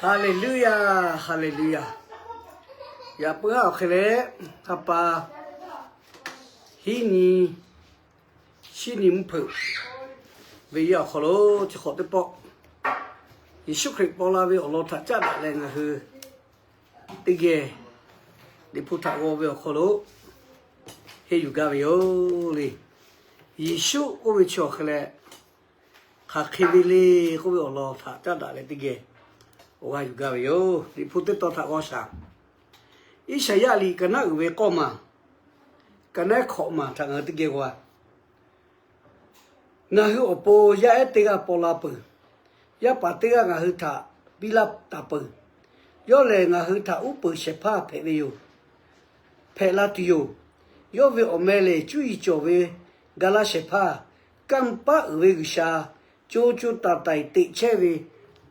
Haˍleˍluˆyaˬ, haˍleˍluˆyaˬ. Yaꞈ puiˉ haˉ awˬ hk'e leh, ha pa hiˉ nyi, shiˉ nyi mvuhˇ hpeuꞈ ve yaˇ awˬ hk'aw lo chi hk'awꞈ teˇ pawˆ, Yeˍsuˆ Hkriꞈ paw la ve awˬ lawn htaꞈ caˉ daꞈ leh ngaˬ hui teˇ geh Liꞈ hpu htaꞈ g'aw ve awˬ hk'aw lo henˇ yuˬ gaˇ ve yoˬ le. Yeˍsuˆ k'oˆ ve chi awˬ hk'e leh hk'aˬ hk'e ve le k'oˆ ve awˬ lawn htaꞈ caˉ daꞈ leh teˇ geh awˬ g'aˇ yuˬ gaˇ ve yoˬ. Liꞈ hpu teˇ tawn htaꞈ g'aw shaˍ. Iˉsaˍyaˆ liꞈ ka naˉ uiˍ ve k'awˇ maˬ, ka naˉ hkawꞈ maˬ htaꞈ ngaˬ hui teˇ geh g'aw. Ngaˬ hui awˬ pon yaˇ ehˉ teˇ g'aˇ paw la peuˬ. Yaˇ paˍ teˇ g'aˇ ngaˬ hui htaꞈ piˇ laˇ taˍ peuˬ. Yawˇ lehˬ ngaˬ hui htaꞈ uˉ peunˍ shehˍ hpaˇ hpehꞈ ve yoˬ. Hpehꞈ la tuˬ yoˬ. Yawˇ ve awˬ meh lehˬ cuˇ yiˍ cawˬ ve ga laˇ shehˍ hpaˇ, kanˇ paˆ uiˍ ve G'uiˬsha, co co taiˍ taiˍ teꞈ chehˇ ve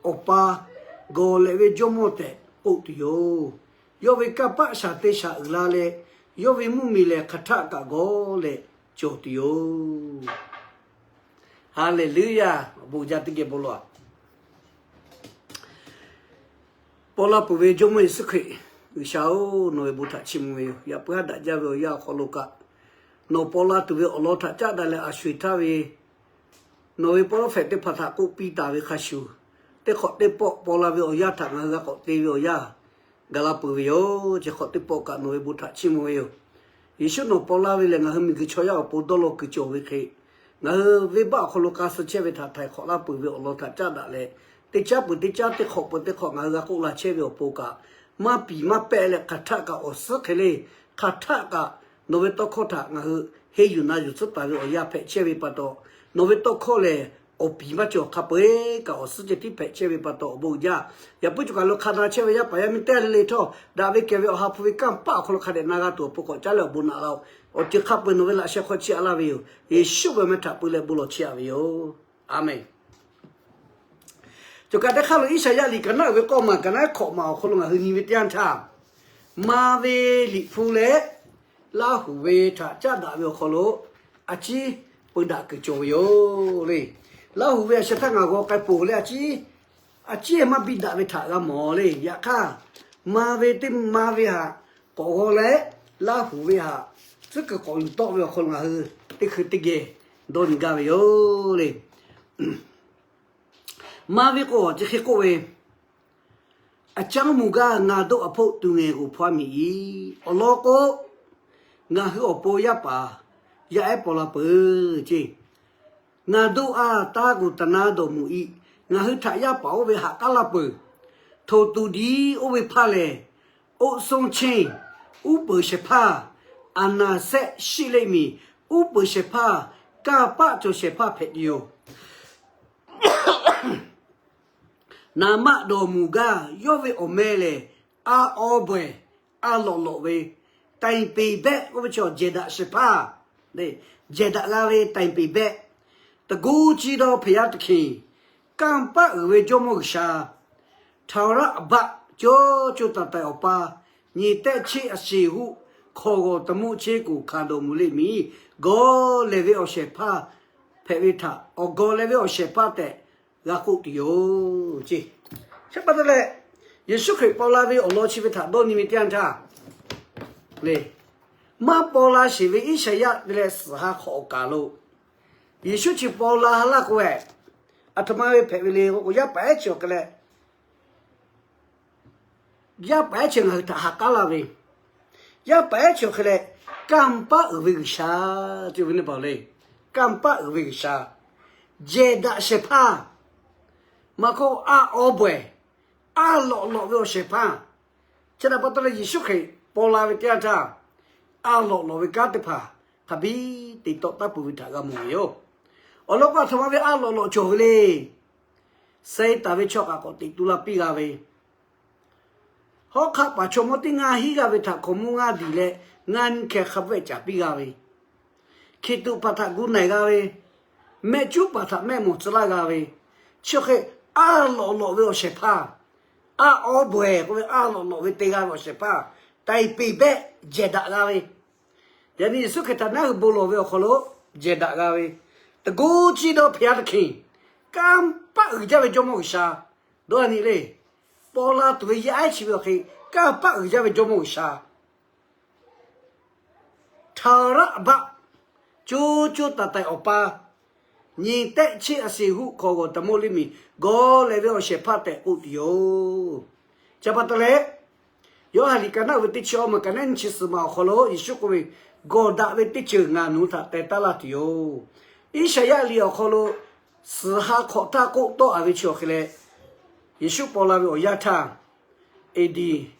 Awˬ pa, gawˬ lehꞈ ve Jawˇmawˇ tehꞈ k'oˆ tuˬ yoˬ. Yawˇ ve kanˇ paˆ shaˍ te shaˍ uiˍ la leh, yawˇ ve mvuhˇmiˬ lehˬ hk'aˬ htaˆ kaꞈ gawˬ leh cawˬ tuˬ yoˬ. Haˍleˍluˆyaˬ. Awˬ bon uiˍ jaˇ teˇ geh bon lawˬ-a. Paw la peuˬ ve Jawˇmawˇ Yeˍsuˆ Hkriꞈ, G'uiˬsha-oˬ, nawˬ ve bon htaꞈ chiˇ mvuh ve yoˬ. Yaꞈ puiˉ haˉ daꞈ jaˇ ve awˬ yanˇ awˬ hk'aw lo kaꞈ, nawˬ paw la tuˬ ve awˬ lawn htaꞈ caˉ daꞈ leh a sho eˬ htaˇ ve nawˬ ve prophet teˇ hpaˍ htaꞈ k'oˆ piˇ taˍ ve hk'a shuˍ, teˇ hk'awꞈ teˇ pawˆ paw la ve awˬ yanˇ htaꞈ ngaˬ hui g'a k'awꞈ te ve awˬ yanˇ gaˬ la peuˬ ve yoˬ. Chi hk'awꞈ teˇ pawˆ kaꞈ nawˬ ve bon htaꞈ chiˇ mvuh ve yoˬ. Yeˍsuˆ nawˬ paw la ve lehˬ, ngaˬ hui miˬguiˬ chaw yaˇ awˬ pon dawˇ law kuiˬ cawˬ ve hk'e, ngaˬ hui venˇbaˆ awˬ hk'aw lo k'a suh chehˇ ve htaꞈ htaiˍ hk'awꞈ laˇ peuˬ ve awˬ lawn htaꞈ caˉ daꞈ leh, teˇ caˉ peuˬ teˇ caˉ, teˇ hk'awꞈ peuˬ teˇ hk'awꞈ ngaˬ hui g'a k'oˆ la chehˇ ve awˬ pon kaꞈ, maˇ piˍ maˇ pehˆ leh hk'aˬ htaˆ kaꞈ awˬ suhˉ hk'e le, hk'aˬ htaˆ kaꞈ nawˬ ve tawˇ hkawˇ htaꞈ ngaˬ hui henˇ yuˬ na yuˬ tcuhˉ taˍ ve awˬ yanˇ hpehꞈ chehˇ ve pa taw, nawˬ ve tawˇ hkawˇ lehˬ awˬ piˍ maˇ cawˬ, hk'a peu-eˬ kaꞈ awˬ suhˉ ceh tiˉ hpehꞈ chehˇ ve pa taw awˬ bon uiˍ jaˇ. Yaꞈ puiˉ cawˬ kaˬ lo hk'a na chehˇ ve yaˇ paˍ yaˇ miˇ teˇ g'aˇ le le htawˇ, daꞈ ve kehˬ ve awˬ ha hpu ve kanˇ paˆ awˬ hk'aw lo hk'a dehꞈ na g'a tuˬ awˬ pon k'awꞈ caˉ leh awˬ bon naꞈ laˇ-oˆ. Awˬ ceuˬ hk'a peu-eˬ nawˬ ve laꞈ sheh hk'aw chiˇ aꞈ laˇ ve yoˬ. Yeˍsuˆ ve awˬ meh htaꞈ peu leh bon lawˬ chiˇ aꞈ ve yoˬ. A menˬ. Cawˬ kaꞈ teˇ hk'aˇ lo Iˉsaˍyaˆ liꞈ ka naˉ uiˍ ve k'awˇ maˬ, ka naˉ hkawꞈ maˬ awˬ hk'aw lo ngaˬ hui nyi ve teˇ yanˇ htaˇ, ma ve Liꞈ hpu leh Laˇ huˍ ve htaꞈ caˉ daꞈ ve awˬ hk'aw lo a ciˉ peu daꞈ kuiˬ cawˬ ve yoˬ le. Laˇ huˍ ve a sheh htaˇ ngaˬ g'aw k'ai peuˬ leh a ciˉ, a ciˉ maˇ biˇ daꞈ ve htaꞈ g'a mawˬ le. Yaꞈ hk'aˇ, ma ve teˇ ma ve htaꞈ k'awꞈ g'aw leh, Laˇ huˍ ve htaꞈ tcuhˉ kuiˬ k'awꞈ yuˬ tawˆ ve awˬ hk'aw lo ngaˬ hui teˇ hkui teˇ geh dawˇ nyi gaˇ ve yoˬ le. Ma ve k'o chi hk'e k'oˆ ve, A caˉ mvuh gaˇ ngaˬ doˆ a hpoˆ tuˬ ngehˬ g'oˍ hpaˇ miˬ iˉ. Awˬ lawn k'o, ngaˬ hui awˬ pon yaˇ paˍ yaˇ ehˉ paw la peuˬ ceˇ. Ngaˬ doˆ a taˇ g'uˬ taˍ na dawˬ mvuh iˉ. Ngaˬ hui htaꞈ yaˇ paˍ oˇ ve haꞈ k'aˉ laˇ peuˬ. Htoꞈ tuˬ diˉ oˇ ve hpaˇ lehˬ, oˆ sawˉ cheˇ uˉ peunˍ shehˍ hpaˇ, aˍ naˍ sehˆ shiˆ leˆ miˬ uˉ peunˍ shehˍ hpaˇ, kanˇ paˆ cawˬ shehˍ hpaˇ hpehꞈ tuˬ yoˬ. Naˍ maˆ dawˬ mvuh gaˇ yawˇ ve awˬ meh lehˬ, a awˬ bawehˬ a lawꞈ lawꞈ ve, taiˍ peˍ behˆ oˇ ve chaw jehˬ daꞈ shehˍ hpaˇ, jehˬ daꞈ g'a ve taiˍ peˍ behˆ, taˇ goˇ ciˇ dawˇ hpehꞈ yaˇ teˇ hkeh, kanˇ paˆ uiˍ ve Jawˇmawˇ G'uiˬsha, htaˍ raˆ baˆ caw co taiˍ taiˍ awˬ pa, nyi tehˆ cheˇ a sheˍ huˆ hk'aw g'awˬ taˍ muˆ cheˇ kuˬ hkanˍ dawˬ mvuh leˆ miˬ, gawˬ lehˬ ve awˬ shehˍ hpaˇ hpehꞈ ve htaꞈ awˬ gawˬ lehˬ ve awˬ shehˍ hpaˇ tehꞈ g'a k'oˆ tuˬ yoˬ ceˇ. Chi pa taw leh, Yeˍsuˆ Hkriꞈ paw la ve awˬ lawn chi ve htaꞈ dawˇ nyi ve teˇ yanˇ htaˇ le, maˇ paw la sheˍ ve Iˉsaˍyaˆ ve leh suhˍ ha hk'awꞈ awˬ kaˬ lo Yeˍsuˆ chi paw la ha laˇ k'o, aˬ htoꞈ ma ve hpehꞈ ve le k'o, yaˇ paˍ ehˉ chi awˬ hk'e leh yaˇ paˍ ehˉ chi ngaˬ hui htaꞈ ha k'aˉ laˇ ve, yaˇ paˍ ehˉ chi awˬ hk'e leh, kanˇ paˆ uiˍ ve G'uiˬsha, ce ve neˇ paˍ le, kanˇ paˆ uiˍ ve G'uiˬsha, jehˬ daꞈ shehˍ hpaˇ, maˇ k'oˆ, a awˬ bawehˬ a lawꞈ lawꞈ ve awˬ shehˍ hpaˇ, chi htaꞈ pa taw leh Yeˍsuˆ Hkriꞈ paw la ve teˇ yanˇ htaˇ, a lawꞈ lawꞈ ve kanˉ teˇ hpaˍ hk'a biˇ te tawˆ taˉ peuˬ ve htaꞈ g'a mawˬ ve yoˬ. Awˬ lawn k'o, aˬ htoꞈ ma ve a lawꞈ lawꞈ cawˬ ve le. Satan ve chaw kaꞈ k'awꞈ teꞈ tu la piˇ g'a ve, hawˉ hk'aˆ paˍ chaw mawˇ teˇ ngaˇ hinˉ g'aˇ ve htaꞈ hkaoˍmonˇ ngaˇ diˬ leh ngaˇ nyiˇ hkeh hk'a bvuhˆ caˍ piˇ g'a ve, hkiˬ tuꞈ paˍ htaꞈ gu naiˬ g'a ve, mehˆ cuˉ paˍ htaꞈ mehˆ mawˬ tcuh laˇ g'a ve, chi hk'e a lawꞈ lawꞈ ve awˬ shehˍ hpaˇ, a awˬ bawehˬ k'oˆ ve a lawꞈ lawꞈ ve te g'a ve awˬ shehˍ hpaˇ, taiˍ peˍ behˆ jehˬ daꞈ g'a ve, yaꞈ nyi Yeˍsuˆ Hkriꞈ htaꞈ naˉ hui bon lawˬ ve awˬ hk'aw lo jehˬ daꞈ g'a ve, taˇ goˇ ciˇ dawˇ hpehꞈ yaˇ teˇ hkeh, kanˇ paˆ uiˍ jaˇ ve Jawˇmawˇ G'uiˬsha dawˇ a nyi le. paw la tuˬ ve yaˇ ehˉ chi ve awˬ hk'e, kanˇ paˆ uiˍ jaˇ ve Jawˇmawˇ G'uiˬsha ထာဝရဘုရား, co co taiˍ taiˍ Awˬ pa, nyi tehˆ cheˆ a sheˍ huˆ hk'aw g'awˬ taˍ mawˇ liˇ miˬ gawˬ lehˬ ve awˬ shehˍ hpaˇ tehꞈ k'oˆ tuˬ yoˬ. Chi pa taw leh, Yoˇhanˬ liꞈ ka naˆ uiˍ ve teˇ chi awˇ maˬ ka naˆ nyiˇ chi suhˍ ma awˬ hk'aw lo Yeˍsuˆ k'oˆ ve, Gawˬ daꞈ ve teˇ ceuˬ ngaˬ nawˬ hui htaꞈ teh taˉ laˇ tuˬ yoˬ. Iˉsaˍyaˆ liꞈ awˬ hk'aw lo suhˍ ha hk'awꞈ htaˇ k'oˆ tawˆ a ve chi awˬ hk'e leh, Yeˍsuˆ paw la ve awˬ yanˇ htaˇ, A D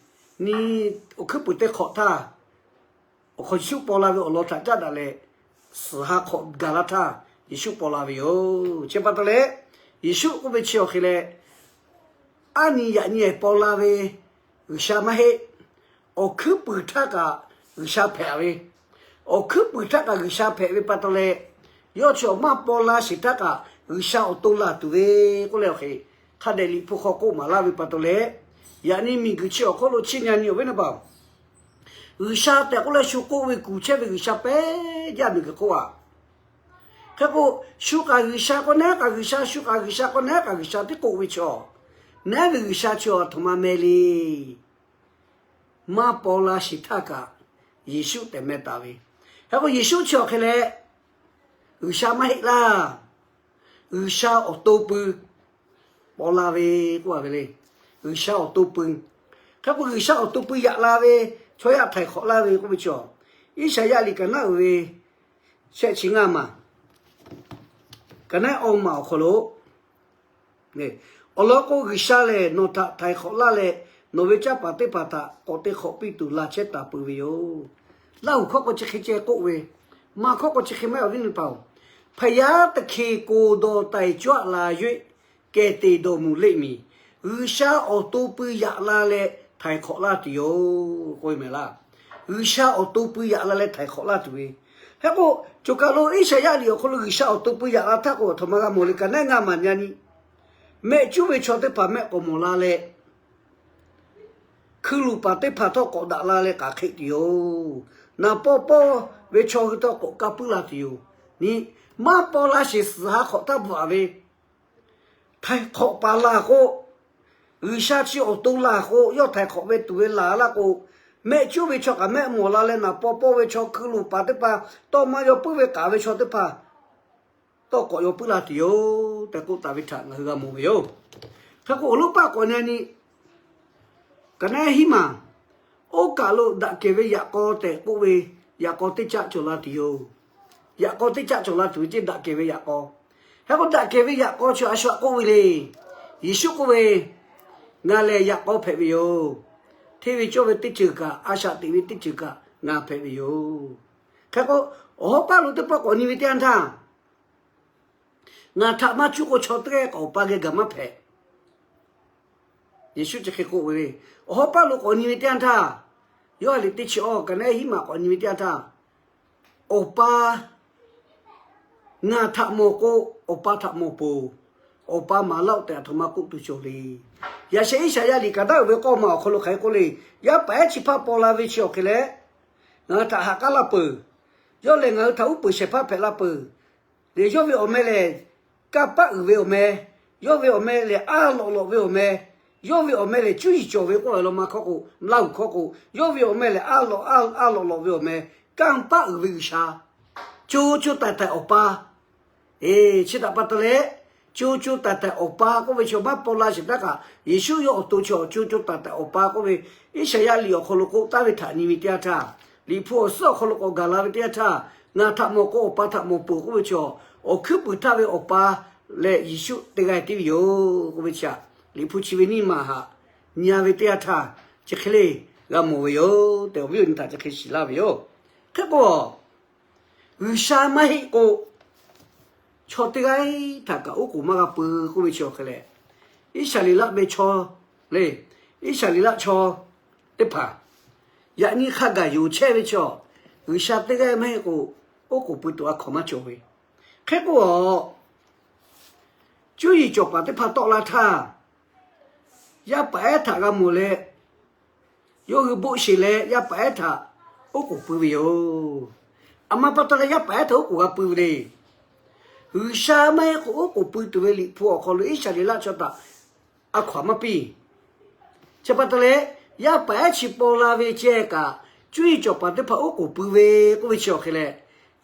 nyiˇ, awˬ hkuiˉ puiˍ teˇ hk'awꞈ htaˇ, awˬ hk'aw Yeˍsuˆ paw la ve awˬ lawn htaꞈ caˉ daꞈ leh, suhˍ ha hk'awꞈ gaˬ laˇ htaˇ Yeˍsuˆ paw la ve yoˬ. Chi pa taw leh, Yeˍsuˆ k'oˆ ve chi awˬ hk'e leh, aˉ nyi yaꞈ nyi paw la ve G'uiˬsha maˇ heˆ. Awˬ hkuiˉ puiˍ htaˇ kaꞈ G'uiˬsha hpehꞈ ve, awˬ hkuiˉ puiˍ htaˇ kaꞈ G'uiˬsha hpehꞈ ve pa taw leh, yawˇ chi awˬ maˇ paw la sheˍ htaˇ kaꞈ G'uiˬsha awˬ to laˬ tuˬ ve k'oˆ leh awˬ hk'e, hk'a dehꞈ Liꞈ hpu hk'aw k'oˆ maˍ laˇ ve pa taw leh, yaꞈ nyi miˬguiˬ chi awˬ hk'oˆ lo chi nyi nyi awˬ viˉ na paˍ, G'uiˬsha tehꞈ k'oˆ leh shu k'oˆ ve kuˬ chehˇ ve G'uiˬsha pehˉ jaˇ miˬguiˬ hk'oˆ a. Hk'e k'o, shu kaꞈ G'uiˬsha k'o, nehˉ kaꞈ G'uiˬsha, shu kaꞈ G'uiˬsha k'o, nehˉ kaꞈ G'uiˬsha teˇ k'oˆ ve chaw, nehˉ ve G'uiˬsha chi a htoꞈ ma meh le. Maˇ paw la sheˍ htaˇ kaꞈ Yeˍsuˆ tehꞈ meh taˍ ve. Hk'e k'o, Yeˍsuˆ chi awˬ hk'e leh G'uiˬsha maˇ heˆ laˇ. G'uiˬsha awˬ to pui paw la ve k'oˆ a ve le. G'uiˬsha awˬ to pui. Hk'e k'o, G'uiˬsha awˬ to pui yaꞈ la ve chaw yaˇ htaiˍ hk'awꞈ laˇ ve k'oˆ ve chaw, Iˉsaˍyaˆ liꞈ ka naˆ uiˍ ve shehˆ chi ngaˇ maˬ, ka naˆ awˇ maˬ awˬ hk'aw lo, awˬ lawn k'o, G'uiˬsha lehˬ nawˬ htaꞈ htaiˍ hk'awꞈ laˇ leh, nawˬ ve canˇ paˍ teˇ hpaˍ htaꞈ k'awꞈ te hk'awꞈ piˇ tuˬ laˬ chehˇ taˍ peuˬ ve yoˬ. Laˇ huˍ hkawˇ k'o chi hk'e ceh k'oˆ ve, maˇ hkawˇ k'o chi hk'e maˇ heˆ awˬ viˉ na paˍ-oˬ, ဘုရားသခင် ကိုယ်တော်တိုင် ကြွလာ၍ ကယ်တင်တော်မူလိမ့်မည်. G'uiˬsha awˬ to pui yaꞈ la leh htaiˍ hk'awꞈ laˇ tuˬ yoˬ k'oˆ ve mehˍ laˇ. G'uiˬsha awˬ to pui yaꞈ la leh htaiˍ hk'awꞈ laˇ tuˬ ve. Hk'e k'o, choˬ kaˬ lo Iˉsaˍyaˆ liꞈ awˬ hk'aw lo G'uiˬsha awˬ to pui yaꞈ la htaˇ k'o, aˬ htoꞈ ma g'a mawˬ le, ka naˆ ngaˇ maˬ nyi nyi, mehˆ cuˉ ve chaw teˇ hpaˍ mehˆ k'awꞈ mawˬ la leh, hkui luˬ paˍ teˇ hpaˍ htawˇ k'awꞈ daꞈ la leh k'aꞈ hk'e tuˬ yoˬ. Naˍ paw pawˇ ve chaw hui htawˇ k'awꞈ kaˇ puiˉ la tuˬ yoˬ. Nyi, maˇ paw la sheˍ suhˍ ha hk'awꞈ htaˇ bvuhꞈ a ve, htaiˍ hk'awꞈ paˍ laˬ k'o, G'uiˬsha chi awˬ to laˬ k'o, yawˇ htaiˍ hk'awꞈ ve tuˬ ve laˬ laˇ k'o, mehˆ cuˉ ve chaw kaꞈ mehˆ mawˬ la leh, naˍ paw pawˇ ve chaw, hkui luˬ paˍ teˇ hpaˍ, tawˇ maˇ yaw puiˉ ve k'aꞈ ve chaw teˇ hpaˍ tawˇ k'awꞈ yaw puiˉ la tuˬ yoˬ tehꞈ k'oˆ taˍ ve htaꞈ ngaˬ hui g'a mawˬ ve yoˬ. Hk'e k'o, awˬ lonˉ paˆ k'awꞈ nyi nyi, ka naˆ hiˉ maˬ, oˇ kaˬ lo daꞈ kehˬ ve yaꞈ k'aw tehꞈ k'oˆ ve, yaꞈ k'aw teˇ caˆ cawˬ la tuˬ yoˬ. Yaꞈ k'aw teˇ caˆ cawˬ la tuˬ ve ceˇ, daꞈ kehˬ ve yaꞈ k'aw. Hk'e k'o, daꞈ kehˬ ve yaꞈ k'aw chi a shu htaꞈ k'oˆ ve le. Yeˍsuˆ k'oˆ ve, Ngaˬ lehˬ yaꞈ k'aw hpehꞈ ve yoˬ. Hteˇ ve cawˇ ve teˇ ceuˬ kaꞈ, a shaꞈ teꞈ ve teˇ ceuˬ kaꞈ ngaˬ hpehꞈ ve yoˬ. Hk'e k'o, awˬ hawˉ paˇ lo teˇ pawˆ k'awꞈ nyi ve teˇ yanˇ htaˇ, ngaˬ htaꞈ maˇ cuˇ k'o, chaw teˇ g'aˇ k'awꞈ Awˬ pa geh gaˬ maˇ hpehꞈ. Yeˍsuˆ chi hk'e k'oˆ ve le. Awˬ hawˉ paˇ lo k'awꞈ nyi ve teˇ yanˇ htaˇ, Yoˇhanˬ liꞈ teˇ chi awˇ, ka naˆ hiˉ maˬ k'awꞈ nyi ve teˇ yanˇ htaˇ, Awˬ pa ngaˬ htaꞈ mawˬ k'o, Awˬ pa htaꞈ mawˬ peuˬ. Awˬ pa maˍ laˇ-oˆ tehꞈ aˬ htoꞈ ma k'oˆ tuˬ cawˬ le. Yaꞈ sheh Iˉsaˍyaˆ liꞈ ka daˆ uiˍ ve k'awˇ maˬ awˬ hk'aw lo hk'aˬ hk'e k'oˆ le. Yaˇ paˍ ehˉ chi hpaˇ paw la ve chi awˬ hk'e leh, ngaˬ hui htaꞈ ha k'aˉ laˇ peuˬ. Yawˇ lehˬ ngaˬ hui htaꞈ uˉ peunˍ shehˍ hpaˇ hpehꞈ la peuˬ. Lehˬ yawˇ ve awˬ meh lehˬ, kanˇ paˆ uiˍ ve awˬ meh. Yawˇ ve awˬ meh lehˬ, aˉ lawꞈ lawꞈ ve awˬ meh. Yawˇ ve awˬ meh lehˬ, cuˇ yiˍ cawˬ ve k'oˆ ve law ma hkawˇ k'o, Laˇ huˍ hkawˇ k'o, yawˇ ve awˬ meh lehˬ, aˉ lawꞈ, aˉ lawꞈ lawꞈ ve awˬ meh, kanˇ paˆ uiˍ ve G'uiˬsha, co co taiˍ taiˍ Awˬ pa. Eˬ, chi htaꞈ pa taw leh, co co taiˍ taiˍ Awˬ pa k'oˆ ve chaw maˇ paw la sheˍ htaˇ kaꞈ, Yeˍsuˆ yawˇ awˬ to chaw co co taiˍ taiˍ Awˬ pa k'oˆ ve, Iˉsaˍyaˆ liꞈ awˬ hk'aw lo k'oˆ taˍ ve htaꞈ nyi ve teˇ yanˇ htaˇ, Liꞈ hpu awˬ suhˉ awˬ hk'aw lo k'awꞈ gaˬ la ve teˇ yanˇ htaˇ, ngaˬ htaꞈ mawˬ k'o Awˬ pa htaꞈ mawˬ peuˬ k'oˆ ve chaw, awˬ hkuiˉ puiˍ htaˇ ve Awˬ pa leh Yeˍsuˆ teˇ g'aˇ tiˉ ve yoˬ k'oˆ ve chi htaꞈ Liꞈ hpu chi ve nyiˇ maˬ htaꞈ nyi ve teˇ yanˇ htaˇ, chi hk'e le g'a mawˬ ve yoˬ tehꞈ, awˬ viˉ awˬ nyi htaꞈ chi hk'e shiˍ laˇ ve yoˬ. Hk'e k'o, G'uiˬsha maˇ heˆ k'o, chaw teˇ g'aˇ htaꞈ kaꞈ oˉ k'oˍ maˇ g'a pui k'oˆ ve chi awˬ hk'e leh, Iˉsaˍreˍlaˆ ve chaw le, Iˉsaˍreˍlaˆ chaw teˇ hpaˍ yaꞈ nyi hk'a gaˬ yonˍ chehˇ ve chaw, G'uiˬsha teˇ g'aˇ maˇ heˆ k'o, oˉ k'oˍ pui tuˬ a hkawnˍ maˇ cawˬ ve. Hk'e k'o, cuˇ yiˍ cawˬ paˍ teˇ hpaˍ tawˆ la htaˇ, yaˇ paˍ ehˉ htaꞈ g'a mawˬ leh, yawˇ hui boˆ sheˬ leh yaˇ paˍ ehˉ htaꞈ oˉ k'oˍ pui ve yoˬ. Aˬ ma pa taw leh yaˇ paˍ ehˉ htaꞈ oˉ k'oˍ g'a pui ve le. G'uiˬsha maˇ heˆ k'o oˉ k'oˍ pui tuˬ ve Liꞈ hpu awˬ hk'aw lo Iˉsaˍreˍlaˆ chaw htaꞈ a hkawnˍ maˇ piˇ. Chi pa taw leh, yaˇ paˍ ehˉ chi paw la ve ceh kaꞈ, cuˇ yiˍ cawˬ paˍ teˇ hpaˍ oˉ k'oˍ pui ve k'oˆ ve chi awˬ hk'e leh,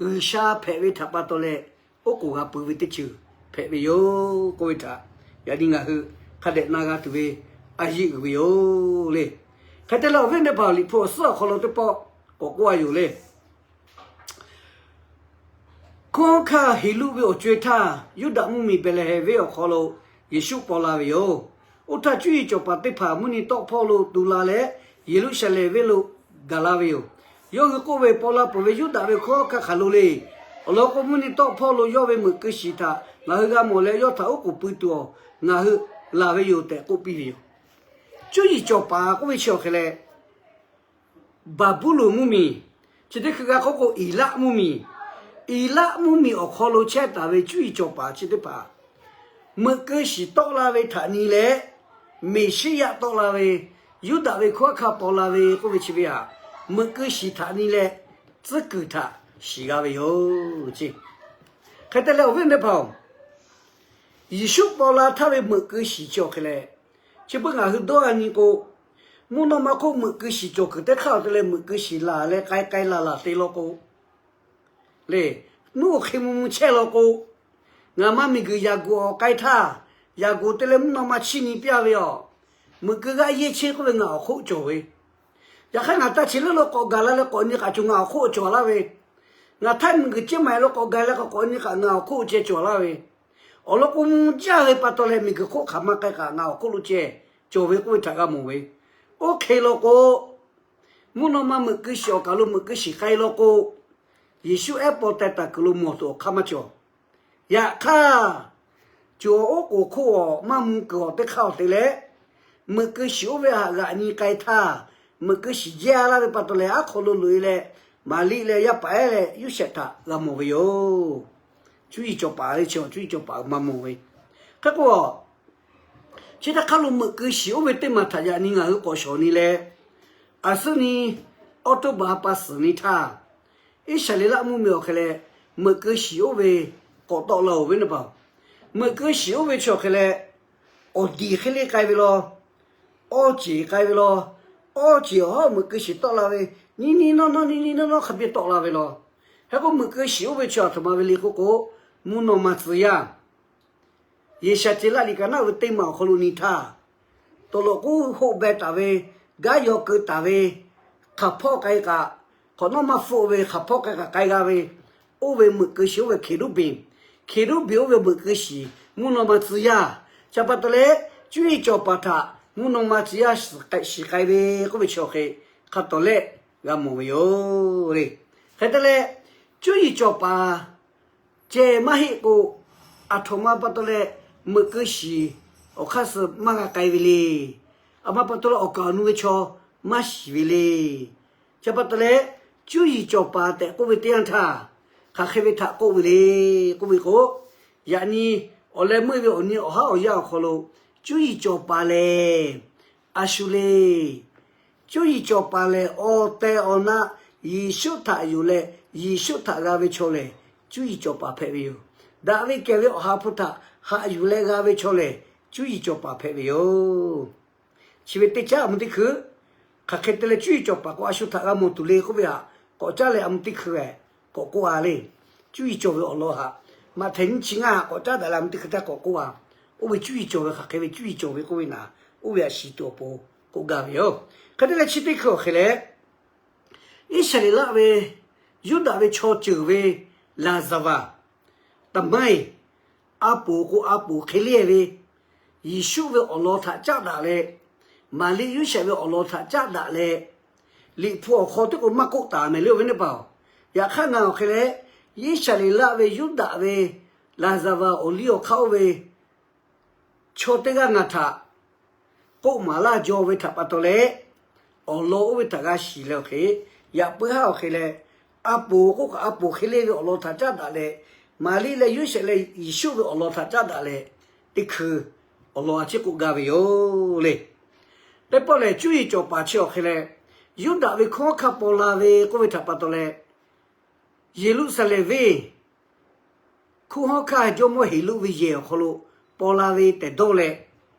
G'uiˬsha hpehꞈ ve htaꞈ pa taw leh, oˉ k'oˍ g'a pui ve teˇ ceuˬ hpehꞈ ve yoˬ k'oˆ ve htaꞈ, yaꞈ nyi ngaˬ hui hk'a dehꞈ na g'a tuˬ ve a yiˆ uiˍ ve yoˬ le. Hk'e te leh awˬ viˉ awˬ nyi teˇ hpaˍ, Liꞈ hpu awˬ suhˉ awˬ hk'aw lo teˇ pawˆ k'awꞈ k'oˆ a yoˬ le. Hkunˉ hawˉ hkanˇ Heˍroˆ ve awˬ co-e htaˇ, Yuˇdaꞈ mvuhˇmiˬ Behˍlehˍhehnˍ venˇ awˬ hk'aw lo Yeˍsuˆ paw la ve yoˬ. Oˇ htaˇ, cuˇ yiˍ cawˬ paˍ teˇ hpaˍ mvuhˇ nyi tawˆ hpawˇ lo tu la leh, Yeˍruˆsaˍlehnˍ venˇ lo gaˬ la ve yoˬ. Yawˇ hui k'oˆ ve, Paw la peuˬ ve Yuˇdaꞈ ve hkunˉ hawˉ hkanˇ hk'aˬ lo le. Awˬ lawn k'o, mvuhˇ nyi tawˆ hpawˇ lo yawˇ ve meuꞈ keu shiˍ htaꞈ ngaˬ hui g'a mawˬ leh, yawˇ htaꞈ oˉ k'oˍ pui tuˬ awˬ ngaˬ hui laˬ ve yoˬ tehꞈ k'oˆ piˇ ve yoˬ. Cuˇ yiˍ cawˬ paˍ k'oˆ ve chi awˬ hk'e leh, Baˍbuˍlonˍ mvuhˇmiˬ, chi teˇ hkui g'a k'oˆ k'o, Iˍlaˆ mvuhˇmiˬ, Iˍlaˆ mvuhˇmiˬ awˬ hk'aw lo chehˇ taˍ ve cuˇ yiˍ cawˬ paˍ chi teˇ hpaˍ, meuꞈ keu shiˍ tawˆ la ve htaꞈ nyi leh, Meˍsiˉyaꞈ tawˆ la ve, Yuˇdaꞈ ve hkunˉ hawˉ hkanˇ paw la ve k'oˆ ve chi ve htaꞈ, meuꞈ keu shiˍ htaꞈ nyi leh, tcuhˉ kuiˬ htaꞈ shiˍ g'a ve yoˬ ce. Hk'e te leh awˬ viˉ awˬ nyi teˇ hpaˍ-oˬ, Yeˍsuˆ paw la htaˇ ve meuꞈ keu shiˍ chi awˬ hk'e leh, chi beuꞈ ngaˬ hui dawˇ a nyi k'o, mvuhˇ naw ma hk'oˆ meuꞈ keu shiˍ cawˬ kuiˬ teˇ hk'aˇ awˬ te leh meuꞈ keu shiˍ laˬ leh k'ai k'ai laˬ laˬ te law k'o, le, nuˇ awˬ hk'e mvuh mvuh chehˇ law k'o, ngaˬ ma miˬguiˬ yaꞈ guˬ awˬ k'ai htaˇ, yaꞈ guˬ te leh mvuhˇ naw ma chiˇ nyi piˇ a ve yoˬ. Meuꞈ keu g'aˇ yeˇ chehˇ k'oˆ ve ngaˬ awˬ hk'oˆ cawˬ ve, yaꞈ hk'aˇ ngaˬ taˇ chi leuˉ lo k'awꞈ gaˬ la leh k'awꞈ nyi kaꞈ cawˬ ngaˬ awˬ hk'oˆ cawˬ laˇ ve, ngaˬ htaˇ miˬguiˬ ceˇ maˬ lo k'awꞈ gaˬ leh k'awꞈ nyi kaꞈ ngaˬ awˬ hk'oˆ ceh cawˬ laˇ ve, awˬ lawn k'o, mvuh jaˇ ve pa taw leh miˬguiˬ hk'oˆ hk'aˬ ma k'ai kaꞈ ngaˬ awˬ hk'oˆ lo ceh cawˬ ve k'oˆ ve htaꞈ g'a mawˬ ve. Oˇ hk'e law k'o, mvuhˇ naw ma meuꞈ keu shiˍ awˬ kaˬ lo meuꞈ keu shiˍ k'ai law k'o, Yeˍsuˆ ehˉ paw teh taˍ kuiˬ lo mawˬ tuˬ awˬ hk'aˇ maˇ cawˬ. Yaꞈ hk'aˇ, cawˬ oˉ k'oˍ hk'oˆ awˬ maˇ mvuh kuiˬ awˬ teˇ hk'aˇ awˬ te leh, meuꞈ keu shiˍ oˇ ve htaꞈ g'aꞈ nyi k'ai htaˇ, meuꞈ keu shiˍ jehˇ laˇ ve pa taw leh aˉ hk'aw lo loꞈ e leh, Maˍriˆ leh yaˇ paˍ ehˉ leh Yoˇsehꞈ htaꞈ g'a mawˬ ve yoˬ. Cuˇ yiˍ cawˬ paˍ ve chi, cuˇ yiˍ cawˬ paˍ maˇ mawˬ ve. Hk'e k'o, chi htaˇ hk'aˇ lo meuꞈ keu shiˍ oˇ ve teˇ maˬ htaꞈ yaꞈ nyi ngaˬ hui k'awꞈ shawˍ nyi leh, aˬ suˉ nyi October pa suhˍ nyi htaˇ, Iˉsaˍreˍlaˆ mvuhˇmiˬ awˬ hk'e leh, meuꞈ keu shiˍ oˇ ve k'awꞈ tawˆ la-oˬ ve naˇ paˍ. Meuꞈ keu shiˍ oˇ ve chi awˬ hk'e leh, awˬ diˬ hk'e le k'ai ve law, awˇ ceˬ k'ai ve law, awˇ ceˬ awˬ hawˉ meuꞈ keu shiˍ tawˆ la ve, nyiˇ nyiˇ nawˇ nawˇ nyiˇ nyiˇ nawˇ nawˇ hk'a biˇ tawˆ la ve law. Hk'e k'o, meuꞈ keu shiˍ oˇ ve chi aˬ htoꞈ ma ve le k'oˆ k'o, mvuhˇ naw ma tcuh yaˇ Yeˍsaˍtiˍlaˆ liꞈ kaꞈ naˆ ve teˇ maˬ awˬ hk'aw lo nyi htaˇ, tawˍ lawꞈ k'uˉ hoˆ beh taˍ ve, gaˉ yaw keu taˍ ve, hk'aˬ hpawˇ k'ai kaꞈ, hk'awꞈ nawˉ maˇ hpfuhˆ ve hk'aˬ hpawˇ k'ai kaꞈ k'ai g'a ve, oˇ ve meuꞈ keu shiˍ oˇ ve Keˍruˆbiˍ, Keˍruˆbiˍ oˇ ve meuꞈ keu shiˍ mvuhˇ naw ma tcuh yaˇ. Chi pa taw leh, cuˇ yiˍ cawˬ paˍ htaꞈ mvuhˇ naw ma tcuh yaˇ shiˍ k'ai ve k'oˆ ve chi awˬ hk'e hk'a tawˍ lehˆ g'a mawˬ ve yoˬ le. Hk'e te leh, cuˇ yiˍ cawˬ paˍ ceh maˇ heˆ k'o, aˬ htoꞈ ma pa taw leh meuꞈ keu shiˍ awˬ hk'aˇ suh maˇ g'a k'ai ve le. Aˬ ma pa taw leh awˬ kaˍ awˬ nu ve chaw maˇ shiˍ ve le. Chi pa taw leh, cuˇ yiˍ cawˬ paˍ tehꞈ k'oˆ ve teˇ yanˇ htaˇ, hk'aˬ hk'e ve htaꞈ k'oˆ ve le k'oˆ ve k'o, yaꞈ nyi awˬ leh meuˇ ve awˬ nyi awˬ haˉ awˬ yanˇ awˬ hk'aw lo, cuˇ yiˍ cawˬ paˍ lehˬ, a shu le. Cuˇ yiˍ cawˬ paˍ lehˬ, awˬ tehˬ awˬ na Yeˍsuˆ htaꞈ yonˍ leh, Yeˍsuˆ htaꞈ g'a ve chaw lehˬ, cuˇ yiˍ cawˬ paˍ hpehꞈ ve yoˬ. Daꞈ ve kehˬ ve Awˬ ha hpu htaꞈ haꞈ yuˬ leh g'a ve chaw lehˬ, cuˇ yiˍ cawˬ paˍ hpehꞈ ve yoˬ. Chi ve teˇ caˉ a mvuh teˇ hkui, hk'aˬ hk'e te leh cuˇ yiˍ cawˬ paˍ k'o a shu htaꞈ g'a mawˬ tuˬ le k'oˆ ve htaꞈ k'awꞈ caˉ leh a mvuh teˇ hkui k'awꞈ k'oˆ a le. Cuˇ yiˍ cawˬ ve awˬ lawn htaꞈ Maꞈhtehˍ nyiˇ chi ngaˇ k'awꞈ caˉ daꞈ leh a mvuh teˇ hkui htaˇ k'awꞈ k'oˆ a. Oˇ ve cuˇ yiˍ cawˬ ve hk'aˬ hk'e ve cuˇ yiˍ cawˬ ve k'oˆ ve naˍ, oˇ ve htaꞈ shiˍ tuˬ awˬ pon k'oˆ gaˇ ve yoˬ. Hk'e te leh chi teˇ hkui awˬ hk'e leh, Iˉsaˍreˍlaˆ ve Yuˇdaꞈ ve chaw ceuˬ ve Laˍzaˍvaˍ, taˍ maˇ-eˬ, a poˍ k'o a poˍ hk'e le ve, Yeˍsuˆ ve awˬ lawn htaꞈ caˉ daꞈ leh, Maˍriˆ Yoˇsehꞈ ve awˬ lawn htaꞈ caˉ daꞈ leh, Liꞈ hpu awˬ hk'aw teˇ k'o maˇ k'oˆ taˍ mehˍ le, oˇ ve teˇ hpaˍ-oˬ. Yaꞈ hk'aˇ ngaˬ awˬ hk'e leh, Iˉsaˍreˍlaˆ ve Yuˇdaꞈ ve Laˍzaˍvaˍ awˬ liˇ awˬ hk'aˇ oˇ ve chaw teˇ g'aˇ ngaˬ htaꞈ k'oˆ maˍ laˇ jaw ve htaꞈ pa taw leh, awˬ lawn oˇ ve htaꞈ g'a shiˍ leh awˬ hk'e, yaꞈ puiˉ haˉ awˬ hk'e leh, a poˍ k'oˆ kaꞈ a poˍ hk'e le ve awˬ lawn htaꞈ caˉ daꞈ leh, Maˍriˆ leh Yoˇsehꞈ leh Yeˍsuˆ ve awˬ lawn htaꞈ caˉ daꞈ leh, teˇ hkui awˬ lawn a ciˉ k'oˆ gaˇ ve yoˬ le. Teˇ pawˆ lehˬ, cuˇ yiˍ cawˬ paˍ chi awˬ hk'e leh, Yuˇdaꞈ ve hkunˉ hawˉ hkanˇ paw la ve k'oˆ ve htaꞈ pa taw leh, Yeˍruˆsaˍlehnˍ venˇ hkunˉ hawˉ hkanˇ jawˇmawˇ Heˍroˆ ve yehˬ awˬ hk'aw lo paw la ve tehꞈ dawˇ leh,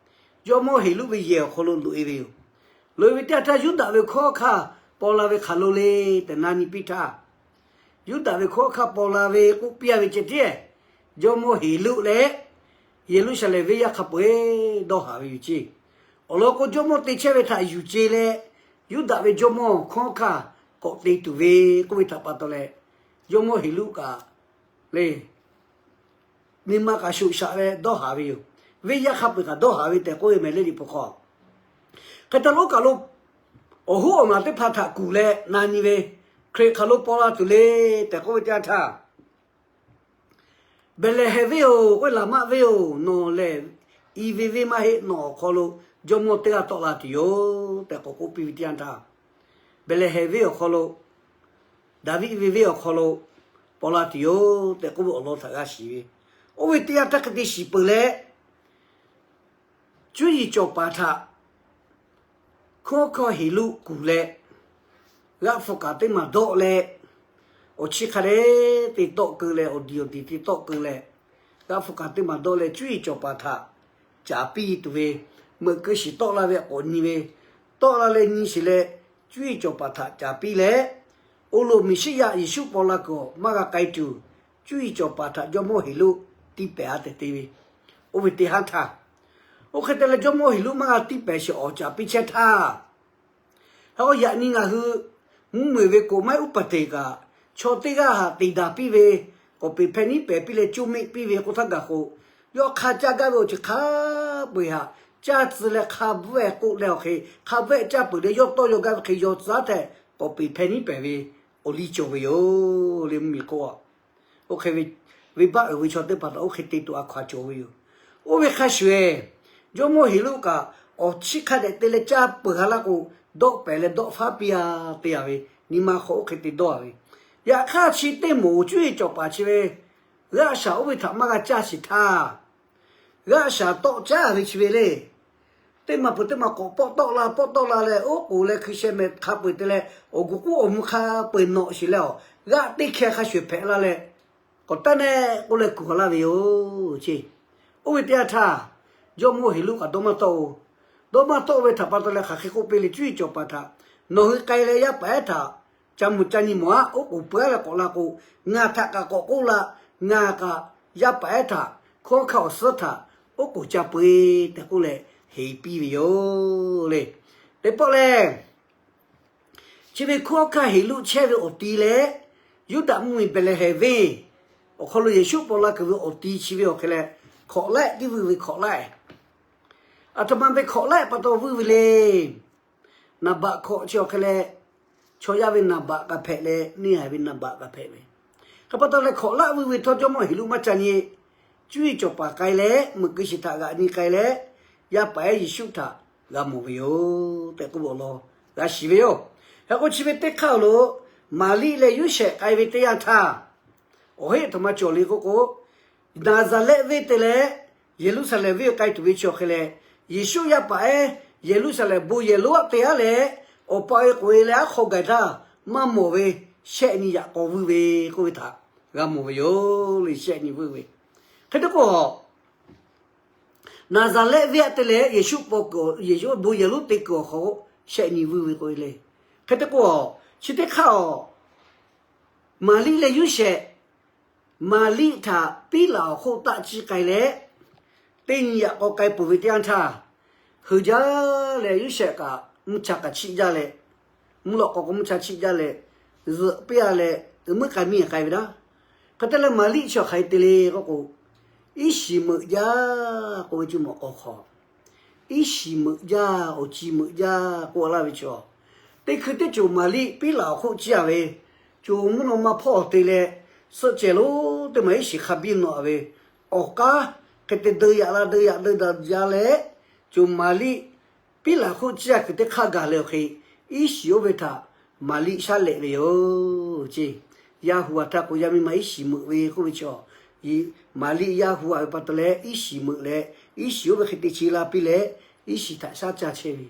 jawˇmawˇ Heˍroˆ ve yehˬ awˬ hk'aw lo loꞈ e ve yoˬ. Loꞈ-e ve teˇ yanˇ htaˇ, Yuˇdaꞈ ve hkawˉ hk'aˇ paw la ve hk'aˬ lo le tehꞈ na nyi piˇ htaˇ, Yuˇdaꞈ ve hkawˉ hk'aˇ paw la ve k'oˆ piˇ-a ve ceh tiˉ, jawˇmawˇ Heˍroˆ leh Yeˍruˆsaˍlehnˍ venˇ yaˇ hk'a peu-eˬ dawˇ haˍ ve yoˬ ceˇ. Awˬ lawn k'o, jawˇmawˇ te chehˇ ve htaꞈ yuˬ ce leh, Yuˇdaꞈ ve jawˇmawˇ hkawˉ hk'aˇ k'awꞈ te tuˬ ve k'oˆ ve htaꞈ pa taw leh, jawˇmawˇ Heˍroˆ kaꞈ le, nyi ma kaꞈ shoꞈ shaꞈ leh dawˇ haˍ ve yoˬ. Venˇ yaˇ hk'a peu-eˬ kaꞈ dawˇ haˍ ve tehꞈ k'oˆ ve mehˍ le liꞈ hpu hk'aw. Hk'e te leh, oˇ kaˬ lo awˬ hoˉ awˬ naˬ teˇ hpaˍ htaꞈ kuˬ leh na nyi ve, Hkriꞈ hk'aˬ lo paw la tuˬ le tehꞈ k'oˆ ve teˇ yanˇ htaˇ, Behˍlehˍhehnˍ venˇ-oˬ, k'oˆ ve, Laˍmaˆ venˇ-oˬ, nawˬ lehˬ i ve venˇ maˇ heˆ. Nawˬ awˬ hk'aw lo jawˇmawˇ teˇ g'aˇ tawˆ la tuˬ yoˬ tehꞈ k'awꞈ k'oˆ piˇ ve teˇ yanˇ htaˇ, Behˍlehˍhehnˍ venˇ awˬ hk'aw lo, Daˍviˆ ve venˇ awˬ hk'aw lo paw la tuˬ yoˬ tehꞈ k'oˆ ve awˬ lawn htaꞈ g'a shiˍ ve. Oˇ ve teˇ yanˇ htaˇ hk'e te shiˍ peuˬ leh, cuˇ yiˍ cawˬ paˍ htaꞈ hkunˉ hawˉ hkawˇ Heˍroˆ kuˬ leh, g'aˆ hpu kaꞈ teˇ maˬ dawˆ leh, awˬ chi hk'a dehꞈ te tawˆ keu leh, awˬ diˬ awˬ diˬ te tawˆ keu leh, g'aˆ hpu kaꞈ teˇ maˬ dawˆ leh, cuˇ yiˍ cawˬ paˍ htaꞈ caˍ piˇ tuˬ ve, meuꞈ keu shiˍ tawˆ la ve k'awꞈ nyi ve, tawˆ la leh nyi shiˍ leh, cuˇ yiˍ cawˬ paˍ htaꞈ caˍ piˇ leh, oˇ lo Meˍsiˉyaꞈ Yeˍsuˆ paw la kuiˬ awˬ maˇ g'a k'ai tuˬ, cuˇ yiˍ cawˬ paˍ htaꞈ jawˇmawˇ Heˍroˆ tiˇ pehˍ-a tehꞈ te ve, oˇ ve teˇ haˉ htaˇ, oˇ hk'e te leh jawˇmawˇ Heˍroˆ maˇ g'a tiˇ pehˍ sheˍ awˬ caˍ piˇ chehˇ htaˇ, hk'e k'o yaꞈ nyi ngaˬ hui mvuhˇmiˬ ve koꞈ maiˉ uˉ paˍ teˍ kaꞈ, chaw teˇ g'aˇ haꞈ teꞈ daꞈ piˇ ve, k'awꞈ peˍ hpehˇ niˉ pehˍ piˇ leh coˇ meˆ piˇ ve k'oˆ htaˇ gaˬ k'o, yawˇ hk'a caˇ gaˇ ve awˬ ceuˬ hk'a peu-eˬ haꞈ caˇ tcuh leh hk'a bvuhˆ-eh k'oˆ leh awˬ hk'e, hk'a bvuhˆ-eh caˇ peuˬ leh yawˇ tawˇ yaw gaˇ ve hk'e yaw tcuh-a tehꞈ k'awꞈ peˍ hpehˇ niˉ pehˍ ve awˬ liˇ cawˬ ve yoˬ le mvuhˇmiˬ hk'oˆ. Oˇ hk'e ve, venˇbaˆ uiˍ ve chaw teˇ hpaˍ htaꞈ oˇ hk'e te tuˬ a hkaw-anˬ cawˬ ve yoˬ. Oˇ ve hk'a shuˍ-eˬ, jawˇmawˇ Heˍroˆ kaꞈ awˬ chi hk'a dehꞈ te leh caˇ peuˬ ha laˇ k'o, dawˆ pehˍ leh dawˆ faˉ piˇ-a te-a ve, nyi ma hk'aw oˇ hk'e te dawˇ-a ve. Yaꞈ hk'aˇ chi teˇ moˍ cuˇ yiˍ cawˬ paˍ chi ve g'aˆ shaˍ oˇ ve htaꞈ maˇ g'a caˇ sheˍ htaˇ, g'aˆ shaˍ tawˆ caˉ ve chi ve le. Teˇ maˬ peuˬ teˇ maˬ k'awꞈ pawˆ tawˆ la pawˆ tawˆ la leh, oˉ k'oˍ leh hkui sheh mehˍ hk'a peu-eˬ te leh, awˬ guˬ k'uˉ awˬ mvuh hk'a peu-eˬ nawꞈ sheˍ leh, awˬ g'aˆ teˇ hkeh hk'a shuˍ hpehꞈ la leh, k'awꞈ taˉ nehˆ k'oˆ leh kuˬ a laˇ ve yoˬ ceˇ. Oˇ ve teˇ yanˇ htaˇ, jawˇmawˇ Heˍroˆ kaꞈ dawˇ maˇ tawˆ-o. Dawˇ maˇ tawˆ ve htaꞈ pa taw leh hk'aˬ hk'e k'oˆ piˇ le, cuˇ yiˍ cawˬ paˍ htaꞈ, Nawˬ hui k'ai leh yaˇ paˍ ehˉ htaꞈ ca mvuh ca nyi mawˬ-aˉ. Oˉ k'oˍ peuˬ-a leh k'awꞈ la k'o, ngaˬ htaꞈ kaꞈ k'awꞈ k'oˆ la. Ngaˬ kaꞈ yaˇ paˍ ehˉ htaꞈ, hkunˉ hawˉ hkanˇ awˬ suhˉ htaꞈ oˉ k'oˍ ca peu-eˬ tehꞈ k'oˆ leh heˍ piˇ ve yoˬ le. Teˇ pawˆ lehˬ, chi ve hkunˉ hawˉ hkanˇ Heˍroˆ chehˇ ve awˬ ti leh, Yuˇdaꞈ mvuhˇmiˬ Behˍlehˍhehnˍ venˇ awˬ hk'aw lo Yeˍsuˆ paw la kuiˬ ve awˬ ti chi ve awˬ hk'e leh, hkawꞈ laiˆ tiˉ vuiˇ ve hkawꞈ laiˆ. Aˬ htoꞈ ma ve hkawꞈ laiˆ pa taw vuiˇ ve le. Naˍ baꞈ hkawꞈ chi awˬ hk'e leh, chaw yaˇ ve naˍ baꞈ kaꞈ hpehꞈ leh, neˇ haiˬ ve naˍ baꞈ kaꞈ hpehꞈ ve. Hk'e pa taw leh hkawꞈ laiˆ vuiˇ ve htawˇ, jawˇmawˇ Heˍroˆ maˇ ca nyi. Cuˇ yiˍ cawˬ paˍ k'ai leh, meuꞈ keu shiˍ htaꞈ g'aꞈ nyi k'ai leh, yaˇ paˍ ehˉ Yeˍsuˆ htaꞈ g'a mawˬ ve yoˬ tehꞈ k'oˆ ve awˬ lawn g'a shiˍ ve yoˬ. Hk'e k'o, chi ve teˇ hk'aˇ awˬ lo Maˍriˆ leh Yoˇsehꞈ k'ai ve teˇ yanˇ htaˇ, awˬ heˆ aˬ htoꞈ ma cawˬ le k'oˆ k'o, Naˍzaˍrehˆ venˇ te leh Yeˍruˆsaˍlehnˍ venˇ k'ai tuˬ ve chi awˬ hk'e leh, Yeˍsuˆ yaˇ paˍ ehˉ Yeˍruˆsaˍlehnˍ bon yehˬ lonˉ aˆ te-a leh, awˬ pa e k'oꞈ e leh aˉ hk'aw gaˬ htaˇ maˇ mawˬ ve, shehˆ nyi yaꞈ k'aw vuiˇ ve k'oˆ ve htaꞈ g'a mawˬ ve yoˬ le. Shehˆ nyi vuiˇ ve. Hk'e te k'o, Naˍzaˍrehˆ venˇ aˆ te leh Yeˍsuˆ paw kuiˬ, Yeˍsuˆ bon yehˬ lonˉ te kuiˬ awˬ hk'aw shehˆ nyi vuiˇ ve k'oˆ ve le. Hk'e te k'o, chi teˇ hk'aˇ awˬ, Maˍriˆ leh Yoˇsehꞈ, Maˍriˆ htaꞈ piˉlaꞈ awˬ hk'oˆ taˆ ciˇ k'ai leh, teˇ nyi yaꞈ k'aw k'ai peuˬ ve teˇ yanˇ htaˇ, heuˬ jaˇ leh Yoˇsehꞈ kaꞈ mvuhˇ cha kaꞈ chiˆ jaˇ leh, mvuhˇ lawꞈ k'aw k'o mvuhˇ cha chiˆ jaˇ leh, zuhꞈ piˇ-a leh, uiˍ meuˉ k'ai miˇ k'ai ve laˇ. Hk'e te leh Maˍriˆ chi awˬ hk'aˬ hk'e te le k'oˆ k'o, iˉ shiˍ meuꞈ jaˇ k'oˆ ve cuˇ mawꞈ k'aw hk'aw, iˉ shiˍ meuꞈ jaˇ, awˬ ci meuꞈ jaˇ k'oˆ laˇ ve chaw, teˇ hkui teˇ ceuˬ Maˍriˆ piˉlaꞈ awˬ hk'oˆ ciˇ-a ve, co mvuhˇ naw ma hpawˇ te leh, suhˆ cehˬ lonˉ teˇ maˬ iˉ shiˍ hk'a biˇ nawꞈ-a ve, awˬ k'aˉ hk'e te deu yaꞈ la deu yaꞈ deu daꞈ jaˇ leh, co Maˍriˆ piˉlaꞈ hk'oˆ ciˇ-a kuiˬ teˇ hk'aˇ gaˬ leh awˬ hk'e, iˉ shiˍ oˇ ve htaꞈ Maˍriˆ shaˉ lehꞈ ve yoˬ ceˇ. Yaˇ hu-a htaˇ k'o, yaˇ miˇ ma iˉ shiˍ meuꞈ ve k'oˆ ve chaw, Maˍriˆ yaˇ hu-a ve pa taw leh iˉ shiˍ meuꞈ leh, iˉ shiˍ oˇ ve hk'e te chi la piˇ leh, iˉ shiˍ htaꞈ shaˉ ca chehˇ ve.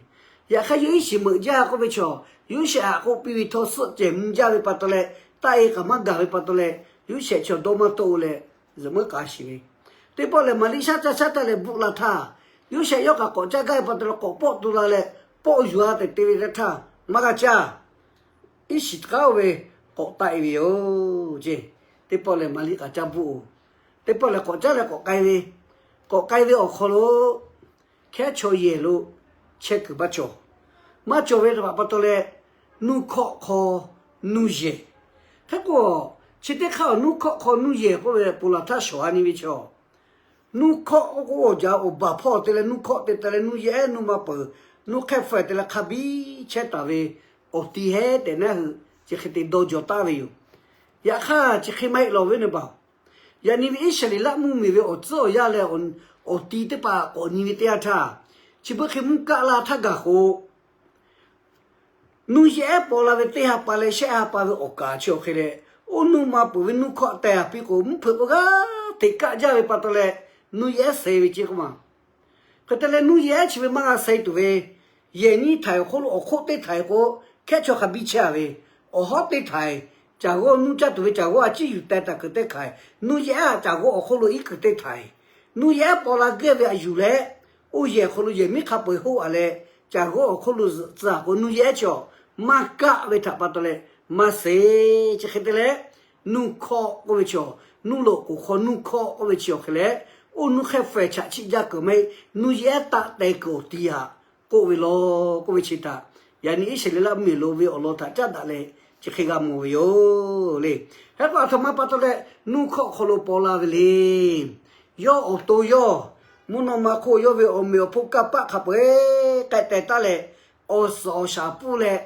Yaꞈ hk'aˇ yawˇ iˉ shiˍ meuꞈ jaˇ k'oˆ ve chaw, Yoˇsehꞈ haꞈ k'oˆ piˇ ve htawˇ suhˆ cehˬ mvuh jaˇ ve pa taw leh, taˆ e kaꞈ maˇ gaˬ ve pa taw leh, Yoˇsehꞈ chaw dawˇ maˇ tawˆ-o leh, zuhꞈ meuˉ k'a shiˍ ve. Teˇ pawˆ lehˬ, Maˍriˆ shaˉ ca shaˉ ca leh bvuhꞈ la htaˇ, Yoˇsehꞈ yawˇ kaꞈ k'awꞈ caˇ gaˇ ve pa taw leh k'awꞈ pawˆ tu la leh, pawˆ yuˬ-a tehꞈ te ve teˇ htaˇ maˇ g'a caˇ. Iˉ shiˍ k'aˉ oˇ ve k'awꞈ taˆ-e ve yoˬ ceˇ. Teˇ pawˆ lehˬ Maˍriˆ k'aꞈ caˇ bvuhˆ-oˬ. Teˇ pawˆ lehˬ k'awꞈ caˉ leh k'awꞈ k'ai ve, k'awꞈ k'ai ve awˬ hk'aw lo hkehˉ chaw yehˬ lo chehˇ kuiˬ maˇ cawˬ. Maˇ cawˬ ve htaꞈ pa taw leh, nuˇ hkawˆ hk'aw nuˇ yehˬ. Hk'e k'o, chi teˇ hk'aˇ awˬ nuˇ hkawˆ hk'aw nuˇ yehˬ k'oˆ ve ponˬ laˬ htaˇ shawˍ-a nyi ve chaw, nuˇ hkawˆ k'oˆ k'o awˬ jaˇ awˬ baˬ hpawˇ te leh nuˇ hkawˆ te ta leh nuˇ yehˬ nuˇ ma peuˬ, nuˇ hk'ehˇ faiˍ te leh hk'a biˇ chehˇ taˍ ve awˬ ti hehˉ tehꞈ naˉ hui chi hk'e te dawˇ jaw taˍ ve yoˬ. Yaꞈ hk'aˇ chi hk'e maˇ heˆ lawˬ ve ne baˬ. Yaꞈ nyi ve Iˉsaˍreˍlaˆ mvuhˇmiˬ ve awˬ tcuhˉ awˬ yanˇ leh awˬ ti teˇ hpaˍ k'awꞈ nyi ve teˇ yanˇ htaˇ, chi beuꞈ hk'e mvuhˇ kaˆ la htaˇ gaˬ k'o, nuˇ yehˬ paw la ve teˇ ha pa leh shehˆ ha pa ve awˬ kaˍ chi awˬ hk'e leh, oˇ nuˇ ma peuˬ ve nuˇ hkawˆ teh-a piˇ k'o, mvuhˇ hpeuꞈ k'o g'aˇ hteꞈ kaˆ jaˇ ve pa taw leh, nuˇ yehˬ seh ve ceˇ k'oˆ ma. Hk'e te leh nuˇ yehˬ chi ve maˇ g'a seh tuˬ ve, yehˬ nyiˇ htaiˍ awˬ hk'oˆ lo awˬ hk'oˆ teˇ htaiˍ k'o, hkehˉ chaw hk'a biˇ chehˇ-a ve, awˬ hawˉ teˇ htaiˍ, caˬ g'awˇ nuˇ caˇ tuˬ ve caˬ g'awˇ a ciˉ yuˬ teh taˍ kuiˬ teˇ htaiˍ, nuˇ yehˬ a caˬ g'awˇ awˬ hk'oˆ lo iˉ kuiˬ teˇ htaiˍ, nuˇ yehˬ paw la gehˇ ve a yuˬ leh, oˇ yehˬ hk'aw lo yehˬ miˉ hk'a peu-eˬ hoˆ-a leh, caˬ g'awˇ awˬ hk'oˆ lo tcuh-a k'o nuˇ yehˬ chaw maˇ kaˆ ve htaꞈ pa taw leh, maˇ seh. Chi hk'e te leh, nuˇ hkawˆ k'oˆ ve chaw, nuˇ loꞈ k'oˍ hk'aw nuˇ hkawˆ k'oˆ ve chi awˬ hk'e leh, oˇ nuˇ hk'ehˇ faiˍ chaꞈ chiˆ jaˇ kuiˬ maˇ heˆ, nuˇ yehˬ taˆ teh kuiˬ awˬ ti htaꞈ k'oˆ ve law k'oˆ ve chi htaꞈ, yaꞈ nyi Iˉsaˍreˍlaˆ mvuhˇmiˬ lo ve awˬ lawn htaꞈ caˉ daꞈ leh chi hk'e g'a mawˬ ve yoˬ le. Hk'e k'o aˬ htoꞈ ma pa taw leh nuˇ hkawˆ hk'aw lo paw la ve le. Yawˇ awˬ to yawˇ, mvuhˇ naw ma hk'oˆ yawˇ ve awˬ meꞈ awˬ hponˇ kanˇ paˆ hk'a peu-eˬ k'ai teh taˉ leh, awˬ suhˍ awˬ shaˍ pfuhˇ leh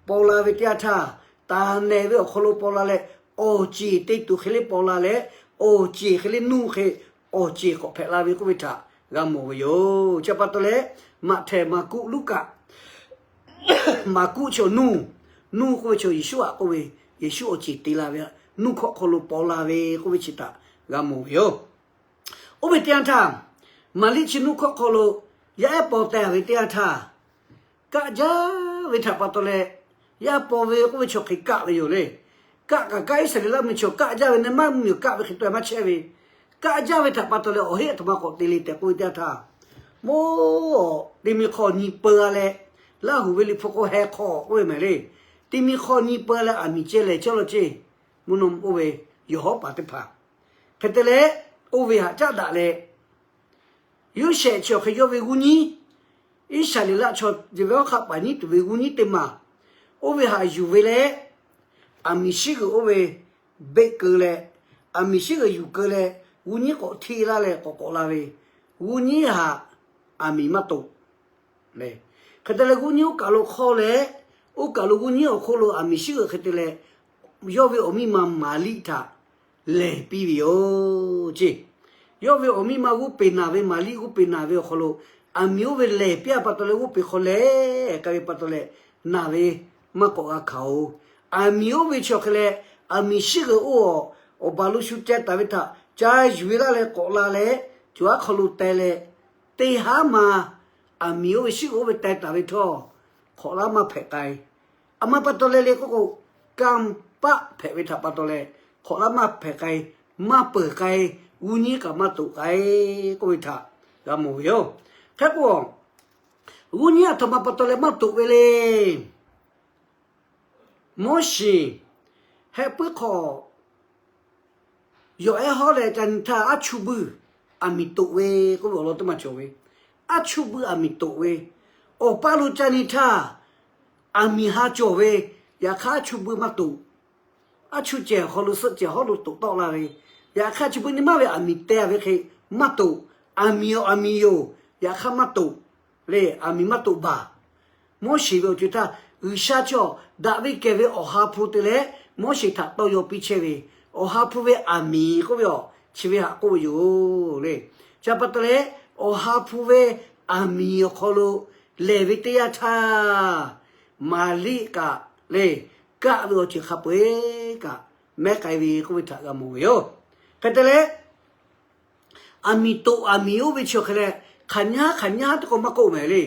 paw la ve teˇ yanˇ htaˇ, taˍ nehˬ ve awˬ hk'aw lo paw la leh, awˬ ceˬ te tuˬ hk'e le paw la leh, awˬ ceˬ hk'e le nuˇ hk'e awˬ ceˬ k'awꞈ hpehꞈ la ve k'oˆ ve htaꞈ g'a mawˬ ve yoˬ. Chi pa taw leh, Maꞈhtehˍ, Maˍkuˆ, Luˉkaꞈ, Maˍkuˆ chi awˬ nuˇ, nuˇ k'oˆ ve chaw Yeˍsuˆ htaꞈ k'oˆ ve, Yeˍsuˆ awˬ ceˬ te la ve, nuˇ hkawˆ hk'aw lo paw la ve k'oˆ ve chi htaꞈ g'a mawˬ ve yoˬ. Oˇ ve teˇ yanˇ htaˇ, Maˍriˆ chi nuˇ hkawˆ hk'aw lo yaˇ ehˉ paw teh-a ve teˇ yanˇ htaˇ, kaˆ jaˇ ve htaꞈ pa taw leh, yaˇ paw ve k'oˆ ve chaw hk'e kaˆ ve yoˬ le. Kaˆ kaꞈ kaˆ, Iˉsaˍreˍlaˆ mvuhˇmiˬ chaw kaˆ jaˇ ve ne maˇ mvuhˇmiˬ kaˆ ve hk'e tawˆ-e maˇ chehˇ ve, kaˆ jaˇ ve htaꞈ pa taw leh awˬ heˆ aˬ htoꞈ ma k'awꞈ te le tehꞈ k'oˆ ve teˇ yanˇ htaˇ, moˇ, teˇ miˬ hk'aw nyi peu-a leh, Laˇhuˍ ve liꞈ hpu k'o heh hk'aw k'oˆ ve mehˍ le. Teˇ miˬ hk'aw nyi peu-a leh aˬ miˍ ceh lehˬ cawˇ law ceˇ. Mvuhˇ naw ma oˇ ve yawˬ hawˉ paˍ teˇ hpaˍ hk'e te leh, oˇ ve htaꞈ caˉ daꞈ leh, Yoˇsehꞈ chi awˬ hk'e yawˇ ve g'uˇ nyiˉ, Iˉsaˍreˍlaˆ chaw ve awˬ hk'aˆ paˍ nyiˉ tuˬ ve g'uˇ nyiˉ teˇ maˬ, oˇ ve htaꞈ yuˬ ve leh, aˬ miˍ shiˉ g'uiˬ oˇ ve beˆ keu leh, aˬ miˍ shiˉ g'uiˬ yuˬ keu leh, g'uˇ nyiˉ k'awꞈ hteˇ laˇ leh k'awꞈ k'awꞈ la ve, g'uˇ nyiˉ htaꞈ aˬ miˍ maˇ toꞈ Hk'e te leh g'uˇ nyiˉ oˇ kaˬ lo hk'awˇ leh, oˇ kaˬ lo g'uˇ nyiˉ awˬ hk'oˆ lo aˬ miˍ shiˉ g'uiˬ hk'e te leh, yawˇ ve awˬ miˇ ma Maˍriˆ htaꞈ lehˬ piˇ ve yoˬ ceˇ. Yawˇ ve awˬ miˇ ma g'oˇ peˬ naˬ ve, Maˍriˆ g'oˇ peˬ naˬ ve awˬ hk'aw lo, aˬ miˍ oˇ ve lehˬ piˇ-a pa taw leh g'oˇ peˬ hk'aw lehˬ k'ai ve pa taw leh, naˬ ve maˇ k'awꞈ g'a hkanˍ-oˬ. Aˬ miˍ oˇ ve chi awˬ hk'e leh, aˬ miˍ shiˉ g'uiˬ oˇ awˬ, awˬ baˬ lo shu ceh taˍ ve htaꞈ ca yuˬ ve laˇ leh k'awꞈ la leh, co haˉ hk'aw lo teh leh, teˇ haˉ ma aˬ miˍ oˇ ve shiˉ g'uiˬ oˇ ve teh taˍ ve htawˇ, hk'awꞈ laˇ maˇ hpehꞈ k'ai. Aˬ ma pa taw leh le k'oˆ k'o, kanˇ paˆ hpehꞈ ve htaꞈ pa taw leh, hk'awꞈ laˇ maˇ hpehꞈ k'ai, maˇ peuˬ k'ai, g'uˇ nyiˉ kaꞈ maˇ toꞈ k'ai k'oˆ ve htaꞈ g'a mawˬ ve yoˬ. Hk'e k'o, g'uˇ nyiˉ aˬ htoꞈ ma pa taw leh maˇ toꞈ ve le. Moˉseˍ heh puiˉ hk'aw yawˬ ehˉ hawˉ leh ca nyi htaˇ, aˉ chuˇ buiˇ aˬ miˍ toꞈ ve k'oˆ ve awˬ lawn teˇ maˬ cawˬ ve, aˉ chuˇ buiˇ aˬ miˍ toꞈ ve, awˬ paˇ lo ca nyi htaˇ, aˬ miˍ ha cawˬ ve, yaꞈ hk'aˇ aˉ chuˇ buiˇ maˇ toꞈ. Aˉ chuˇ cehˬ awˬ hk'aw lo suhˆ cehˬ hawˉ lo toꞈ tawˆ la ve, yaꞈ hk'aˇ chi beuꞈ nyi maˇ ve aˬ miˍ teh ve hk'e maˇ toꞈ. Aˬ miˍ awˬ aˬ miˍ yoˬ, yaꞈ hk'aˇ maˇ toꞈ le, aˬ miˍ maˇ toꞈ baˬ. Moˉseˍ ve awˬ co-e htaˇ, G'uiˬsha chaw daꞈ ve kehˬ ve awˬ ha hpu te leh Moˉseˍ htaꞈ tawˇ yaw piˇ chehˇ ve, awˬ ha hpu ve aˬ miˍ k'oˆ ve awˬ chi ve htaꞈ k'oˆ ve yoˬ le. Chi pa taw leh, awˬ ha hpu ve aˬ miˍ awˬ hk'aw lo lehˬ ve teˇ yanˇ htaˇ, Maˍriˆ kaꞈ le, kaˆ ve awˬ ceuˬ hk'a peu-eˬ kaꞈ mehˉ k'ai ve k'oˆ ve htaꞈ g'a mawˬ ve yoˬ. Hk'e te leh, aˬ miˍ toꞈ aˬ miˍ oˇ ve chi awˬ hk'e leh, hk'aˬ nyaˇ hk'aˬ nyaˇ teˇ k'o maˇ k'oˆ mehˍ le.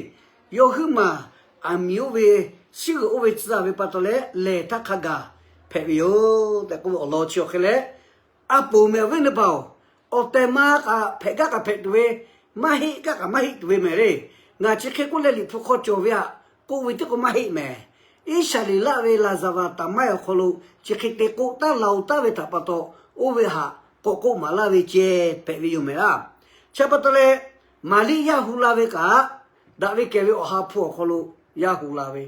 Yawˇ huiˉ maˬ aˬ miˍ oˇ ve shiˉ g'uiˬ oˇ ve tcuh ve pa taw leh, lehˬ htaˇ hk'a gaˬ hpehꞈ ve yoˬ tehꞈ k'oˆ ve awˬ lawn chi awˬ hk'e leh, a poˍ mehˍ awˬ viˉ neˇ baˬ-oˬ, awˬ tehˬ ma kaꞈ hpehꞈ gaˇ kaꞈ hpehꞈ tuˬ ve, maˇ heˆ gaˇ kaꞈ maˇ heˆ tuˬ ve mehˍ le. Ngaˬ chi hk'e k'oˆ leh Liꞈ hpu hk'aw cawˬ ve htaꞈ k'oˆ ve teˇ k'o maˇ heˆ mehˍ. Iˉsaˍreˍlaˆ ve laˍzaˍvaˍ taˍ maiˇ awˬ hk'aw lo chi hk'e te k'oˆ taˉ la-o taˉ ve htaꞈ pa taw, oˇ ve htaꞈ k'awꞈ k'oˆ maˍ laˇ ve ceh hpehꞈ ve yoˬ mehˍ laˇ. Chi pa taw leh, Maˍriˆ yaˇ hu la ve kaꞈ, daꞈ ve kehˬ ve Awˬ ha hpu awˬ hk'aw lo yaˇ hu la ve.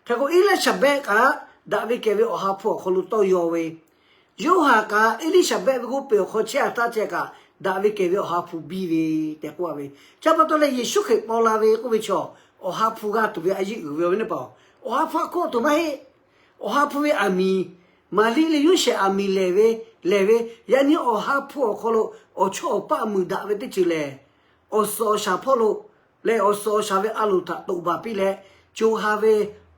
Hk'e k'o, Eˇliˇsaˍbehˆ kaꞈ daꞈ ve kehˬ ve Awˬ ha hpu awˬ hk'aw lo tawˇ yaw ve. Yoˇhanˬ kaꞈ Eˇliˇsaˍbehˆ ve g'oˇ peˬ awˬ hk'aw chehˇ a htaˇ ceh kaꞈ, daꞈ ve kehˬ ve Awˬ ha hpu biˇ ve tehꞈ k'oˆ a ve. Chi pa taw leh, Yeˍsuˆ Hkriꞈ paw la ve k'oˆ ve chaw, Awˬ ha hpu g'a tuˬ ve a yeˇ uiˍ ve awˬ viˉ awˬ nyi paˍ, Awˬ ha hpu htaꞈ hk'oˆ tuˬ maˇ heˆ. Awˬ ha hpu ve aˬ miˍ, Maˍriˆ leh Yoˇsehꞈ aˬ miˍ lehˬ ve, lehˬ ve, yaꞈ nyi Awˬ ha hpu awˬ hk'aw lo awˬ chawˇ awˬ paˆ muiˬ daꞈ ve teˇ ceuˬ lehˬ, awˬ suhˍ awˬ shaˍ hpawˇ lo leh awˬ suhˍ awˬ shaˍ ve a loˍ htaꞈ toꞈ baˬ piˇ leh, co ha ve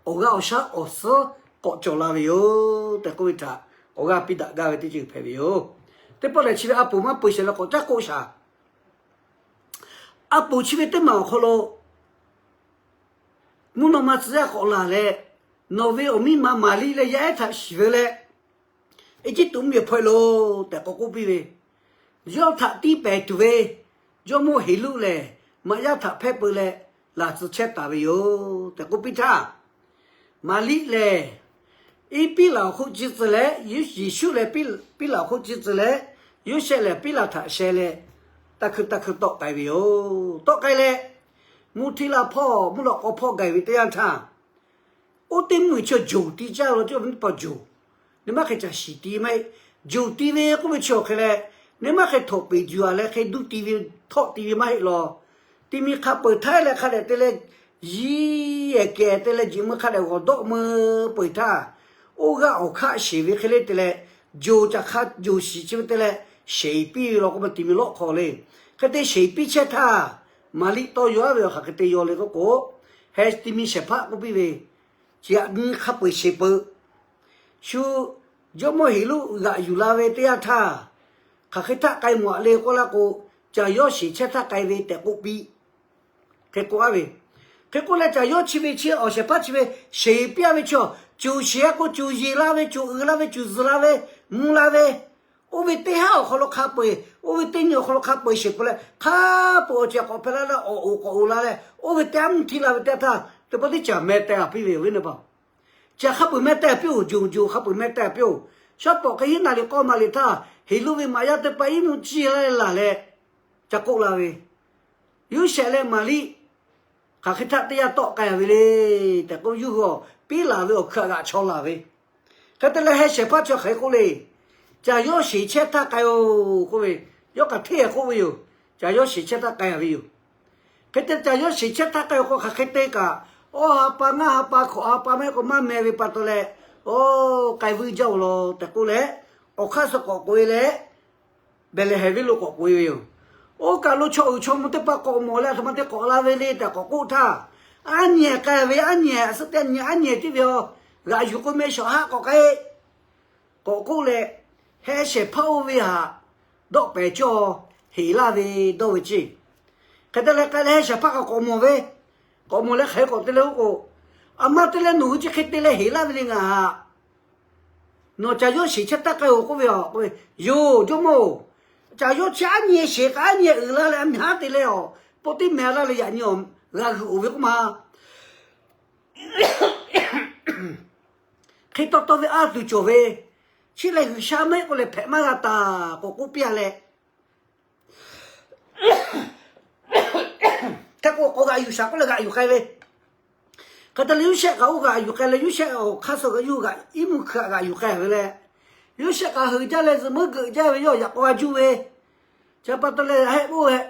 awˬ g'aˇ awˬ shaˉ awˬ suhˉ k'awꞈ cawˬ la ve yoˬ tehꞈ k'oˆ ve htaꞈ awˬ g'aˇ piˇ daꞈ gaˇ ve teˇ ceuˬ hpehꞈ ve yoˬ. Teˇ pawˆ lehˬ, chi ve a poˍ maˇ peu sheˍ leh k'awꞈ caˉ k'oˆ shaˍ. A poˍ chi ve teˇ maˬ awˬ hk'aw lo mvuhˇ naw ma tcuh yaˇ k'awꞈ laˬ leh, nawˬ ve awˬ miˇ ma Maˍriˆ leh yaˇ ehˉ htaꞈ shiˍ ve leh, Eˇjiˇtuꞈ mvuhˇmiˬ hpawehˇ loˬ tehꞈ k'awꞈ k'oˆ piˇ ve, yawˇ htaꞈ tiˇ pehˍ tuˬ ve jawˇmawˇ Heˍroˆ lehˬ, maꞈ yaˇ htaꞈ hpehˇ peu leh laˬ tcuh chehˇ taˍ ve yoˬ tehꞈ k'oˆ piˇ htaˇ, Maˍriˆ lehˬ, iˉ piˉ laˬ awˬ hk'oˆ ciˇ tcuh leh, Yeˍsuˆ lehˬ piˉ laˬ awˬ hk'oˆ ciˇ tcuh leh, Yoˇsehꞈ lehˬ piˉ laˬ htaꞈ sheh leh, taˇ hkui taˇ hkui tawˆ k'ai ve yoˬ. Tawˆ k'ai leh, mvuhˇ htiˇ la hpawˇ mvuhˇ lawꞈ k'aw hpawˇ gaˬ ve teˇ yanˇ htaˇ, oˇ teˇ mvuhˇmiˬ chi awˬ jawˬ ti caˇ la cawˇ ve teˇ hpaˍ jawˬ, neˇ maˇ hk'e caˬ shiˍ ti maˇ heˆ. Jawˬ ti ve k'oˆ ve chi awˬ hk'e leh, neˇ maˇ hk'e htoꞈ peˍ juˬ a leh hk'e duˇ ti ve, htawˆ ti ve maˇ heˆ law. Ti mi hk'a peu-eˬ htaˇ leh hk'a dehꞈ te leh, yiˇ ehˍ kehˬ te leh jiꞈ mui hk'a dehꞈ g'awˬ dawˆ mui peu-eˬ htaˇ, oˇ g'aˇ awˬ hkaˆ sheˍ ve hk'e le te leh, jawˬ caˬ hk'a jawˬ shiˍ chi ve te leh, sheˍ piˇ ve law k'o, ma ti mi lawˆ hk'aw le. Hk'e te sheˍ piˇ chehˇ htaˇ, Maˍriˆ tawˇ yaw aˉ ve awˬ hk'aˬ hk'e te yaw le k'oˆ k'o, heh ti mi shehˍ hpaˇ k'oˆ piˇ ve, chi aꞈ nyi hk'a peu-eˬ sheˍ peuˬ. Shu jawˇmawˇ Heˍroˆ g'aꞈ yuˬ la ve teˇ yanˇ htaˇ, hk'aˬ hk'e htaˆ k'ai mawˬ aꞈ le k'oˆ laˇ k'o, caˬ yawˇ sheˍ chehˇ htaˇ k'ai ve tehꞈ k'oˆ piˇ. Hk'e k'oˆ a ve, hk'e k'oˆ leh caˬ yawˇ chi ve chi awˬ shehˍ hpaˇ chi ve sheˍ piˇ a ve chi awˬ, co sheˍ a k'o co yeˬ la ve, co uiˍ la ve, co zuhˬ la ve, mvuh la ve, oˇ ve teˇ haˉ awˬ hk'aw lo hk'a peu-eˬ, oˇ ve teˇ nyi awˬ hk'aw lo hk'a peu-eˬ sheˍ peuˬ leh, hk'a peu-eˬ awˬ ceuˬ k'awꞈ hpehꞈ la leh awˬ oˍ k'awꞈ oˍ la leh, oˇ ve teˇ haˉ mvuhˇ htiˇ la ve teˇ yanˇ htaˇ, teˇ pawˆ teˇ caˬ meh teh a piˇ ve yoˬ ve neˇ paˍ. Caˬ hk'a peu-eˬ meh teh a piˇ-oˬ, jawˬ jawˬ hk'a peu-eˬ meh teh a piˇ-oˬ. Shaˉ pawˍ hk'e hiˉ na liꞈ k'awˇ ma liꞈ htaˇ, Heˍroˆ ve maꞈ yaˇ teˇ hpaˍ iˉ mvuhˇ ciˇ la leh laˬ leh, ca k'oˆ la ve, Yoˇsehꞈ leh Maˍriˆ hk'aˬ hk'e htaˆ teˇ yanˇ tawˆ k'ai ve le tehꞈ k'oˆ, yawˇ hui awˬ piˉ laˬ ve awˬ hkui aꞈ g'aꞈ chaw laˬ ve. Hk'e te leh heh shehˍ hpaˇ chi hk'aˬ hk'e k'oˆ le, caˬ yawˇ sheˍ chehˇ htaˇ k'ai-oˬ k'oˆ ve, yawˇ kaꞈ hteˇ k'oˆ ve yoˬ. Caˬ yawˇ sheˍ chehˇ htaˇ k'ai ve yoˬ. Hk'e te caˬ yawˇ sheˍ chehˇ htaˇ k'ai-oˬ k'o, hk'aˬ hk'e te kaꞈ, awˇ ha pa ngaˇ ha pa hkawꞈ ha pa maˇ heˆ k'o maˇ meh ve pa taw leh, oˇ k'ai vuiˇ jaˇ-oˬ law tehꞈ k'oˆ leh, awˬ hk'aˇ suh k'awꞈ k'oꞈ-e leh, Behˍlehˍhehnˍ venˇ lo k'awꞈ k'oꞈ-e ve yoˬ. Oˇ kaˬ lo chaw uiˍ chaw mvuh teˇ hpaˍ k'awꞈ mawˬ leh, a htoꞈ ma te k'awꞈ la ve le tehꞈ k'awꞈ k'oˆ htaˇ, aˉ nyi ehˍ k'ai ve, aˉ nyi ehˍ suhˆ teˇ nyi aˉ nyi ehˍ tiˉ ve awˬ, g'aꞈ yuˬ k'o meh shawˍ haˆ k'awꞈ k'ai k'awꞈ k'oˆ leh, heh shehˍ hpaˇ oˇ ve htaꞈ dawˆ pehˍ cawˇ heˍ laˇ ve dawˇ ve ceˇ. Hk'e te leh k'ai leh heh shehˍ hpaˇ kaꞈ k'awꞈ mawˬ ve, k'awꞈ mawˬ leh hk'aˬ hk'e k'awꞈ te leh k'oˆ k'o, aˬ ma te leh nawˬ hui chi hk'e te leh heˍ laˇ ve le ngaˬ htaꞈ, nawˬ caˬ yawˇ sheˍ chehˇ htaˇ k'ai-oˬ k'oˆ ve a k'o, yoˬ jawˇmawˇ-oˬ, caˬ yawˇ chi aˉ nyi sheˍ kaꞈ aˉ nyi uiˍ laˇ leh a miˬ haˉ te leh awˬ, pawˆ teˇ meh laˇ leh yaꞈ nyi awˬ g'a g'euꞈ-oˬ ve k'oˆ ma. Hk'e taw taw ve a tuˬ cawˬ ve, chi lehˬ G'uiˬsha maˇ heˆ k'oˆ leh hpehꞈ maˇ g'a taˍ k'awꞈ k'oˆ piˇ-a leh, hk'e k'o k'awꞈ g'aꞈ yuˬ shaˍ k'oˆ leh g'aꞈ yuˬ k'ai ve. Hk'e te leh Yoˇsehꞈ kaꞈ oˇ g'aꞈ yuˬ k'ai leh, Yoˇsehꞈ awˬ hk'aˇ suh g'aꞈ yuˬ g'aꞈ iˉ mvuhˇ hkui htaꞈ g'aꞈ yuˬ k'ai ve leh, Yoˇsehꞈ kaꞈ heuˬ jaˇ leh zuhꞈ meuˉ geuꞈ jaˇ ve yawˇ yaꞈ k'aw g'a juˇ ve. Chi pa taw leh heh k'oˆ heh,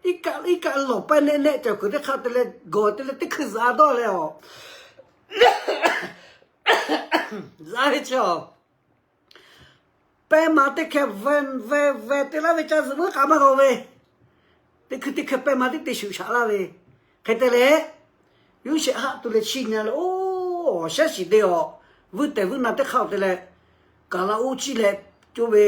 iˉ kaˆ lawˬ paiˇ nehˆ nehˆ cawˬ kuiˬ teˇ hk'aˇ te leh gawˬ te leh teˇ hkui zuhꞈ a dawˇ leh awˬ, zuhꞈ ve chi awˬ, pehˇ ma teˇ hkeh ve ve ve te laˇ ve ca zuhꞈ meuˉ k'a maˇ g'a ve, teˇ hkui teˇ hkeh pehˇ ma teˇ te shuˍ shaꞈ laˇ ve. Hk'e te leh, Yoˇsehꞈ haˆ tuˬ leh chi nyi leh, oˇ awˬ shaˉ shiˍ te awˬ, vuiˇ tehˬ vuiˇ na teˇ hk'aˇ te leh, kaˬ la oˇ ciˇ leh, coˇ ve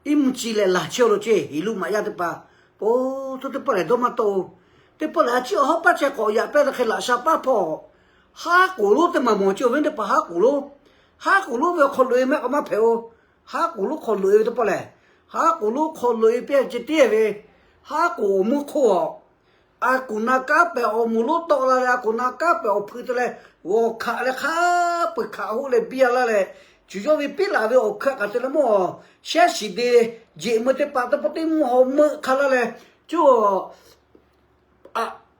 iˉ mvuhˇ ciˇ leh laˬ chehˇ lo ceˇ, Heˍroˆ maꞈ yaˇ teˇ hpaˍ, oˇ, to teˇ pawˆ lehˬ dawˇ maˇ tawˆ-oˬ. Teˇ pawˆ lehˬ a ciˉ awˬ hawˉ paˇ chehˇ k'awꞈ yaꞈ pehˇ leh hk'e laꞈ sha paˇ hpawˇ, haˉ k'oˍ lonˉ teˇ maˬ mawˬ ceˇ, awˬ viˉ teˇ hpaˍ haˉ k'oˍ lonˉ, haˉ k'oˍ lonˉ ve awˬ hk'aw loꞈ-e mehˆ k'awꞈ maˇ hpehꞈ-oˬ. Haˉ k'oˍ lonˉ hk'aw loꞈ-e ve teˇ pawˆ lehˬ, haˉ k'oˍ lonˉ hk'aw loꞈ-e piˇ ce tiˉ ve, haˉ k'oˍ awˬ mvuhˇ hk'oˆ awˬ a kuˬ na kanˉ pehˍ awˬ moˍ lonˉ tawˆ la leh, a kuˬ na kanˉ pehˍ awˬ hpui te leh, g'awˬ hkaꞈ leh hk'a peu-eˬ hkaꞈ hoˆ leh biˇ a laˇ leh, cuˬ yawˇ ve piˉ laˬ ve awˬ hkui htaꞈ kaꞈ te leh mawˇ shehˉ shiˍ de, jeꞈ meuˇ teˇ hpaˍ teˇ pawˆ teˇ mvuhˇ haw meuˆ hk'a laˇ leh, cuˇ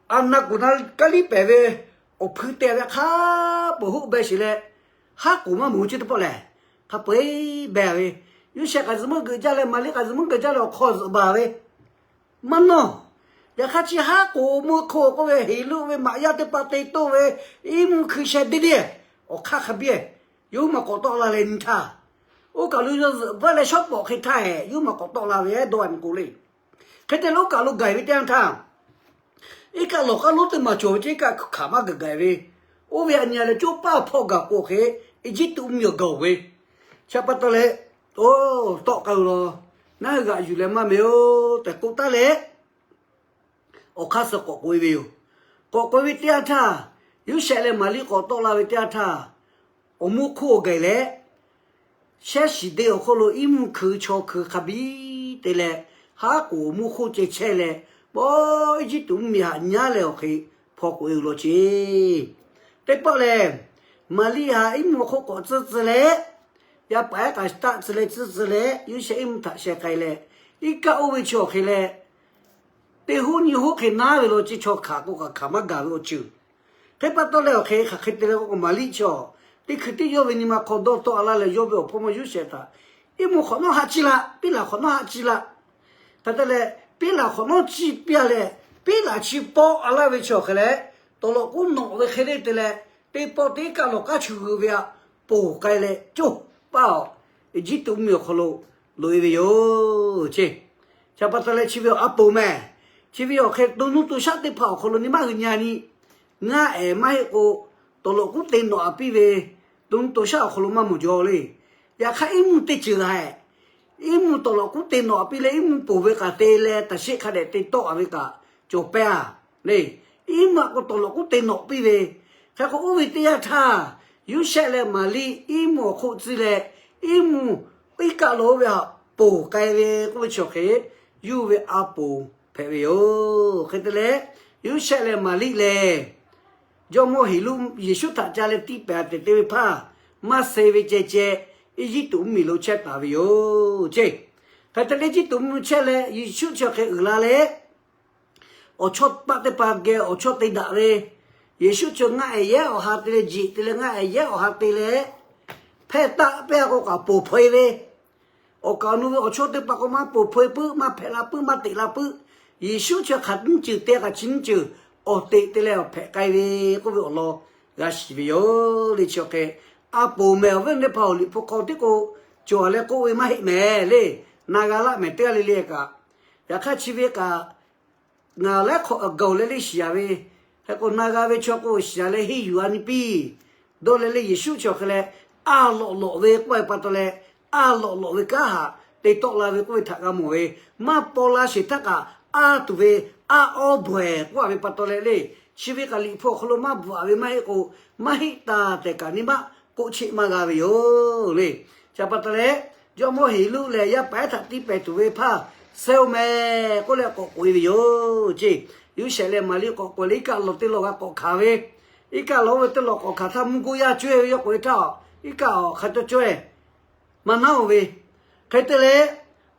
a na kuˬ na kanˉ liˇ pehˍ ve awˬ hpui te ve hk'a peu-eˬ hoˆ beh sheˍ leh, haˉ k'oˍ maˇ moˍ chi teˇ pawˆ lehˬ, hk'a peu-eˬ beh ve, Yoˇsehꞈ k'aꞈ zuhꞈ meuˇ geuꞈ jaˇ leh Maˍriˆ k'aꞈ zuhꞈ meuˇ geuꞈ jaˇ leh awˬ hk'aw zuhꞈ baˬ ve maˇ nawˇ. Yaꞈ hk'aˇ chi haˉ k'oˍ meuˇ hk'oˆ k'oˆ ve Heˍluˆ ve maꞈ yaˇ teˇ hpaˍ te toˆ ve iˉ mvuhˇ hkui sheh deˇ deˇ, awˬ hk'aˇ hk'a biˇ, yawˇ huiˉ maˬ k'awꞈ tawˆ la leh nyi htaˇ, oˇ kaˬ lo yawˇ zuhꞈ bvuhˆ leh shawˉ pawˍ hk'e htaˇ, yawˇ huiˉ maˬ k'awꞈ tawˆ la ve dawˇ a nyi k'o le. Hk'e te leh oˇ kaˬ lo gaˬ ve teˇ yanˇ htaˇ, iˉ kaˆ lawˬ k'aˉ lonˉ teˇ maˬ cawˬ ve ceˇ, iˉ kaˆ hkanˍ maˇ gaˬ gaˬ ve, oˇ ve a nyi a leh coˇ paˇ hpawˇ gaˬ k'o hk'e, Eˇjiˇtuꞈ mvuhˇmiˬ awˬ gaˬ-oˬ ve, chi pa taw leh, oˇ tawˆ k'ai-o law, naˉ hui g'aꞈ yuˬ leh maˇ meh-oˬ tehꞈ k'oˆ taˉ leh, awˬ hk'aˇ suh k'awꞈ k'oꞈ-e ve yoˬ. K'awꞈ k'oꞈ-e ve teˇ yanˇ htaˇ, Yoˇsehꞈ leh Maˍriˆ k'awꞈ tawˆ la ve teˇ yanˇ htaˇ, awˬ moˇ hk'oˆ awˬ gaˬ leh, shehˉ shiˍ de awˬ hk'oˆ lo iˉ mvuhˇ hkui chaw hkui hk'a biˇ te leh, haˉ k'oˍ awˬ moˇ hk'oˆ ceh chehˇ leh, pawˆ Eˇjiˇtuꞈ mvuhˇmiˬ htaꞈ nyaˉ leh awˬ hk'e hpaw k'oꞈ-e law ceˇ. Teˇ pawˆ lehˬ, Maˍriˆ htaꞈ iˉ mvuhˇ awˬ hk'oˆ k'awꞈ tcuhˇ tcuh leh, yaˇ paˍ ehˉ k'aꞈ taˆ tcuh leh tcuhˇ tcuh leh, Yoˇsehꞈ iˉ mvuhˇ htaꞈ sheh k'ai leh, iˉ kaˆ oˇ ve chi awˬ hk'e leh, teˇ hoˉ nyiˇ hoˉ hk'e naˉ ve law ceˇ, chaw hkanˍ k'o kaꞈ hkanˍ maˇ gaˬ ve awˬ ceuˬ. Hk'e pa taw leh awˬ hk'e hk'aˬ hk'e te leh k'o, Maˍriˆ chi teˇ hkui tiˉ yawˇ ve nyi ma hk'aw dawˇ tawˆ a laˇ leh, yawˇ ve awˬ hpawˇ mawˇ Yoˇsehꞈ htaꞈ iˉ mvuhˇ hk'awꞈ nawˉ haˆ ciˇ laˇ, piˉ laˬ hk'awꞈ nawˉ haˆ ciˇ laˇ. Hk'e te leh, piˉ laˬ hk'awꞈ nawˉ ciˇ piˇ a leh, piˉ laˬ chi pawˆ a laˇ ve chi awˬ hk'e leh, tawˍ lawꞈ k'oˉ nawꞈ ve hk'e le te leh, teˇ pawˆ teˇ kaˆ lawˬ k'aˉ chu g'uiˬ ve htaꞈ ponˬ k'ai leh coˇ paˇ-oˬ, Eˇjiˇtuꞈ mvuhˇmiˬ awˬ hk'aw lo loꞈ-e ve yoˬ ceˇ. Chi pa taw leh chi ve awˬ a ponˬ mehˍ. Chi ve awˬ hk'e to nuˇ to shaˉ teˇ hpaˍ awˬ hk'aw lo nyi maˇ hui nyi a nyi, ngaˆ ehˍ maˇ heˆ k'o, tawˍ lawꞈ k'oˉ te nawꞈ a piˇ ve to nuˇ to shaˉ awˬ hk'aw lo maˇ mawˬ jaw le. Yaꞈ hk'aˇ iˉ mvuhˇ teˇ ceuˬ htaꞈ, iˉ mvuhˇ tawˍ lawꞈ k'oˉ te nawꞈ piˇ leh iˉ mvuhˇ ponˬ ve kaꞈ te leh taˍ sheˆ hk'a dehꞈ te tawˆ a ve kaꞈ cawˬ pehˇ a le. Iˉ mvuhˇ a k'o tawˍ lawꞈ k'oˉ te nawꞈ piˇ ve. Hk'e k'o oˇ ve teˇ yanˇ htaˇ, Yoˇsehꞈ leh Maˍriˆ iˉ mvuhˇ awˬ hk'oˆ tcuhˇ leh, iˉ mvuhˇ iˉ kaˆ lawˬ oˇ ve htaꞈ ponˬ k'ai ve k'oˆ ve chi awˬ hk'e, yawˇ hui ve a ponˬ hpehꞈ ve yoˬ. Hk'e te leh, Yoˇsehꞈ leh Maˍriˆ lehˬ, jawˇmawˇ Heˍluˆ Yeˍsuˆ htaꞈ ca leh tiˇ pehˍ a tehꞈ te ve hpaˇ maˇ suh ve ceh ceh, Eˇjiˇtuꞈ mvuhˇmiˬ lo chehˇ taˍ ve yoˬ ceˇ. Hk'e te leh Eˇjiˇtuꞈ mvuhˇmiˬ chehˇ leh Yeˍsuˆ chi awˬ hk'e uiˍ la leh, awˬ chawˇ paˆ teˇ hpaˍ geh awˬ chawˇ te daꞈ ve, Yeˍsuˆ chi ngaˆ ehˍ yehˉ awˬ ha te leh jeꞈ te leh ngaˆ ehˍ yehˉ awˬ ha te leh, hpehˇ taˆ pehˇ k'o kaꞈ ponˬ hpaw-e ve, awˬ kaˍ awˬ nu ve awˬ chawˇ teˇ hpaˍ k'o maˇ ponˬ hpaw-e puiˉ, maˇ hpehꞈ la puiˉ, maˇ teꞈ la puiˉ. Yeˍsuˆ chi hk'aˬ nyiˇ ceuˬ te kaꞈ chi nyiˇ ceuˬ awˬ teꞈ te leh awˬ hpehꞈ k'ai ve k'oˆ ve awˬ lawn g'a shiˍ ve yoˬ le. Chi awˬ hk'e a ponˬ mehˍ awˬ viˉ awˬ nyi teˇ hpaˍ-oˬ, Liꞈ hpu hk'aw tiˉ k'o cawˬ leh k'oˆ ve maˇ heˆ mehˍ le. Na g'a laˆ mehˍ teˇ g'aˇ le le kaꞈ, yaꞈ hk'aˇ chi ve kaꞈ ngaˬ laiˉ hk'awꞈ gaˬ-oˬ leh le shiˍ a ve, hk'e k'o na g'a ve chaw k'o shiˍ a leh henˇ yuˬ a nyi piˇ. Dawˇ leh le Yeˍsuˆ chi awˬ hk'e leh a lawꞈ lawꞈ ve k'oˆ ve pa taw leh, a lawꞈ lawꞈ ve kanˉ htaꞈ te tawˆ la ve k'oˆ ve htaꞈ g'a mawˬ ve, maˇ paw la sheˍ htaˇ kaꞈ a tuˬ ve a awˇ bawehˬ k'oˆ a ve pa taw leh le, chi ve kaꞈ Liꞈ hpu awˬ hk'aw lo maˇ bvuhꞈ a ve maˇ heˆ k'o, maˇ heˆ taˍ tehꞈ kaꞈ nyi ma k'oˆ cheˆ maˇ g'a ve yoˬ le. Chi pa taw leh, jawˇmawˇ Heˍluˆ lehˬ yaˇ paˍ ehˉ htaꞈ tiˇ pehˍ tuˬ ve hpaˇ suh-oˬ mehˍ k'oˆ leh k'awꞈ k'oꞈ-e ve yoˬ ceˇ. Yoˇsehꞈ leh Maˍriˆ k'awꞈ k'oꞈ leh iˉ kaˆ lawˬ teˇ lawˬ g'a k'awꞈ hkanˍ ve, iˉ kaˆ lawˬ oˇ ve teˇ lawˬ k'awꞈ hkanˍ htaˇ mvuhˇ goˇ yaˇ cawehˇ ve yawˇ k'oꞈ-e htaˇ, iˉ kaˆ awˬ hk'a cawˇ cawehˇ maˇ naˉ-oˬ ve. Hk'e te leh,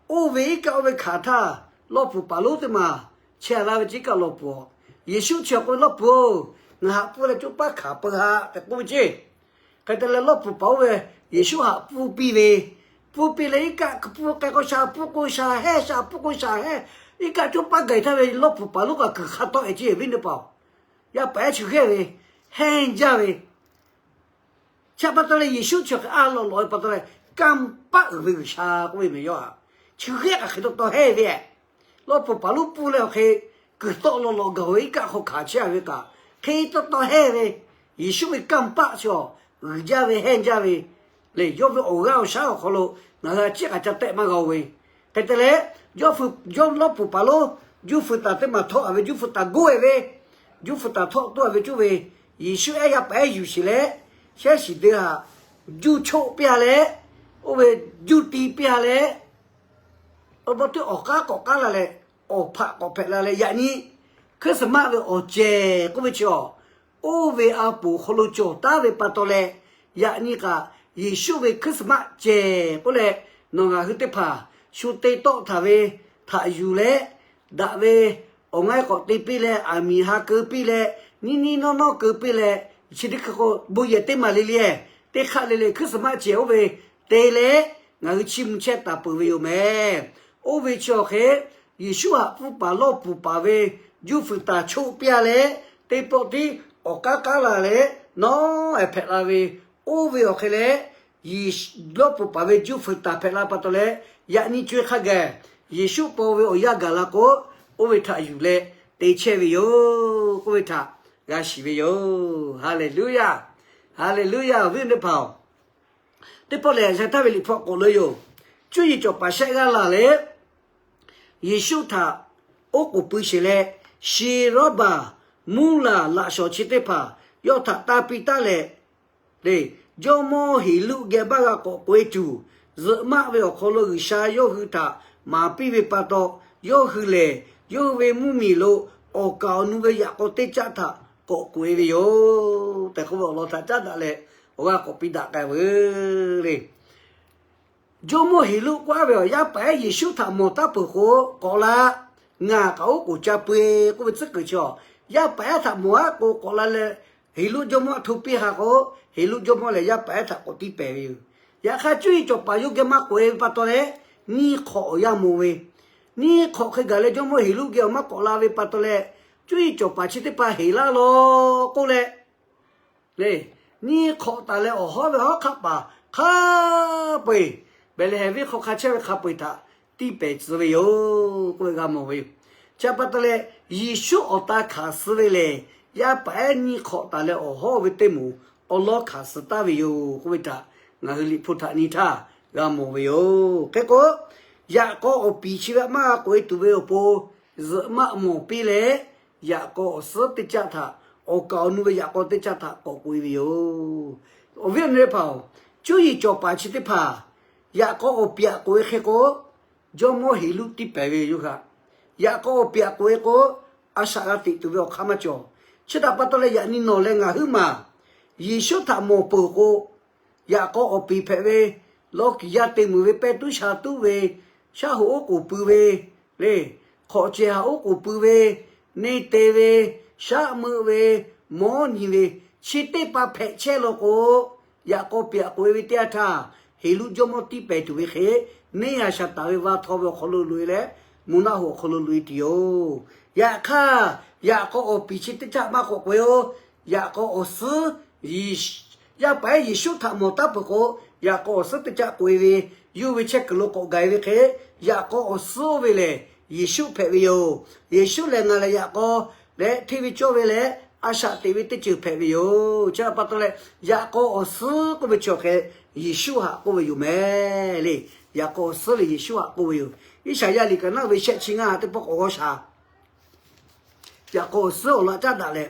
oˇ ve iˉ kaˆ oˇ ve hkanˍ htaˇ, lawˇ puˍ paˍ lonˉ teˇ maˬ chehˇ a laˇ ve ceˇ, iˉ kaˆ lawˬ puˍ. Yeˍsuˆ chi awˬ k'oˆ ve, Lawˇ puˍ-oˬ, ngaˬ haꞈ pfuhˇ leh coˇ paˉ hkanˍ peu haꞈ tehꞈ k'oˆ ve ceˇ. Hk'e te leh lawˇ puˍ paˍ oˇ ve Yeˍsuˆ haꞈ pfuhˇ piˇ ve, pfuhˇ piˇ leh iˉ kaˆ hpu k'ai k'o sha pfuhˇ k'o sha hehˇ, sha pfuhˇ k'o sha hehˇ, iˉ kaˆ coˇ paˉ gaˬ htaˇ ve lawˇ puˍ paˍ lonˉ kaꞈ kuiˬ hk'a tawˆ-e ceˇ ve teˇ hpaˍ-oˬ. Yaˇ paˍ ehˉ chi g'ehˇ ve, henˇ jaˇ ve Chi pa taw leh Yeˍsuˆ chi hk'e a lawꞈ lawꞈ ve pa taw leh, kanˇ paˆ uiˍ ve G'uiˬsha k'oˆ ve mehˍ yawˇ htaꞈ chi g'ehˇ kaꞈ hk'e taw taw hehˇ ve, lawˇ puˍ paˍ lonˉ pfuhˇ leh awˬ hk'e kuiˬ tawˆ lawꞈ lawꞈ gaˬ ve iˉ kaˆ hk'aw hkanˍ chehˇ a ve kaꞈ hk'e taw taw hehˇ ve, Yeˍsuˆ ve kanˇ paˆ chi awˬ uiˍ jaˇ ve, henˇ jaˇ ve le. Yawˇ ve awˬ g'aˇ awˬ shaˉ awˬ hk'aw lo ngaˬ hui a ciˉ k'aꞈ ca tehˆ maˇ g'a-oˬ ve. Hk'e te leh, yawˇ lawˇ puˍ paˍ lonˉ, juˇ fuiˍ taˍ teˇ maˬ htawˆ a ve, juˇ fuiˍ taˍ goˇ-e ve, juˇ fuiˍ taˍ htawˆ toˇ a ve cuˇ ve, Yeˍsuˆ ehˉ yaˇ paˍ ehˉ yuˬ sheˍ leh, shehˉ shiˍ de haꞈ, juˇ choˆ piˇ a leh, oˇ ve juˇ ti piˇ a leh, awˬ bawˇ teˇ awˬ k'aˉ k'awꞈ k'aˉ la leh, awˬ hpaꞈ k'awꞈ hpehꞈ la leh, yaꞈ nyi Christmas ve awˬ cehˬ k'oˆ ve chi awˬ, oˇ ve a poˍ hk'aw lo cawˬ taˉ ve pa taw leh, yaꞈ nyi kaꞈ Yeˍsuˆ ve Christmas cehˬ k'oˆ leh, nawˬ ngaˬ hui teˇ hpaˍ shu te tawˆ htaˍ ve htaꞈ yuˬ leh, daꞈ ve awˬ ngaiˇ k'awꞈ te piˇ leh, aˬ miˍ ha keu piˇ leh, nyiˇ nyiˇ nawˇ nawˇ keu piˇ leh, chi teˇ hkui k'o bon yehˬ teˇ maˬ le le, teˇ hk'aˆ le le Christmas cehˬ oˇ ve te leh, ngaˬ hui chiˇ mvuh chehˇ taˍ peuˬ ve yoˬ mehˍ. Oˇ ve chi awˬ hk'e, Yeˍsuˆ htaꞈ pfuhˇ paˍ lawˇ puˍ paˍ ve juˇ fuiˍ taˍ choˆ piˇ-a leh, teˇ pawˆ tiˉ awˬ k'aˉ k'aˉ la leh nawˉ ehˍ hpehꞈ la ve, oˇ ve awˬ hk'e leh, Yeˍsuˆ lawˇ puˍ paˍ ve juˇ fuiˍ taˍ hpehꞈ la pa taw leh, yaꞈ nyi co-e hk'a gaˬ Yeˍsuˆ paw ve awˬ yanˇ gaˬ la k'o, oˇ ve htaꞈ yuˬ leh te chehˇ ve yoˬ k'oˆ ve htaꞈ g'a shiˍ ve yoˬ. Haˍleˍluˆyaˇ. Haˍleˍluˆyaˇ. Awˬ viˉ teˇ hpaˍ-oˬ, teˇ pawˆ lehˬ, yaꞈ htaˇ ve Liꞈ hpu k'awꞈ leuˉ yoˬ. Cuˇ yiˍ cawˬ paˍ shehˆ g'aˇ laˬ leh, Yeˍsuˆ htaꞈ oˉ k'oˍ pui sheˍ leh, shi rawˇ baˬ, mvuhˇ laˬ, laꞈ shawˍ chi teˇ hpaˍ yawˇ htaꞈ tanˇ piˇ taˉ leh, le, jawˇmawˇ Heˍluˆ geh maˇ g'a k'awꞈ k'oꞈ-e tuˬ, zuhꞈ maˆ ve awˬ hk'aw lo G'uiˬsha yawˇ hui htaꞈ maˍ piˇ ve pa taw, yawˇ hui lehˬ yawˇ hui ve mvuhˇmiˬ lo awˬ kaˍ awˬ nu ve yaꞈ k'aw teˇ caˆ htaꞈ k'awꞈ k'oꞈ-e ve yoˬ tehꞈ k'oˆ ve awˬ lawn htaꞈ caˉ daꞈ leh, awˬ g'aˇ k'awꞈ piˇ daꞈ k'ai veuˬ le. Jawˇmawˇ Heˍluˆ k'oˆ ve awˬ, yaˇ paˍ ehˉ Yeˍsuˆ htaꞈ mawˬ taˉ peuˬ k'o, k'awꞈ la, ngaˬ kaꞈ oˉ k'oˍ ca pui-e k'oˆ ve tcuhˉ kuiˬ chaw, yaˇ paˍ ehˉ htaꞈ mawˬ-a k'o k'awꞈ la leh, Heˍluˆ jawˇmawˇ htaꞈ hto piˇ ha k'o, Heˍluˆ jawˇmawˇ lehˬ yaˇ paˍ ehˉ htaꞈ k'awꞈ tiˇ pehˍ ve yoˬ. Yaꞈ hk'aˇ, cuˇ yiˍ cawˬ paˍ yawˇ geh maˇ k'oꞈ-e ve pa taw leh, nyiˇ hk'awꞈ awˬ yanˇ mawˬ ve, nyiˇ hk'awꞈ hk'e gaˬ leh jawˇmawˇ Heˍluˆ geh awˬ maˇ k'awꞈ la ve pa taw leh, cuˇ yiˍ cawˬ paˍ chi teˇ hpaˍ heˍ laˇ law k'oˆ leh, le, nyiˇ hk'awꞈ taˍ leh awˬ hawˉ ve hawˉ hk'aˆ paˍ hk'a peu-eˬ, Behˍlehˍhehnˍ venˇ hk'aw hk'a chehˇ ve hk'a peu-eˬ htaꞈ tiˇ pehˍ tcuh ve yoˬ k'oˆ ve g'a mawˬ ve yoˬ. Chi pa taw leh, Yeˍsuˆ awˬ ta hkanˍ suh ve lehˬ, yaˇ paˍ ehˉ nyiˇ hk'awꞈ taˍ leh awˬ hawˉ ve teˇ moˍ awˬ lawˉ hkanˍ suh taˍ ve yoˬ k'oˆ ve htaꞈ ngaˬ hui Liꞈ hpu htaꞈ nyi htaˇ g'a mawˬ ve yoˬ. Hk'e k'o, yaꞈ k'aw awˬ piˍ chi ve maˇ k'oꞈ-e tuˬ ve awˬ pon, zuhꞈ maˆ mawˬ piˇ leh, yaꞈ k'aw awˬ suhˉ teˇ caˆ htaꞈ, awˬ kaˍ awˬ nu ve yaꞈ k'aw teˇ caˆ htaꞈ k'awꞈ k'oꞈ-e ve yoˬ. Awˬ viˉ awˬ nyi teˇ hpaˍ-oˬ, cuˇ yiˍ cawˬ paˍ chi teˇ hpaˍ yaꞈ k'aw awˬ piˍ aꞈ k'oꞈ-e hk'e k'o, jawˇmawˇ Heˍluˆ tiˇ pehˍ ve yoˬ kaꞈ, yaꞈ k'aw awˬ piˍ aꞈ k'oꞈ-e k'o, a shaꞈ g'a teꞈ tuˬ ve awˬ hk'aˇ maˇ cawˬ. Chi htaꞈ pa taw leh yaꞈ nyi nawˬ leh ngaˬ huiˉ maˬ Yeˍsuˆ htaꞈ mawˬ peuˬ k'o, yaꞈ k'aw awˬ piˍ hpehꞈ ve, lawˇ kiˍ yaˇ te muiˬ ve, pehˇ tuˉ sha tuˉ ve, shaˉ hoꞈ oˉ k'oˍ pui ve, le, hk'awꞈ cehˬ haꞈ oˉ k'oˍ pui ve, neˇ te ve, shaˉ meuˆ ve, mawˉ nyi ve, chi teˇ hpaˍ hpehꞈ chehˇ law k'o, yaꞈ k'aw piˍ aꞈ k'oꞈ-e ve teˇ yanˇ htaˇ, Heˍluˆ jawˇmawˇ tiˇ pehˍ tuˬ ve hk'e, neˇ ha shaˍ taˍ ve va htaw ve awˬ hk'aw lo loꞈ-e leh, mvuhˇ naˆ hoꞈ awˬ hk'aw lo loꞈ-e tuˬ yoˬ. Yaꞈ hk'aˇ, yaꞈ k'aw awˬ piˍ chi teˇ caˆ maˇ k'awꞈ k'oꞈ-e-oˬ. Yaꞈ k'aw awˬ suhˉ, yaˇ paˍ ehˉ Yeˍsuˆ htaꞈ mawˬ taˉ peuˬ k'o, yaꞈ k'aw awˬ suhˉ teˇ caˆ k'oꞈ-e ve, yawˇ ve chehˇ kuiˬ lo k'awꞈ gaˬ-e ve hk'e, yaꞈ k'aw awˬ suhˉ oˇ ve lehˬ Yeˍsuˆ hpehꞈ ve yoˬ. Yeˍsuˆ lehˬ ngaˬ lehˬ yaꞈ k'aw leh hteˇ ve cawˇ ve leh, a shaꞈ teꞈ ve teˇ ceuˬ hpehꞈ ve yoˬ. Chi htaꞈ pa taw leh, yaꞈ k'aw awˬ suhˉ k'oˆ ve chi awˬ hk'e Yeˍsuˆ htaꞈ k'oˆ ve yoˬ mehˍ le. Yaꞈ k'aw awˬ suhˉ lehˬ Yeˍsuˆ htaꞈ k'oˆ ve yoˬ. Iˉsaˍyaˆ liꞈ kaꞈ naˉ ve shehˆ chi ngaˇ ha teˇ pawˆ k'awꞈ g'awˇ shaˍ. Yaꞈ k'aw awˬ suhˉ awˬ laꞈ caˉ daꞈ leh,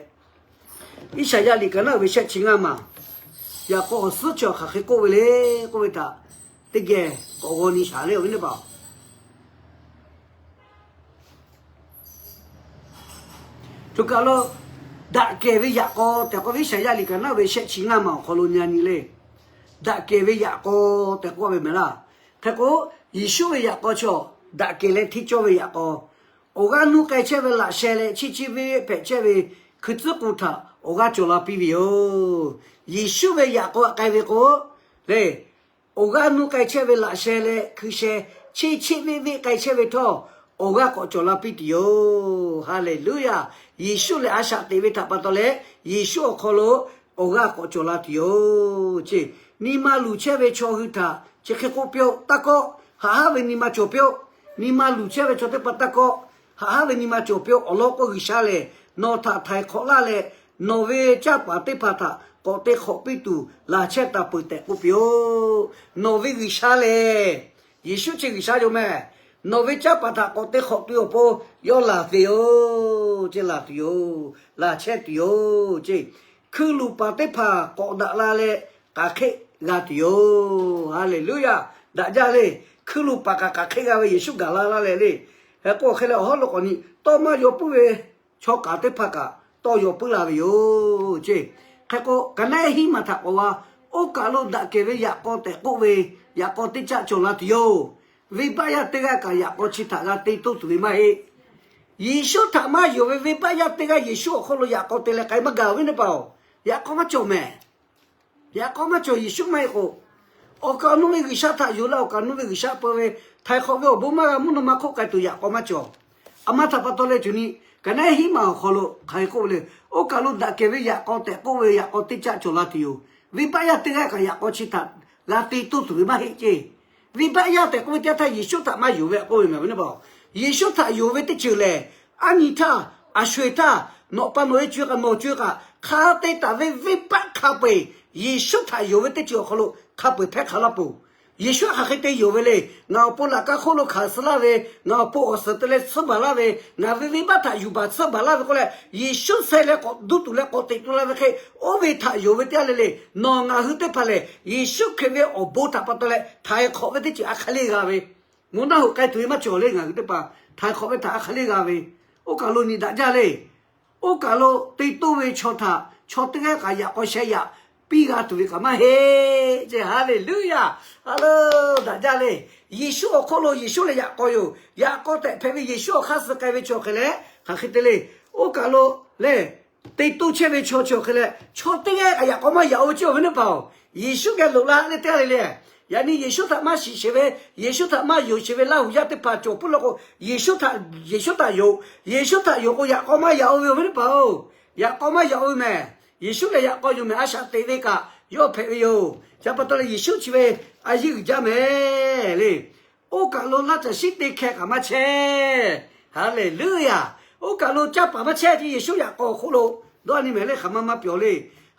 Iˉsaˍyaˆ liꞈ kaꞈ naˉ ve shehˆ chi ngaˇ maˬ, yaꞈ k'aw awˬ suhˉ chi awˬ hk'aˬ hk'e k'oˆ ve le k'oˆ ve htaꞈ teˇ geh k'awꞈ g'aw nyi shaˍ le, awˬ viˉ teˇ hpaˍ-oˬ. Choˬ kaˬ lo daꞈ kehˬ ve yaꞈ k'aw tehꞈ k'oˆ ve Iˉsaˍyaˆ liꞈ kaꞈ naˉ ve shehˆ chi ngaˇ maˬ awˬ hk'aw lo nyi nyi le. Daꞈ kehˬ ve yaꞈ k'aw tehꞈ k'oˆ ve mehˍ laˇ. Hk'e k'o, Yeˍsuˆ ve yaꞈ k'aw chaw daꞈ kehˬ leh hteˇ cawˇ ve yaꞈ k'aw, awˬ g'aˇ nuˇ k'ai chehˇ ve laꞈ sheh leh cheˇ cheˇ veˆ veˆ hpehꞈ chehˇ ve hkui tcuhˉ k'u htaꞈ awˬ g'aˇ cawˬ la piˇ ve yoˬ. Yeˍsuˆ ve yaꞈ k'aw htaꞈ k'ai ve k'o, le, awˬ g'aˇ nuˇ k'ai chehˇ ve laꞈ sheh leh hkui sheh cheˇ cheˇ veˆ veˆ k'ai chehˇ ve htawˇ, awˬ g'aˇ k'awꞈ cawˬ la piˇ tuˬ yoˬ. Haˍleˍluˆyaˇ. Yeˍsuˆ lehˬ a shaꞈ teꞈ ve htaꞈ pa taw leh, Yeˍsuˆ awˬ hk'aw lo awˬ g'aˇ k'awꞈ cawˬ la tuˬ yoˬ ce. Nyi ma luˬ chehˇ ve chaw hui htaꞈ chi hk'e k'oˆ piˇ-oˆ, taˇ kawˆ, haꞈ haˉ ve nyi ma cawˬ piˇ-oˆ. Nyi ma luˬ chehˇ ve chaw teˇ hpaˍ taˇ kawˆ, haꞈ haˉ ve nyi ma cawˬ piˇ-oˆ. Awˬ lawn k'o, G'uiˬsha lehˬ nawˬ htaꞈ htaiˍ hk'awꞈ laˇ leh, nawˬ ve canˇ paˍ teˇ hpaˍ htaꞈ k'awꞈ te hk'awꞈ piˇ tuˬ laˬ chehˇ taˍ peuˬ tehꞈ k'oˆ piˇ-oˆ. Nawˬ ve G'uiˬsha lehˬ, Yeˍsuˆ chi G'uiˬsha yoˬ mehˍ. Nawˬ ve canˇ paˍ htaꞈ k'awꞈ te hk'awꞈ tuˬ awˬ pon yawˇ laˬ ve yoˬ ce, laˬ tuˬ yoˬ, laˬ chehˇ tuˬ yoˬ ce. Hkui luˬ paˍ teˇ hpaˍ k'awꞈ daꞈ la leh k'aˬ hk'eˆ g'a tuˬ yoˬ. Haˍleˍluˆyaˇ. Daꞈ jaˇ le. Hkui luˬ paˍ kaꞈ k'aˬ hk'eˆ g'a ve Yeˍsuˆ gaˬ la laˇ leh le. Hk'e k'o hk'e leh awˬ hawˉ lo k'awꞈ nyi tawˇ maˇ yaw puiˉ ve chaw kaꞈ teˇ hpaˍ kaꞈ tawˇ yaw puiˉ la ve yoˬ ceˇ. Hk'e k'o, ka naˉ hiˉ maˬ htaꞈ k'awꞈ g'a, oˇ kaˬ lo daꞈ kehˬ ve yaꞈ k'aw tehꞈ k'oˆ ve, yaꞈ k'aw teˇ caˆ cawˬ la tuˬ yoˬ. Venˇbaˆ yaˇ teˇ g'aˇ kaꞈ yaꞈ k'aw chi htaꞈ g'a te toˇ tuˬ ve maˇ heˆ. Yeˍsuˆ htaꞈ maˇ yonˍ ve venˇbaˆ yaˇ teˇ g'aˇ Yeˍsuˆ awˬ hk'oˆ lo yaꞈ k'aw te leh k'ai maˇ gaˬ ve teˇ hpaˍ-oˬ, yaꞈ k'aw maˇ cawˬ mehˍ. Yaꞈ k'aw maˇ cawˬ. Yeˍsuˆ maˇ heˆ k'o, awˬ kaˍ awˬ nu ve G'uiˬsha htaꞈ yonˍ leh awˬ kaˍ awˬ nu ve G'uiˬsha peu ve, htaiˍ hk'awꞈ ve awˬ bon maˇ g'a, mvuhˇ naw ma hk'oˆ k'ai tuˬ yaꞈ k'aw maˇ cawˬ. A ma htaꞈ pa taw leh tuˬ ni, ka naˉ hiˉ maˬ awˬ hk'aw lo hk'aˬ hk'e k'oˆ ve le. Oˇ kaˬ lo daꞈ kehˬ ve yaꞈ k'aw tehꞈ k'oˆ ve yaꞈ k'aw teˇ caˆ cawˬ la tuˬ yoˬ. Venˇbaˆ yaˇ teˇ g'aˇ kaꞈ yaꞈ k'aw chi htaꞈ g'a te toˇ tuˬ ve maˇ heˆ ceˇ. Venˇbaˆ yaˇ tehꞈ k'oˆ ve teˇ yanˇ htaˇ Yeˍsuˆ htaꞈ maˇ yonˍ ve k'oˆ ve mehˍ ve teˇ hpaˍ-oˬ. Yeˍsuˆ htaꞈ yonˍ ve teˇ ceuˬ lehˬ, aˉ nyi htaˇ, aˬ sho eˬ htaˇ, nawˬ pa nawˬ e co e kaꞈ nawˬ co e kaꞈ hk'a te taˍ ve venˇbaˆ hk'a peu-eˬ Yeˍsuˆ htaꞈ yonˍ ve teˇ ceuˬ awˬ hk'aw lo hk'a peu-eˬ hpehˇ hk'a laˇ peuˬ. Yeˍsuˆ hk'aˬ hk'e te yonˍ ve le. Ngaˬ awˬ pon laꞈ ka hk'oˆ lo hkanˍ suh laˇ ve, ngaˬ awˬ pon awˬ suhˍ te leh tsuhˇ baˬ laˇ ve, ngaˬ ve venˇbaˆ htaꞈ yuˬ baˬ tsuhˇ baˬ laˇ ve k'oˆ leh, Yeˍsuˆ sheh leh k'awꞈ duˇ tuˬ leh k'awꞈ teꞈ tu la ve hk'e, oˇ ve htaꞈ yonˍ ve teˇ yanˇ le le. Nawˬ ngaˬ hui teˇ hpaˍ lehˬ, Yeˍsuˆ Hkriꞈ ve awˬ bon htaꞈ pa taw leh htaiˍ hk'awꞈ ve teˇ ceuˬ a hk'e le g'a ve, mvuhˇ naw hoꞈ k'ai tuˬ ve maˇ cawˬ le. Ngaˬ hui teˇ hpaˍ htaiˍ hk'awꞈ ve htaꞈ a hk'e le g'a ve, oˇ kaˬ lo nyi daꞈ jaˇ le. Oˇ kaˬ lo te toˇ ve chaw htaꞈ chaw teˇ g'aˇ kaꞈ yaꞈ k'aw sheh yaꞈ piˇ g'a tuˬ ve kaꞈ maˇ heˆ ceˇ. Haˍleˍluˆyaˬ. A lo daꞈ jaˇ le. Yeˍsuˆ awˬ hk'oˆ lo Yeˍsuˆ lehˬ yaꞈ k'aw yoˬ. Yaꞈ k'aw tehꞈ hpehꞈ ve Yeˍsuˆ awˬ hk'aˇ suh k'ai ve chaw hk'e leh hk'aˬ hk'e te le. Oˇ kaˬ lo lehˬ, te toˇ chehˇ ve chaw chi awˬ hk'e leh chaw teˇ g'aˇ kaꞈ yaꞈ k'aw maˇ yaꞈ-o ve ceˇ, awˬ viˉ teˇ hpaˍ-oˬ. Yeˍsuˆ geh loꞈ la le teˇ g'aˇ le le. Yaꞈ nyi Yeˍsuˆ htaꞈ maˇ shiˍ sheˍ ve, Yeˍsuˆ htaꞈ maˇ yonˍ sheˍ ve Laˇ huˍ yaˇ teˇ hpaˍ cawˬ puiˉ la k'o, Yeˍsuˆ htaꞈ, Yeˍsuˆ htaꞈ yonˍ, Yeˍsuˆ htaꞈ yonˍ k'o yaꞈ k'aw maˇ yaꞈ-o ve, awˬ viˉ teˇ hpaˍ-oˬ. Yaꞈ k'aw maˇ yaꞈ-o ve mehˍ. Yeˍsuˆ lehˬ yaꞈ k'aw yoˬ mehˍ. A shaꞈ teꞈ ve kaꞈ yawˇ hpehꞈ ve yoˬ. Chi pa taw leh Yeˍsuˆ chi ve a yeˇ uiˍ jaˇ mehˍ le. Oˇ kaˬ lo laˇ caˬ shiˉ te hkeh kaꞈ maˇ chehˇ. Haˍleˍluˆyaˬ. Oˇ kaˬ lo caˇ paˍ maˇ chehˇ ceˇ. Yeˍsuˆ yaꞈ k'aw awˬ hk'oˆ lo dawˇ a nyi mehˍ le. Hk'aˬ ma maˇ pyawˬ le.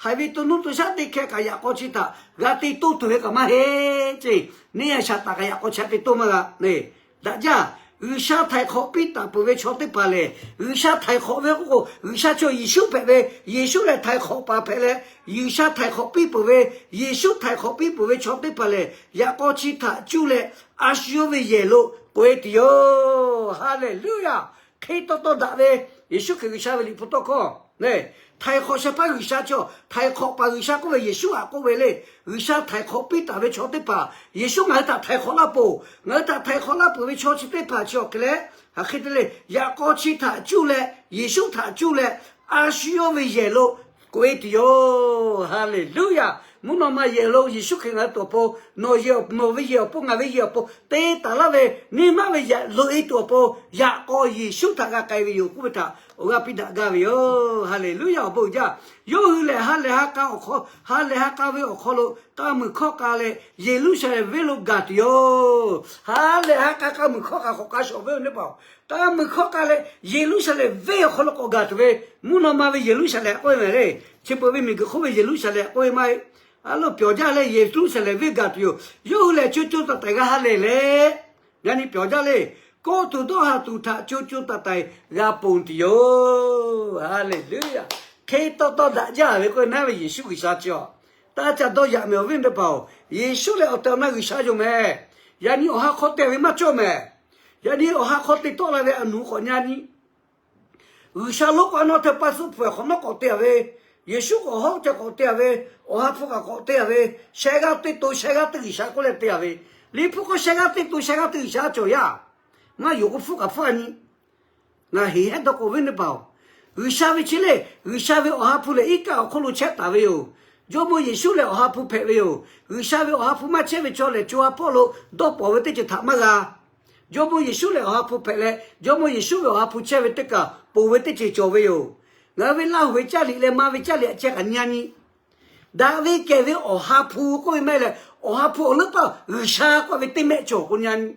Haiˬ ve to nuˇ to shaˉ te hkeh kaꞈ yaꞈ k'aw chi htaꞈ g'a te toˇ tuˬ ve kaꞈ maˇ heˆ ceˇ. Neˇ a shaꞈ taˍ kaꞈ yaꞈ k'aw chi htaꞈ te toˇ maˇ g'a le. Daꞈ jaˇ. G'uiˬsha htaiˍ hk'awꞈ piˇ taˍ peuˬ ve chaw teˇ hpaˍ lehˬ, G'uiˬsha htaiˍ hk'awꞈ ve k'oˆ k'o, G'uiˬsha chaw Yeˍsuˆ hpehꞈ ve, Yeˍsuˆ lehˬ htaiˍ hk'awꞈ paˍ hpehꞈ leh, G'uiˬsha htaiˍ hk'awꞈ piˇ peuˬ ve, Yeˍsuˆ htaiˍ hk'awꞈ piˇ peuˬ ve chaw teˇ hpaˍ lehˬ, yaꞈ k'aw chi htaꞈ cuˇ leh a shu yawˇ ve yehˬ lo k'oꞈ-e tuˬ yoˬ. Haˍleˍluˆyaˬ. Hk'e taw taw daꞈ ve Yeˍsuˆ Hkriꞈ G'uiˬsha ve liꞈ hpu tawˇ hkawˇ le. Htaiˍ hk'awꞈ sheh paˉ G'uiˬsha chaw, htaiˍ hk'awꞈ paˍ G'uiˬsha k'oˆ ve Yeˍsuˆ htaꞈ k'oˆ ve le. G'uiˬsha htaiˍ hk'awꞈ piˇ taˍ ve chaw teˇ hpaˍ, Yeˍsuˆ ngaˬ hui htaꞈ htaiˍ hk'awꞈ laˇ peuˬ. Ngaˬ hui htaꞈ htaiˍ hk'awꞈ laˇ peuˬ ve chaw chi teˇ hpaˍ chi awˬ hk'e leh, hk'aˬ hk'e te le, yaꞈ k'aw chi htaꞈ cuˇ leh, Yeˍsuˆ htaꞈ cuˇ leh, a shu yawˇ ve yehˬ lo k'oꞈ-e tuˬ yoˬ. Haˍleˍluˆyaˬ. Mvuhˇ naw ma yehˬ lo Yeˍsuˆ Hkriꞈ ngaˬ hui tuˬ awˬ pon, nawˬ yehˬ, nawˬ ve yehˬ awˬ pon, ngaˬ ve yehˬ awˬ pon te taˍ laˇ ve, neˇ maˇ ve yehˬ loꞈ-e tuˬ awˬ pon, yaꞈ k'aw Yeˍsuˆ htaꞈ g'a k'ai ve yoˬ k'oˆ ve htaꞈ awˬ g'aˇ piˇ daꞈ gaˇ ve yoˬ. Haˍleˍluˆyaˬ. Awˬ bon uiˍ jaˇ. Yawˇ hui lehˬ ha lehˬ ha k'a awˬ hk'aw, ha lehˬ ha k'a ve awˬ hk'aw lo k'a muiˬ hkawˇ k'a leh Yeˍruˆsaˍlehnˍ venˇ lo gaˬ tuˬ yoˬ. Ha lehˬ ha k'a k'a muiˬ hkawˇ k'a k'awꞈ k'a shawˍ ve awˬ viˉ teˇ hpaˍ-oˬ, k'a muiˬ hkawˇ k'a leh Yeˍruˆsaˍlehnˍ venˇ awˬ hk'aw lo k'awꞈ gaˬ tuˬ ve, mvuhˇ naw ma ve Yeˍruˆsaˍlehnˍ k'oˆ ve mehˍ le. Chi beuꞈ ve miˬguiˬ hk'oˆ ve Yeˍruˆsaˍlehnˍ k'oˆ ve maˇ heˆ. A lo pyawˬ jaˇ leh Yeˍruˆsaˍlehnˍ venˇ gaˬ tuˬ yoˬ. Yawˇ hui lehˬ co co taiˍ taiˍ g'a ha lehˬ leh, yaꞈ nyi pyawˬ jaˇ le. Kawˆ tuˬ dawˇ haˍ tuˬ htaꞈ co co taiˍ taiˍ g'a ponˬ tuˬ yoˬ. Haˍleˍluˆyaˬ. Hk'e taw taw daꞈ jaˇ ve k'oˆ ve naˉ ve Yeˍsuˆ G'uiˬsha chi awˬ, taˇ ca dawˇ yaꞈ mehˍ awˬ viˉ teˇ hpaˍ-oˬ. Yeˍsuˆ lehˬ awˬ tehˬ awˬ na G'uiˬsha yoˬ mehˍ. Yaꞈ nyi awˬ ha hk'aw te ve maˇ cawˇ mehˍ. Yaꞈ nyi awˬ ha hk'aw te tawˆ la ve a nuˬ k'awꞈ nyi a nyi G'uiˬsha lonˉ k'o a nawˉ teˇ paˇ suhˉ hpu ehˬ hk'awꞈ nawˉ k'awꞈ te a ve, Yeˍsuˆ k'awꞈ hawˉ ca k'awꞈ te a ve, awˬ ha hpu kaꞈ k'awꞈ te a ve, sheh g'aˇ teˇ to sheh g'aˇ teˇ G'uiˬsha k'oˆ leh te a ve, Liꞈ hpu k'o sheh g'aˇ teˇ to sheh g'aˇ teˇ G'uiˬsha cawˬ yaˇ. Maˇ yonˍ k'o hpfuhˆ kaꞈ hpfuhˆ a nyi. Ngaˬ heˍ hehˉ dawˇ k'o awˬ viˉ teˇ hpaˍ-oˬ, G'uiˬsha ve chi le, G'uiˬsha ve awˬ ha hpu lehˬ iˉ kaˆ awˬ hk'oˆ lo chehˇ taˍ ve yoˬ. Jawˇmawˇ Yeˍsuˆ lehˬ awˬ ha hpu hpehꞈ ve yoˬ. G'uiˬsha ve awˬ ha hpu maˇ chehˇ ve chaw lehˬ co ha hpawˇ lo dawˇ pawnˍ ve teˇ ceuˬ htaꞈ maˇ g'a. Jawˇmawˇ Yeˍsuˆ lehˬ awˬ ha hpu hpehꞈ leh, Jawˇmawˇ Yeˍsuˆ ve awˬ ha hpu chehˇ ve teˇ kaꞈ ponˬ ve teˇ ceuˬ cawˬ ve yoˬ. Ngaˬ hui ve Laˇ huˍ ve caˇ liꞈ leh ma ve caˇ liꞈ a ceh kaꞈ nyi a nyi. Daꞈ ve kehˬ ve awˬ ha hpu k'oˆ ve maˇ heˆ leh, awˬ ha hpu awˬ leuˉ paˇ G'uiˬsha k'oˆ ve teˇ mehˆ cawˬ k'o nyi a nyi.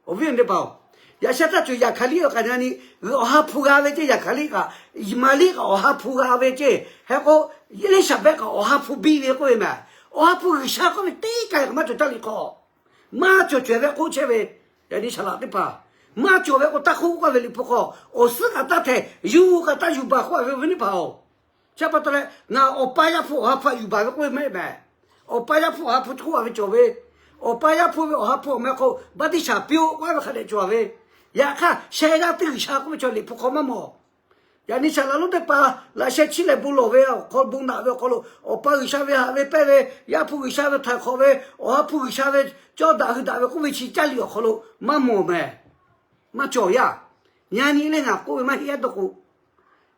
Awˬ viˉ awˬ nyi teˇ hpaˍ-oˬ, yaꞈ sheh htaˇ cawˬ yaꞈ hk'aˬ liˇ awˬ kaꞈ nyi a nyi. Awˬ ha hpu g'a ve ceˇ yaꞈ hk'aˬ liˇ kaꞈ, Maˍriˆ kaꞈ awˬ ha hpu g'a ve ceˇ. Hk'e k'o, Eˇliˇsaˍbehˆ kaꞈ awˬ ha hpu biˇ ve k'oˆ ve mehˍ. Awˬ ha hpu G'uiˬsha k'oˆ ve teˇ kaꞈ kaꞈ maˇ cawˬ caˇ liꞈ hk'aw. Maˇ cawˬ cawehˬ ve k'oˆ chehˇ ve, yaꞈ nyi shaˍ laꞈ teˇ hpaˍ, maˇ cawˬ ve k'o taˇ k'oˆ k'oˆ ve Liꞈ hpu hk'aw, awˬ suhˉ kaꞈ taˇ htehꞈ, yuˬ kaꞈ taˇ yuˬ baˬ k'oˆ ve awˬ viˉ teˇ hpaˍ-oˬ. Chi pa taw leh ngaˬ Awˬ pa Yaˇ hpu awˬ ha hpu htaꞈ yuˬ baˬ ve k'oˆ ve maˇ heˆ mehˍ. Awˬ pa Yaˇ hpu awˬ ha hpu k'oˆ a ve cawˬ ve, Awˬ pa Yaˇ hpu ve awˬ ha hpu awˬ meh hk'aw baˆtiˆsaˬ piˇ-oˆ k'oˆ ve hk'a dehꞈ cawˬ ve. Yaꞈ hk'aˇ sheh g'aˇ teˇ G'uiˬsha k'oˆ ve chaw Liꞈ hpu hk'aw maˇ mawˬ. Yaꞈ nyi saˍ laˍ lonˉ teˇ hpaˍ laꞈ sheh chiˇ leh bon lawˬ ve awˬ hk'aw, bon naꞈ ve awˬ hk'aw lo, Awˬ pa G'uiˬsha ve haꞈ ve pehnˇ ve, Yaˇ hpu G'uiˬsha ve htaiˍ hk'awꞈ ve, Awˬ ha hpu G'uiˬsha ve cawˇ daꞈ hui daꞈ ve k'oˆ ve chi caˇ liꞈ awˬ hk'aw lo maˇ mawˬ mehˍ. Maˇ cawˬ yaˇ. Yaꞈ nyi leh ngaˬ k'oˆ ve maˇ heˆ yaˇ dawˇ k'o,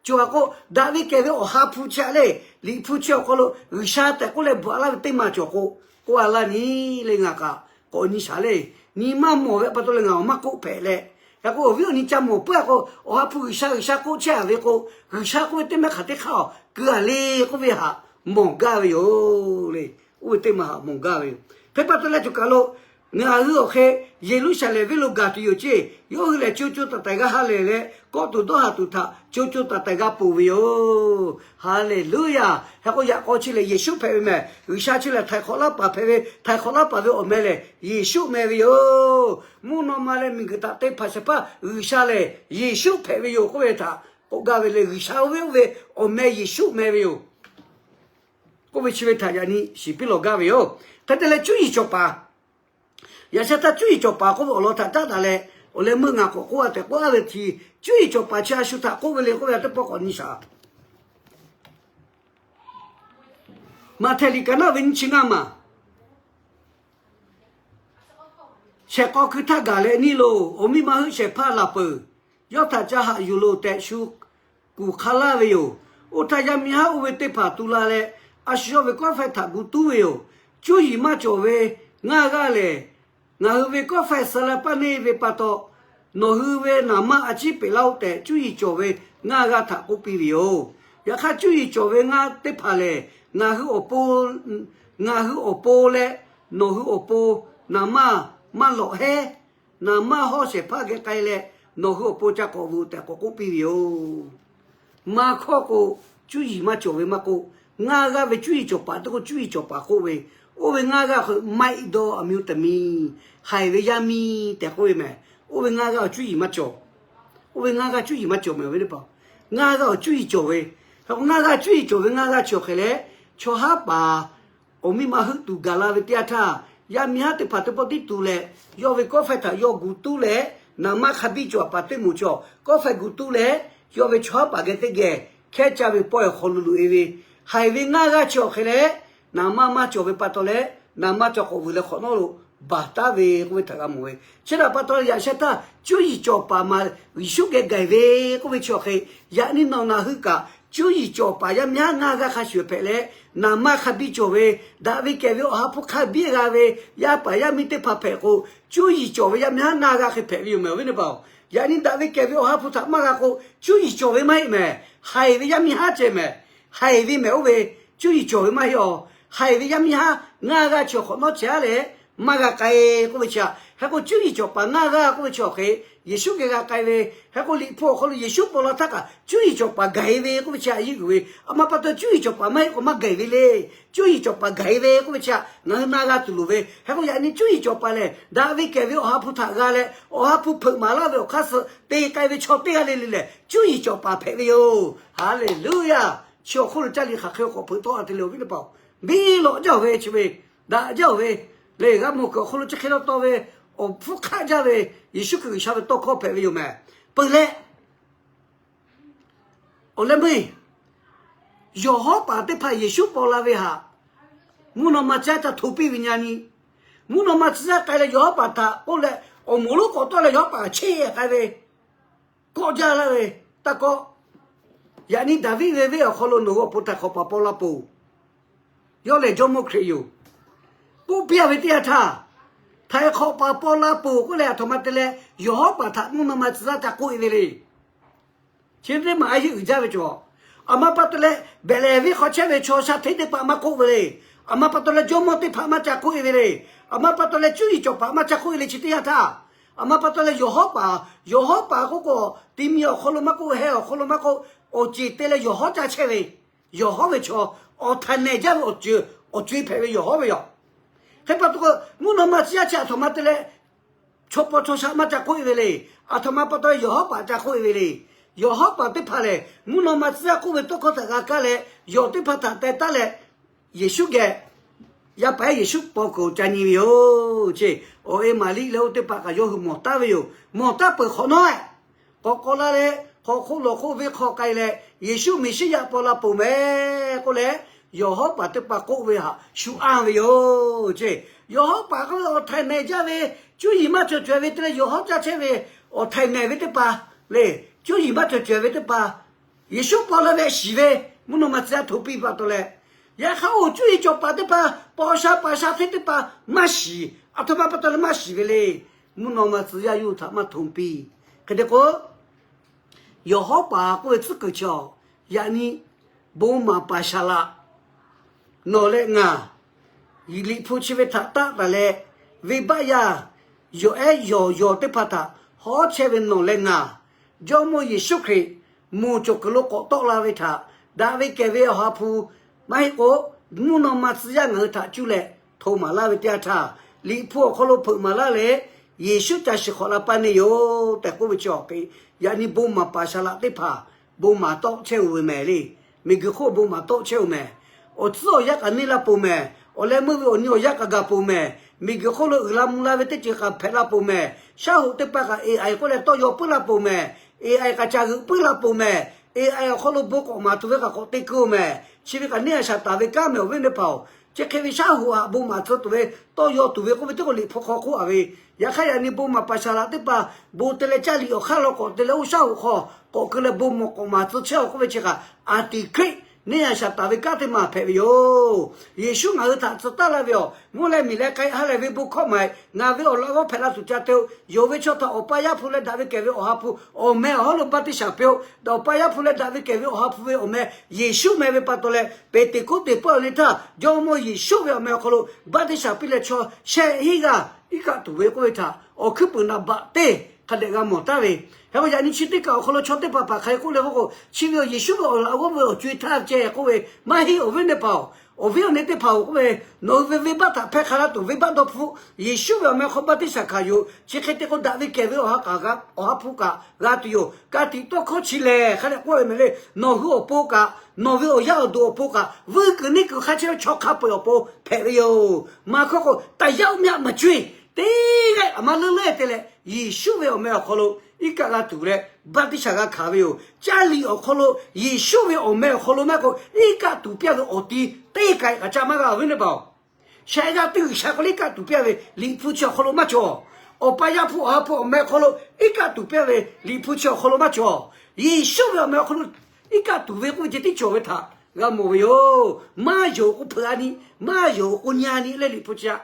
cawˬ a k'o, daꞈ ve kehˬ ve Awˬ ha hpu chi a leh, Liꞈ hpu chi awˬ hk'aw lo G'uiˬsha tehꞈ k'oˆ leh bvuhꞈ laˇ ve teˇ maˬ cawˬ k'o, k'oˆ a laˇ nyi leh ngaˬ kaꞈ k'awꞈ nyi shaˍ le. Nyi maˇ mawˬ ve pa taw leh ngaˬ awˬ maˇ k'oˆ hpehꞈ leh, yaꞈ k'o awˬ viˉ awˬ nyi ca mawˬ puiˉ a k'o, Awˬ ha hpu G'uiˬsha G'uiˬsha k'oˆ chehˇ a ve k'o, G'uiˬsha k'oˆ ve teˇ maˇ hk'aˬ teˇ hk'aˇ awˬ keu a le k'oˆ ve haꞈ mawˬ gaˇ ve yoˬ le. Oˇ ve teˇ maˬ haꞈ mawˬ gaˇ ve yoˬ. Hk'e pa taw leh choˬ kaˬ lo ngaˬ hui awˬ hk'e Yeˍruˆsaˍlehnˍ venˇ lo gaˬ tuˬ yoˬ ceˇ. Yawˇ hui lehˬ co co taiˍ taiˍ g'a ha lehˬ leh, kawˆ tuˬ dawˇ haˍ tuˬ htaꞈ co co taiˍ taiˍ g'a ponˬ ve yoˬ. Haˍleˍluˆyaˍ. Hk'e k'o yaꞈ k'aw chi lehˬ Yeˍsuˆ hpehꞈ ve mehˍ. G'uiˬsha chi lehˬ htaiˍ hk'awꞈ laˇ paˍ hpehꞈ ve, htaiˍ hk'awꞈ laˇ paˍ ve awˬ meh lehˬ Yeˍsuˆ meh ve yoˬ. Mvuhˇ naw ma leh miˬguiˬ htaꞈ te hpanˍ shehˍ hpaˇ G'uiˬsha lehˬ Yeˍsuˆ hpehꞈ ve yoˬ k'oˆ ve htaꞈ k'oˆ gaˇ ve le. G'uiˬsha oˇ ve oˇ ve awˬ meh Yeˍsuˆ meh ve yoˬ k'oˆ ve chi ve htaꞈ yaꞈ nyi shiˍ piˇ lawˬ gaˇ ve yoˬ. Hk'e te leh cuˇ yiˍ cawˬ paˍ, yaꞈ sheh htaˇ cuˇ yiˍ cawˬ paˍ k'oˆ ve awˬ lawn htaꞈ caˉ daꞈ leh, awˬ leh meuˇ ngaˬ k'awꞈ k'oˆ a tehꞈ k'oˆ a ve htaꞈ, cuˇ yiˍ cawˬ paˍ chi a shu htaꞈ k'oˆ ve le k'oˆ ve a teˇ pawˆ k'awꞈ nyi shaˍ. Maꞈhtehˍ liꞈ kaꞈ naˆ ve nyiˇ chi ngaˇ maˬ. Shehˍ k'aw hkui htaˇ gaˬ leh neˇ loˬ, awˬ miˇ ma heuˆ shehˍ hpaˇ laˬ peuˬ. Yawˇ htaꞈ ca haꞈ yuˬ loˬ tehꞈ shu kuˬ hk'a laˇ ve yoˬ. Oˇ htaˇ yaˇ miˇ haˉ oˇ ve teˇ hpaˍ tu la leh, a shu yawˇ ve kawˆ faiˇ htaꞈ gu tuˉ ve yoˬ. Cuˇ yiˍ maˇ cawˬ ve ngaˇ g'aˇ lehˬ, ngaˬ hui ve kawˆ faiˇ suh leh paˇ neˇ ve pa taw, nawˬ hui ve naˍ manˇ a ciˉ peꞈ laˇ-oˆ tehꞈ, cuˇ yiˍ cawˬ ve ngaˇ g'aˇ htaꞈ k'oˆ piˇ ve yoˬ. Yaꞈ hk'aˇ, cuˇ yiˍ cawˬ ve ngaˇ teˇ hpaˍ lehˬ, ngaˬ hui awˬ pon, ngaˬ hui awˬ pon leh nawˬ hui awˬ pon naˍ manˇ maˇ lawꞈ heˉ. Naˍ manˇ hawˉ shehˍ hpaˇ geh k'ai leh, nawˬ hui awˬ pon ca k'awꞈ vuiˬ tehꞈ k'awꞈ k'oˆ piˇ ve yoˬ. Maˇ hkawˇ k'o, cuˇ yiˍ maˇ cawˬ ve maˇ k'oˆ, ngaˇ g'aˇ ve cuˇ yiˍ cawˬ paˍ teˇ k'oˆ, cuˇ yiˍ cawˬ paˍ k'oˆ ve, oˇ ve ngaˇ g'aˇ hk'e ไม่ดี အမျိုးသမီး, haiˬ ve yaˇ miˇ tehꞈ k'oˆ ve mehˍ. Oˇ ve ngaˇ g'aˇ awˬ cuˇ yiˍ maˇ cawˬ. Oˇ ve ngaˇ g'aˇ cuˇ yiˍ maˇ cawˬ mehˍ ve teˇ hpaˍ. Ngaˇ g'aˇ awˬ cuˇ yiˍ cawˬ ve, ngaˇ g'aˇ cuˇ yiˍ cawˬ ve ngaˇ g'aˇ chi awˬ hk'e leh, chaw haˉ paˍ awˬ miˇ ma heuˆ tuˬ gaˬ la ve teˇ yanˇ htaˇ, yaˇ miˇ haˉ teˇ hpaˍ teˇ pawˆ tiˉ tu leh, yawˇ ve kawˆ faiˇ htaꞈ yawˇ gu tuˉ leh, naˍ manˇ hk'a biˇ cawˬ a paˍ teˇ moˍ chaw kawˆ faiˇ gu tuˉ leh, yawˇ ve chaw haˉ paˍ geh teˇ geh hkehˉ caˇ ve pawehˇ awˬ hk'aw lo loꞈ-e ve, haiˬ ve ngaˇ g'aˇ chi awˬ hk'e leh, naˍ manˇ maˇ cawˬ ve pa taw leh, naˍ manˇ cawˬ k'awꞈ vuiˬ leh hk'awꞈ nawˉ lo baˬ taˉ ve k'oˆ ve htaꞈ g'a mawˬ ve. Chi htaꞈ pa taw leh yaꞈ sheh htaˇ cuˇ yiˍ cawˬ paˍ maˬ Yeˍsuˆ geh gaˬ ve k'oˆ ve chi awˬ hk'e, yaꞈ nyi nawˬ ngaˬ hui kaꞈ cuˇ yiˍ cawˬ paˍ yaˇ miˇ haˉ ngaˇ g'aˇ hk'a shuˍ hpehꞈ leh, naˍ manˇ hk'a biˇ cawˬ ve, daꞈ ve kehˬ ve Awˬ ha hpu hk'a biˇ g'a ve yaˇ paˍ yaˇ miˇ teˇ hpaˍ hpehꞈ k'o, cuˇ yiˍ cawˬ ve yaˇ miˇ haˉ ngaˇ g'aˇ hk'e hpehꞈ ve yoˬ mehˍ awˬ viˉ teˇ hpaˍ-oˬ. Yaꞈ nyi daꞈ ve kehˬ ve Awˬ ha hpu htaꞈ maˇ g'a k'o, cuˇ yiˍ cawˬ ve maˇ heˆ mehˍ. Haiˬ ve yaˇ miˇ haˉ ceh mehˍ. Haiˬ ve mehˍ oˇ ve, cuˇ yiˍ cawˬ ve maˇ heˆ-aˬ. Haiˬ ve yaˇ miˇ haˉ ngaˇ g'aˇ chi awˬ hk'awꞈ nawˉ ceh aˉ leh maˇ g'a k'ai k'oˆ ve chi aꞈ. Hk'e k'o cuˇ yiˍ cawˬ paˍ ngaˇ g'aˇ k'oˆ ve chi awˬ hk'e, Yeˍsuˆ geh g'a k'ai ve. Hk'e k'o Liꞈ hpu awˬ hk'aw lo Yeˍsuˆ paw la htaˇ kaꞈ cuˇ yiˍ cawˬ paˍ gaˬ-e ve k'oˆ ve chi aꞈ yehˇ uiˍ ve. A ma pa taw cuˇ yiˍ cawˬ paˍ maˇ heˆ k'o maˇ gaˬ-e ve le. Cuˇ yiˍ cawˬ paˍ gaˬ-e ve k'oˆ ve chi aꞈ ngaˬ hui na g'a tuˬ loˍ ve. Hk'e k'o yaꞈ nyi cuˇ yiˍ cawˬ paˍ lehˬ, daꞈ ve kehˬ ve Awˬ ha hpu htaꞈ g'a leh, Awˬ ha hpu hpeuꞈ maˍ laˇ ve awˬ hk'aˇ suh te k'ai ve chaw teˇ g'aˇ le le lehˬ, cuˇ yiˍ cawˬ paˍ hpehꞈ ve yoˬ. Haˍleˍluˆyaˬ. Chi awˬ hk'oˆ lo caˇ liꞈ hk'aˬ hk'e k'awꞈ hpeuꞈ tawˆ a te le awˬ viˉ teˇ hpaˍ-oˬ. Biˇ lawꞈ jaˇ-oˬ ve chi ve, daꞈ jaˇ-oˬ ve, lehˬ g'a mawˬ kuiˬ awˬ hk'aw lo chi hk'e law taw ve, awˬ hpfuhˇ hk'aˆ jaˇ ve, Yeˍsuˆ Hkriꞈ G'uiˬsha ve tawˇ hkawˇ hpehꞈ ve yoˬ mehˍ. Peuˬ leh, awˬ leh meuˇ yawˬ hawˉ paˍ teˇ hpaˍ Yeˍsuˆ paw la ve htaꞈ mvuhˇ naw ma tcuh yaˇ ca hto piˇ ve nyi a nyi. Mvuhˇ naw ma tcuh yaˇ k'ai leh yawˬ hawˉ paˍ htaꞈ k'oˆ leh, awˬ moˍ lonˉ k'awꞈ tawˆ leh yawˬ hawˉ paˍ cheˇ k'ai ve, kawˆ jaˇ laˇ ve, taˇ kawˆ. Yaꞈ nyi Daˍviˆ ve venˇ awˬ hk'aw lo nawˬ hui awˬ pon htaiˍ hk'awꞈ paˍ paw la peuˬ. Yawˇ lehˬ Jawˇmawˇ Hkriꞈ yoˬ. K'oˆ piˇ a ve teˇ yanˇ htaˇ, htaiˍ hk'awꞈ paˍ paw la peuˬ k'oˆ leh, aˬ htoꞈ ma te leh yawˬ hawˉ paˍ htaꞈ mvuhˇ naw ma tcuh yaˇ ca k'oˆ-e ve le. Chi teˇ maˬ a yeˇ uiˍ jaˇ ve cawˬ. Aˬ ma pa taw leh, behꞈ lehˬ venˇ hk'aw chehˇ ve chaw sha hteˇ teˇ hpaˍ maˇ k'oˆ ve le. Aˬ ma pa taw leh jawˇmawˇ teˇ hpaˍ maˇ ca k'oˆ-e ve le. Aˬ ma pa taw leh cuˇ yiˍ cawˬ paˍ maˇ ca k'oˆ-e le. Chi teˇ yanˇ htaˇ, aˬ ma pa taw leh yawˬ hawˉ paˍ, yawˬ hawˉ paˍ k'oˆ k'o, ti mi awˬ hk'aw lo maˇ k'oˆ, heh awˬ hk'aw lo maˇ k'oˆ, awˬ ceˬ te leh yawˬ hawˉ ca chehˇ ve, yawˬ hawˉ ve chaw, awˬ htaꞈ nehˬ jaˇ ve awˬ ceuˬ, awˬ co-e hpehꞈ ve yawˬ hawˉ ve yoˬ. Hk'e pa taw k'o, mvuhˇ naw ma tcuh yaˇ chi aˬ htoꞈ ma te leh chaw paw chaw sha maˇ ca k'oˆ-e ve le. Aˬ htoꞈ ma pa taw yawˬ hawˉ paˍ ca k'oˆ-e ve le. Yawˬ hawˉ paˍ teˇ hpaˍ lehˬ, mvuhˇ naw ma tcuh yaˇ k'oˆ ve tawˇ hkawˇ htaꞈ g'a kaˇ leh, yawˬ teˇ hpaˍ htaꞈ teh taˉ leh, Yeˍsuˆ geh yaˇ paˍ ehˉ Yeˍsuˆ paw kuiˬ ca nyi ve yoˬ. Chi awˬ e Maˍriˆ leh oˇ teˇ hpaˍ kaꞈ yawˇ hui mawˬ taˉ ve yoˬ. Mawˬ taˉ peuˬ hk'awꞈ nawˉ, k'awꞈ k'awꞈ la leh, hk'aw hk'oˆ lawˬ hk'oˆ venˇ hk'aw k'ai leh, Yeˍsuˆ Meˍsiˉyaꞈ paw la peuˬ mehˍ k'oˆ leh, yawˬ hawˉ paˍ teˇ hpaˍ k'oˆ ve htaꞈ shu anˇ ve yoˬ ceˇ. Yawˬ hawˉ paˍ k'oˆ ve, awˬ htaiˍ mehˍ jaˇ ve, cuˇ yiˍ maˇ cawˬ cawehˬ ve te leh yawˬ hawˉ caˇ chehˇ ve, awˬ htaiˍ mehˍ ve teˇ hpaˍ le, cuˇ yiˍ maˇ cawˬ cawehˬ ve teˇ hpaˍ, Yeˍsuˆ paw la ve shiˍ ve, mvuhˇ naw ma tcuh yaˇ hto piˇ pa taw leh, yaꞈ hk'aˇ oˬ, cuˇ yiˍ cawˬ paˍ teˇ hpaˍ, paw sha paˍ sha hteˇ teˇ hpaˍ maˇ shiˍ. Aˬ htoꞈ ma pa taw leh maˇ shiˍ ve le. Mvuhˇ naw ma tcuh yaˇ yawˇ hui htaꞈ maˇ hto piˇ. Hk'e te k'o, yawˬ hawˉ paˍ k'oˆ ve tcuhˉ kuiˬ chaw, yaꞈ nyi bon maˍ paˍ shaˍ laꞈ nawˬ leh ngaˬ Liꞈ hpu chi ve htaꞈ taˆ taˍ leh, venˇbaˆ yaˇ yawˬ ehˉ yawˬ yawˬ teˇ hpaˍ htaꞈ hawˉ chehˇ ve nawˬ leh ngaˬ, Jawˇmawˇ Yeˍsuˆ Hkriꞈ moˬ cawˬ kuiˬ lo k'awꞈ tawˆ la ve htaꞈ daꞈ ve kehˬ ve awˬ ha hpu maˇ heˆ k'o, mvuhˇ naw ma tcuh yaˇ ngaˬ hui htaꞈ cuˇ leh hto maˍ laˇ ve teˇ yanˇ htaˇ, Liꞈ hpu awˬ hk'aw lo hpeuꞈ maˍ laˇ leh, Yeˍsuˆ ca shiˍ hk'awꞈ la paˇ neˇ yoˬ tehꞈ k'oˆ ve chi awˬ hk'e, yaꞈ nyi bon maˍ paˍ shaˍ laꞈ teˇ hpaˍ bon maˍ tawˆ chehˇ-oˬ ve mehˍ le. Miˬguiˬ hk'oˆ bon maˍ tawˆ chehˇ-oˬ mehˍ. Awˬ tcuhˉ awˬ yanˇ k'aꞈ neˇ la peuˬ mehˍ. Awˬ leh meuˇ ve awˬ nyi awˬ yanˇ k'aꞈ gaˬ peuˬ mehˍ. Miˬguiˬ hk'oˆ lo uiˍ la mvuh la ve teˇ ceuˬ k'aꞈ hpehꞈ la peuˬ mehˍ. Shaˉ hoꞈ teˇ hpaˍ k'aꞈ A I k'oˆ leh tawˇ yaw puiˉ la peuˬ mehˍ. A I k'aꞈ caˬ g'euꞈ puiˉ la peuˬ mehˍ. A I awˬ hk'aw lo bon k'awꞈ maˍ tuˬ ve k'aꞈ k'awꞈ te keu-oˬ mehˍ. Chi ve kaꞈ neˇ a shaˍ taˍ ve kanˉ mehˍ awˬ viˉ teˇ hpaˍ-oˬ. Chi hk'e ve shaˉ hoꞈ htaꞈ bon maˍ tcuh tuˬ ve, tawˇ yaw tuˬ ve k'oˆ ve teˇ k'o Liꞈ hpu hk'aw k'oˆ-a ve, yaꞈ hk'aˇ yaꞈ nyi bon maˍ paˍ shaˍ laꞈ teˇ hpaˍ bon te leh caˇ liꞈ awˬ hk'aˇ law k'awꞈ te leh oˇ shaˉ hoꞈ hk'aw k'awꞈ keu leh bon mawˬ k'awꞈ maˍ tcuh chehˇ-oˬ k'oˆ ve chi kaꞈ, antichrist neˇ a shaˍ taˍ ve kanˉ teˇ maˬ hpehꞈ ve yoˬ. Yeˍsuˆ ngaˬ hui htaꞈ tcuh taˉ laˇ ve awˬ, mvuhˇ leh miˬ leh k'ai ha lehˬ ve bon hkawˇ maˍ, ngaˬ ve awˬ laꞈ g'awˇ hpehꞈ la tuˬ ca te-o. Yonˍ ve chaw htaꞈ Awˬ pa Yaˇ hpu leh daꞈ ve kehˬ ve Awˬ ha hpu awˬ meh awˬ hawˉ lo baˆtiˆsaˬ piˇ-oˆ. Awˬ pa Yaˇ hpu leh daꞈ ve kehˬ ve Awˬ ha hpu ve awˬ meh Yeˍsuˆ meh ve pa taw leh, Peˍteˍkoˆteˍ pawehˇ awˬ nyi htaˇ Jawˇmawˇ Yeˍsuˆ ve awˬ meh awˬ hk'aw lo baˆtiˆsaˬ piˇ leh chaw shehˆ hinˉ g'aˇ iˉ kaˆ tuˬ ve k'oˆ ve htaꞈ awˬ hkuiˉ puiˍ naˍ baꞈ teˇ hk'a dehꞈ g'a mawˬ taˍ ve. Hk'e k'o yaꞈ nyi chi teˇ kaꞈ awˬ hk'aw lo chaw teˇ hpaˍ hpaˍ hk'a hk'e k'oˆ leh k'oˆ k'o, chi ve awˬ Yeˍsuˆ ve awˬ laꞈ g'awˇ ve awˬ co-e htaˇ ceh k'oˆ ve maˇ heˆ awˬ viˉ teˇ hpaˍ-oˬ. Awˬ viˉ awˬ nyi teˇ hpaˍ-oˬ k'oˆ ve, nawˬ hui ve venˇbaˆ htaꞈ hpehˇ hk'a laˇ tuˬ venˇbaˆ dawˇ hpfuhˆ, Yeˍsuˆ ve awˬ meh hk'aw baˆtiˆsaˬ hkanˍ yoˬ. Chi hk'e te k'o daꞈ ve kehˬ ve Awˬ ha hpu kaꞈ g'a tuˬ yoˬ. Ka tiꞈ tawˇ hkawˇ chi lehˬ hk'a dehꞈ k'oˆ ve mehˍ le. Nawˬ hui awˬ pon kaꞈ, nawˬ ve awˬ yaˇ awˬ duˬ awˬ pon kaꞈ, vuiˇ kuiˬ neˇ kuiˬ hk'a chehˇ ve chaw hk'a peu-eˬ awˬ pon hpehꞈ ve yoˬ. Maˍ hkawˇ k'o, taˍ yaˇ oˇ myaˇ maˍ cuˇ-e, teˇ g'aˇ aˬ ma leuˉ leuˉ te leh Yeˍsuˆ ve awˬ meh awˬ hk'aw lo iˉ kaˆ g'a tuˬ leh baˆtiˆsaˬ g'a hkanˍ ve yoˬ. Caˇ liꞈ awˬ hk'aw lo Yeˍsuˆ ve awˬ meh awˬ hk'aw lo maˇ k'o, iˉ kaˆ tuˬ piˇ-a ve awˬ ti teˇ k'ai kaꞈ ca maˇ g'a awˬ viˉ teˇ hpaˍ-oˬ. Shaˍ g'a teˇ G'uiˬsha hk'aw lo iˉ kaˆ tuˬ piˇ-a ve Liꞈ hpu chi awˬ hk'aw lo maˇ cawˬ. Awˬ pa Yaˇ hpu Awˬ ha hpu awˬ meh hk'aw lo iˉ kaˆ tuˬ piˇ-a ve Liꞈ hpu chi awˬ hk'aw lo maˇ cawˬ. Yeˍsuˆ ve awˬ meh awˬ hk'aw lo iˉ kaˆ tuˬ ve k'oˆ ve ceh tiˉ cawˬ ve htaꞈ g'a mawˬ ve yoˬ. Maˇ yonˍ k'o hpeuꞈ-a nyi, maˇ yonˍ k'o nyi-a nyi leh Liꞈ hpu chi-a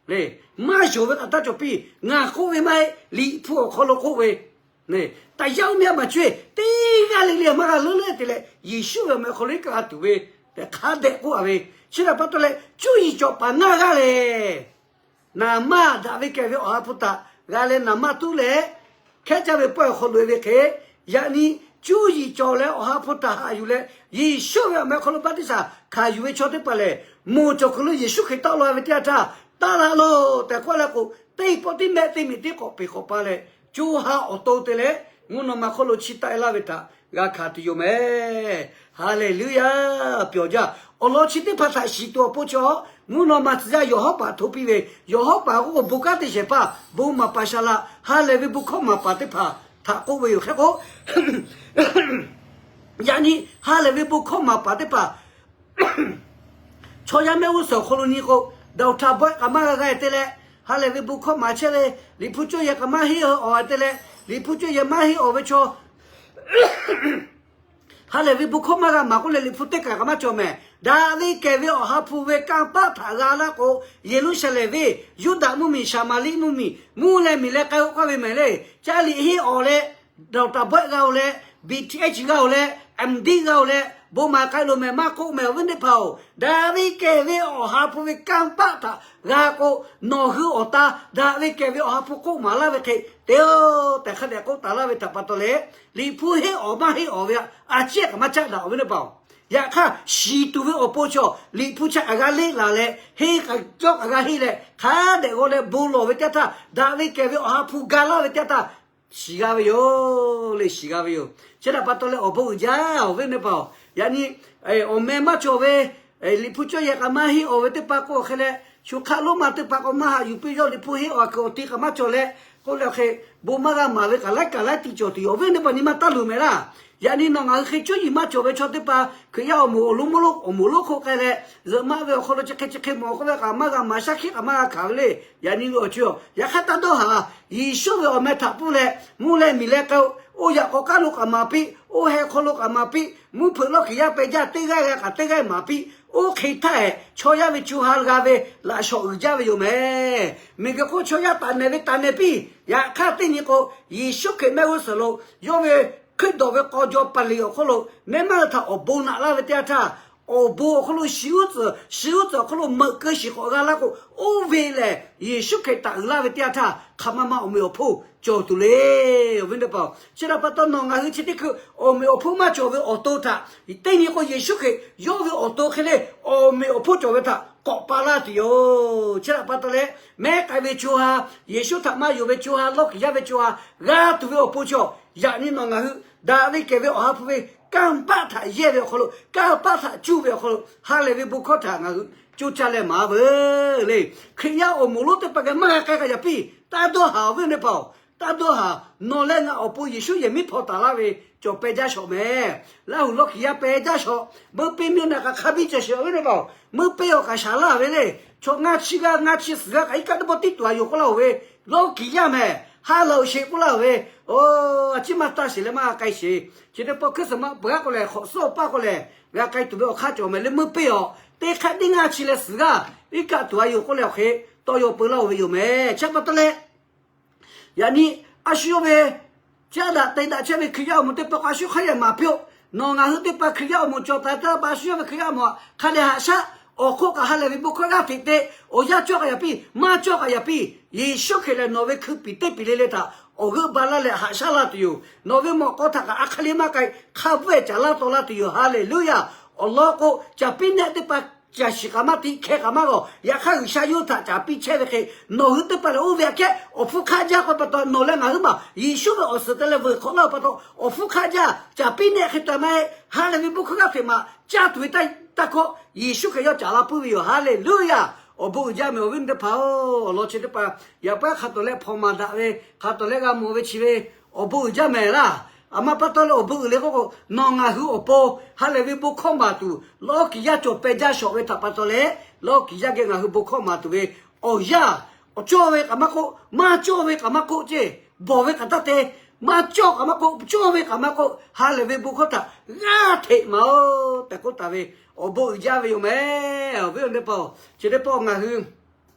le. Maˇ yonˍ ve kaꞈ taˇ cawˬ piˇ. Ngaˬ k'oˆ ve maˇ heˆ, Liꞈ hpu awˬ hk'aw lo k'oˆ ve, taˍ yaˇ oˇ myaˇ maˍ cuˇ-e, teˇ g'aˇ le le maˇ g'a leuˉ leuˉ te leh Yeˍsuˆ ve awˬ meh awˬ hk'aw lo iˉ kaˆ g'a tuˬ ve tehꞈ hk'a dehꞈ k'oˆ-a ve. Chi htaꞈ pa taw leh cuˇ yiˍ cawˬ paˍ ngaˇ g'aˇ lehˬ, naˍ manˇ daꞈ ve kehˬ ve Awˬ ha hpu htaꞈ g'a leh naˍ manˇ tuˉ leh hkehˉ caˇ ve pawehˇ awˬ hk'aw loꞈ-e ve hk'e, yaꞈ nyi cuˇ yiˍ cawˬ leh Awˬ ha hpu htaꞈ haꞈ yuˬ leh Yeˍsuˆ ve awˬ meh awˬ hk'aw lo baˆtiˆsaˬ hkanˍ yuˬ ve chaw teˇ hpaˍ lehˬ, moˬ cawˬ kuiˬ lo Yeˍsuˆ Hkriꞈ tawˆ la ve teˇ yanˇ htaˇ, taˇ la loˬ tehꞈ k'oˆ leh k'o, teˇ pawˆ tiˉ mehˆ teˇ miˬ tiˉ k'awꞈ peˬ k'awꞈ pa leh, co ha awˬ to te leh mvuhˇ naw ma hk'oˆ lo chi taˆ-e laˇ ve htaꞈ g'a hkanˍ tuˬ yoˬ mehˍ. Haˍleˍluˆyaˇ. Pyawˬ jaˇ. Awˬ lawn chi teˇ hpaˍ htaꞈ shiˍ tuˬ awˬ pon chaw mvuhˇ naw ma tcuh yaˇ yawˬ hawˉ paˍ hto piˇ ve, yawˬ hawˉ paˍ k'oˆ k'o bon kanˉ te shehˍ hpaˇ bon maˍ paˍ shaˍ laꞈ ha lehˬ ve bon hkawˇ maˍ paˍ teˇ hpaˍ htaꞈ k'oˆ ve yoˬ. Hk'e k'o, yaꞈ nyi ha lehˬ ve bon hkawˇ maˍ paˍ teˇ hpaˍ chaw yaˇ mehˆ g'uˇ suhˍ awˬ hk'aw lo nyi k'o, daꞈ htaꞈ bawehˆ k'aꞈ maˇ g'a g'a-e te leh, ha lehˬ ve bon hkawˇ maˍ chehˇ ve, Liꞈ hpu cawˇ yehˬ k'aꞈ maˇ henˇ awˬ-e te leh, Liꞈ hpu cawˇ yehˬ maˇ henˇ awˬ ve chaw ha lehˬ ve bon hkawˇ maˇ g'a maˍ k'oˆ leh Liꞈ hpu teˇ kaˬ kaꞈ maˇ cawˬ mehˍ. Daꞈ ve kehˬ ve Awˬ ha hpu ve kanˇ paˆ htaꞈ g'a laˇ k'o, Yeˍruˆsaˍlehnˍ venˇ, Yuˇdaꞈ mvuhˇmiˬ, Saˍmaˍriˆ mvuhˇmiˬ, mvuhˇ leh miˬ leh k'ai-o k'oˆ ve mehˍ le. Caˇ liꞈ henˇ awˬ leh, daꞈ htaꞈ bawehˆ g'a-o leh, B Th g'a-o leh, M Div g'a-o leh, bon maˍ k'ai loˬ mehˍ maˇ k'oˆ mehˍ awˬ viˉ teˇ hpaˍ-oˬ. Daꞈ ve kehˬ ve Awˬ ha hpu ve kanˇ paˆ htaꞈ g'a k'o, nawˬ hui awˬ ta daꞈ ve kehˬ ve Awˬ ha hpu k'oˆ maˍ laˇ ve hk'e te-o tehꞈ hk'a dehꞈ k'oˆ taˍ laˇ ve htaꞈ pa taw leh, Liꞈ hpu henˇ awˬ maˇ henˇ awˬ ve a ciˉ kaꞈ maˇ caˆ daꞈ awˬ viˉ teˇ hpaˍ-oˬ. Yaꞈ hk'aˇ, shiˍ tuˬ ve awˬ pon chaw Liꞈ hpu chi aꞈ g'a leˆ laˬ leh, henˇ k'a cawˇ kaꞈ g'a henˇ leh, hk'a dehꞈ g'aw leh bon lawˬ ve teˇ htaˇ, daꞈ ve kehˬ ve Awˬ ha hpu ga laˇ ve teˇ htaˇ, shiˍ g'a ve yoˬ le, shiˍ g'a ve yoˬ. Chi htaꞈ pa taw leh awˬ bon uiˍ jaˇ awˬ viˉ teˇ hpaˍ-oˬ. Yaꞈ nyi awˬ meh maˇ cawˬ ve, Liꞈ hpu cawˇ yehˬ k'aꞈ maˇ henˇ awˬ ve teˇ hpaˍ k'o hk'e leh, shu hk'aˆ lonˉ ma teˇ hpaˍ k'o maˇ haꞈ yuˬ piˇ, yawˇ Liꞈ hpu henˇ awˬ kuiˬ awˬ ti kaꞈ maˇ cawˬ leh, k'oˆ leh awˬ hk'e, bon maˇ g'a maˍ ve kaꞈ laiˉ kaꞈ laiˉ tiꞈ cawˬ tuˬ yoˬ. Awˬ viˉ teˇ hpaˍ nyi ma taˇ luˬ mehˍ laˇ. Yaꞈ nyi nawˬ ngaˬ hui hk'e cuˇ yiˍ maˇ cawˬ ve chaw teˇ hpaˍ Hkriꞈ yaˇ awˬ moˍ awˬ lonˉ mvuhˇ lonˉ awˬ moˍ lonˉ hk'oˆ k'ai leh, zuhꞈ maˆ ve awˬ hk'aw lo chi hk'e chi hk'e mawˬ k'oˆ ve kaꞈ maˇ g'a maˍ shaˉ hkiˆ kaꞈ maˇ g'a hkanˍ ve le. Yaꞈ nyi ve awˬ ceuˬ-oˬ, yaꞈ hk'aˇ taˇ dawˇ haˍ. Yeˍsuˆ ve awˬ meh htaꞈ pfuhˇ leh mvuhˇ leh miˬ leh k'ai-o. Oˇ yaꞈ k'awꞈ k'aˉ lo kaꞈ maˍ piˇ, oˇ heh hk'aw lo kaꞈ maˍ piˇ, mvuhˇ hpeuꞈ lawˇ kiˍ yaˇ peh jaˇ teˇ g'aˇ g'a kaꞈ teˇ g'aˇ maˍ piˇ. Oˇ hk'e htaˇ, chaw yaˇ ve co ha g'a ve laꞈ shawˍ uiˍ jaˇ ve yoˬ mehˍ. Miˬ guiˬ hk'oˆ chaw yaˇ taˍ nehˬ ve taˍ nehˬ piˇ. Yaꞈ hk'aˇ teˇ nyi k'o, Yeˍsuˆ Hkriꞈ mehˆ g'uˇ suhˍ lo yawˇ ve hkuiˉ dawˬ ve k'aw jaw paˍ liꞈ awˬ hk'oˆ lo nehˉ maˇ hui htaꞈ awˬ bon naꞈ laˇ ve teˇ yanˇ htaˇ, awˬ bon awˬ hk'aw lo shi uˉ tcuhˍ shi uˉ tcuhˍ awˬ hk'aw lo meuꞈ keu shiˍ k'awꞈ g'a laˇ k'o, oˇ ve lehˬ Yeˍsuˆ Hkriꞈ taˍ uiˍ laˇ ve teˇ yanˇ htaˇ, hk'aˬ ma ma awˬ meꞈ awˬ hponˇ cawˬ tuˬ le. Awˬ viˉ teˇ hpaˍ-oˬ, chi htaꞈ pa taw nawˬ ngaˬ hui chi teˇ hkui awˬ meꞈ awˬ hponˇ maˇ cawˬ ve awˬ to htaꞈ, teˇ nyi k'o Yeˍsuˆ Hkriꞈ yawˇ ve awˬ to hk'e le awˬ meꞈ awˬ hponˇ cawˬ ve htaꞈ k'awꞈ pa laˇ tuˬ yoˬ. Chi htaꞈ pa taw leh, mehˉ k'ai ve co ha, Yeˍsuˆ htaꞈ maˇ yonˍ ve co ha, lawˇ kiˍ yaˇ ve co ha g'a tuˬ ve awˬ pon chaw, yaꞈ nyi nawˬ ngaˬ hui daꞈ ve kehˬ ve Awˬ ha hpu ve kanˇ paˆ htaꞈ yehˇ ve awˬ hk'aw lo, kanˇ paˆ htaꞈ cuˇ ve awˬ hk'aw lo, ha lehˬ ve bon hkawˇ htaꞈ ngaˬ hui coˇ caˇ leh maˍ veuˬ le. Hkriꞈ yaˇ awˬ moˍ lonˉ teˇ hpaˍ geh maˇ g'a k'ai k'ai yaꞈ piˇ. Taˇ dawˇ haˍ awˬ viˉ teˇ hpaˍ-oˬ, taˇ dawˇ haˍ. Nawˬ leh ngaˬ awˬ pon Yeˍsuˆ yehˬ miˉ hpaw taˍ laˇ ve cawˬ peh jaˇ shawˍ mehˍ. Laˇ huˍ lawˇ kiˍ yaˇ peh jaˇ shawˍ. Meuˇ peˇ miˇ naꞈ kaꞈ hk'a biˇ cawˬ sheˍ awˬ viˉ teˇ hpaˍ-oˬ, meuˇ peˇ awˬ kaꞈ shaˍ laˇ ve le. Chaw ngaˇ chi g'aˇ ngaˇ chi suhˍ g'aˇ kaꞈ iˉ kaˆ teˇ pawˆ tiˉ tuˬ a yoˬ k'oˆ laˇ-oˬ ve, lawˇ kiˍ yaˇ mehˍ. Ha laˬ-oˬ sheˍ k'oˆ laˇ-oˬ ve, a ciˉ maˇ taˇ sheˍ leh maˇ g'a k'ai sheˍ. Chi teˇ pawˆ hkui suhˍ ma peuˬ g'aˇ k'o lehˬ, hk'awꞈ suhˉ awˬ paˇ k'o lehˬ g'a k'ai tuˬ ve awˬ hk'aˇ cawˬ mehˍ le. Meuˇ peˇ awˬ teˇ hk'aˇ teˇ ngaˇ chi leh suhˍ g'aˇ iˉ kaˆ tuˬ a yoˬ k'oˆ leh awˬ hk'e tawˇ yaw peu laˇ-oˬ ve yoˬ mehˍ. Chi pa taw leh, yaꞈ nyi a shu yawˇ ve caˇ daꞈ te daꞈ chehˇ ve Hkriꞈ yaˇ awˬ moˍ teˇ pawˆ k'o a shu hk'aˇ yehˬ maˍ piˇ-oˆ. Nawˬ ngaˬ hui teˇ hpaˍ Hkriꞈ yaˇ awˬ moˍ cawˬ taˍ taˍ pa a shu yawˇ ve Hkriꞈ yaˇ awˬ moˍ htaꞈ hk'a dehꞈ haꞈ shaˉ. Awˬ hk'oˆ kaꞈ ha lehˬ ve bon hkawˇ g'aˇ hteꞈ te. Awˬ yanˇ cawˇ k'ai yaꞈ piˇ, maˇ cawˇ k'ai yaꞈ piˇ. Yeˍsuˆ Hkriꞈ lehˬ nawˬ ve hkui piˍ teˇ piˍ le le htaꞈ awˬ g'euˆ ba laˇ leh haꞈ shaˉ laˇ tuˬ yoˬ. Nawˬ ve mawꞈ k'aw htaꞈ kaꞈ a hk'aˇ le maˇ k'ai, hk'a bvuhˆ-eh caˍ laˇ taw laˇ tuˬ yoˬ. Haˍleˍluˆyaˬ. Awˬ lawn k'o, caˍ piˇ nehˆ teˇ hpaˍ caˬ shiˍ k'aꞈ maˇ tiꞈ hkeh k'aꞈ maˇ g'awˬ. Yaꞈ hk'aˇ G'uiˬsha yawˇ htaꞈ caˍ piˇ chehˇ ve hk'e, nawˬ hui teˇ hpaˍ lehˬ oˇ ve aꞈ kehˉ awˬ hpfuhˇ hk'aˆ jaˇ k'oˆ pa taw, nawˬ leh ngaˬ hui maˬ Yeˍsuˆ ve awˬ suhˍ te leh veuˬ hk'awꞈ laˇ-oˬ pa taw, awˬ hpfuhˇ hk'aˆ jaˇ. Caˍ piˇ nehˆ hk'e te maˇ heˆ. Ha lehˬ ve bon hkawˇ g'aˇ hteꞈ maꞈ caˇ tuˬ ve taˇ kawˆ, Yeˍsuˆ Hkriꞈ yawˇ caˍ la puiˉ ve yoˬ. Haˍleˍluˆyaˬ. Awˬ bon uiˍ jaˇ mehˍ awˬ viˉ teˇ hpaˍ-oˬ. Awˬ lawn chi teˇ hpaˍ yaꞈ puiˉ hk'a tawˍ leh hpawnˬ maˍ daꞈ ve, hk'a tawˍ leh g'a mawˬ ve chi ve awˬ bon uiˍ jaˇ mehˍ laˇ. Aˬ ma pa taw leh awˬ bon uiˍ le k'oˆ k'o, nawˬ ngaˬ hui awˬ pon ha lehˬ ve bon hkawˇ maˍ tuˬ lawˇ kiˍ yaˇ cawˬ peh jaˇ shawˍ ve htaꞈ pa taw leh, lawˇ kiˍ yaˇ geh ngaˬ hui bon hkawˇ maˍ tuˬ ve awˬ yanˇ, awˬ cawˇ ve kaꞈ maˇ k'oˆ, maˇ cawˇ ve kaꞈ maˇ k'oˆ ceˇ, bawˬ ve kaꞈ taˇ te, maˇ cawˇ kaꞈ maˇ k'oˆ, cawˇ ve kaꞈ maˇ k'oˆ, ha lehˬ ve bon hkawˇ htaꞈ g'aˇ hteꞈ maˍ-oˬ tehꞈ k'oˆ taˍ ve awˬ bon uiˍ jaˇ ve yoˬ mehˍ. Awˬ viˉ awˬ nyi teˇ hpaˍ-oˬ, chi teˇ pawˆ ngaˬ hui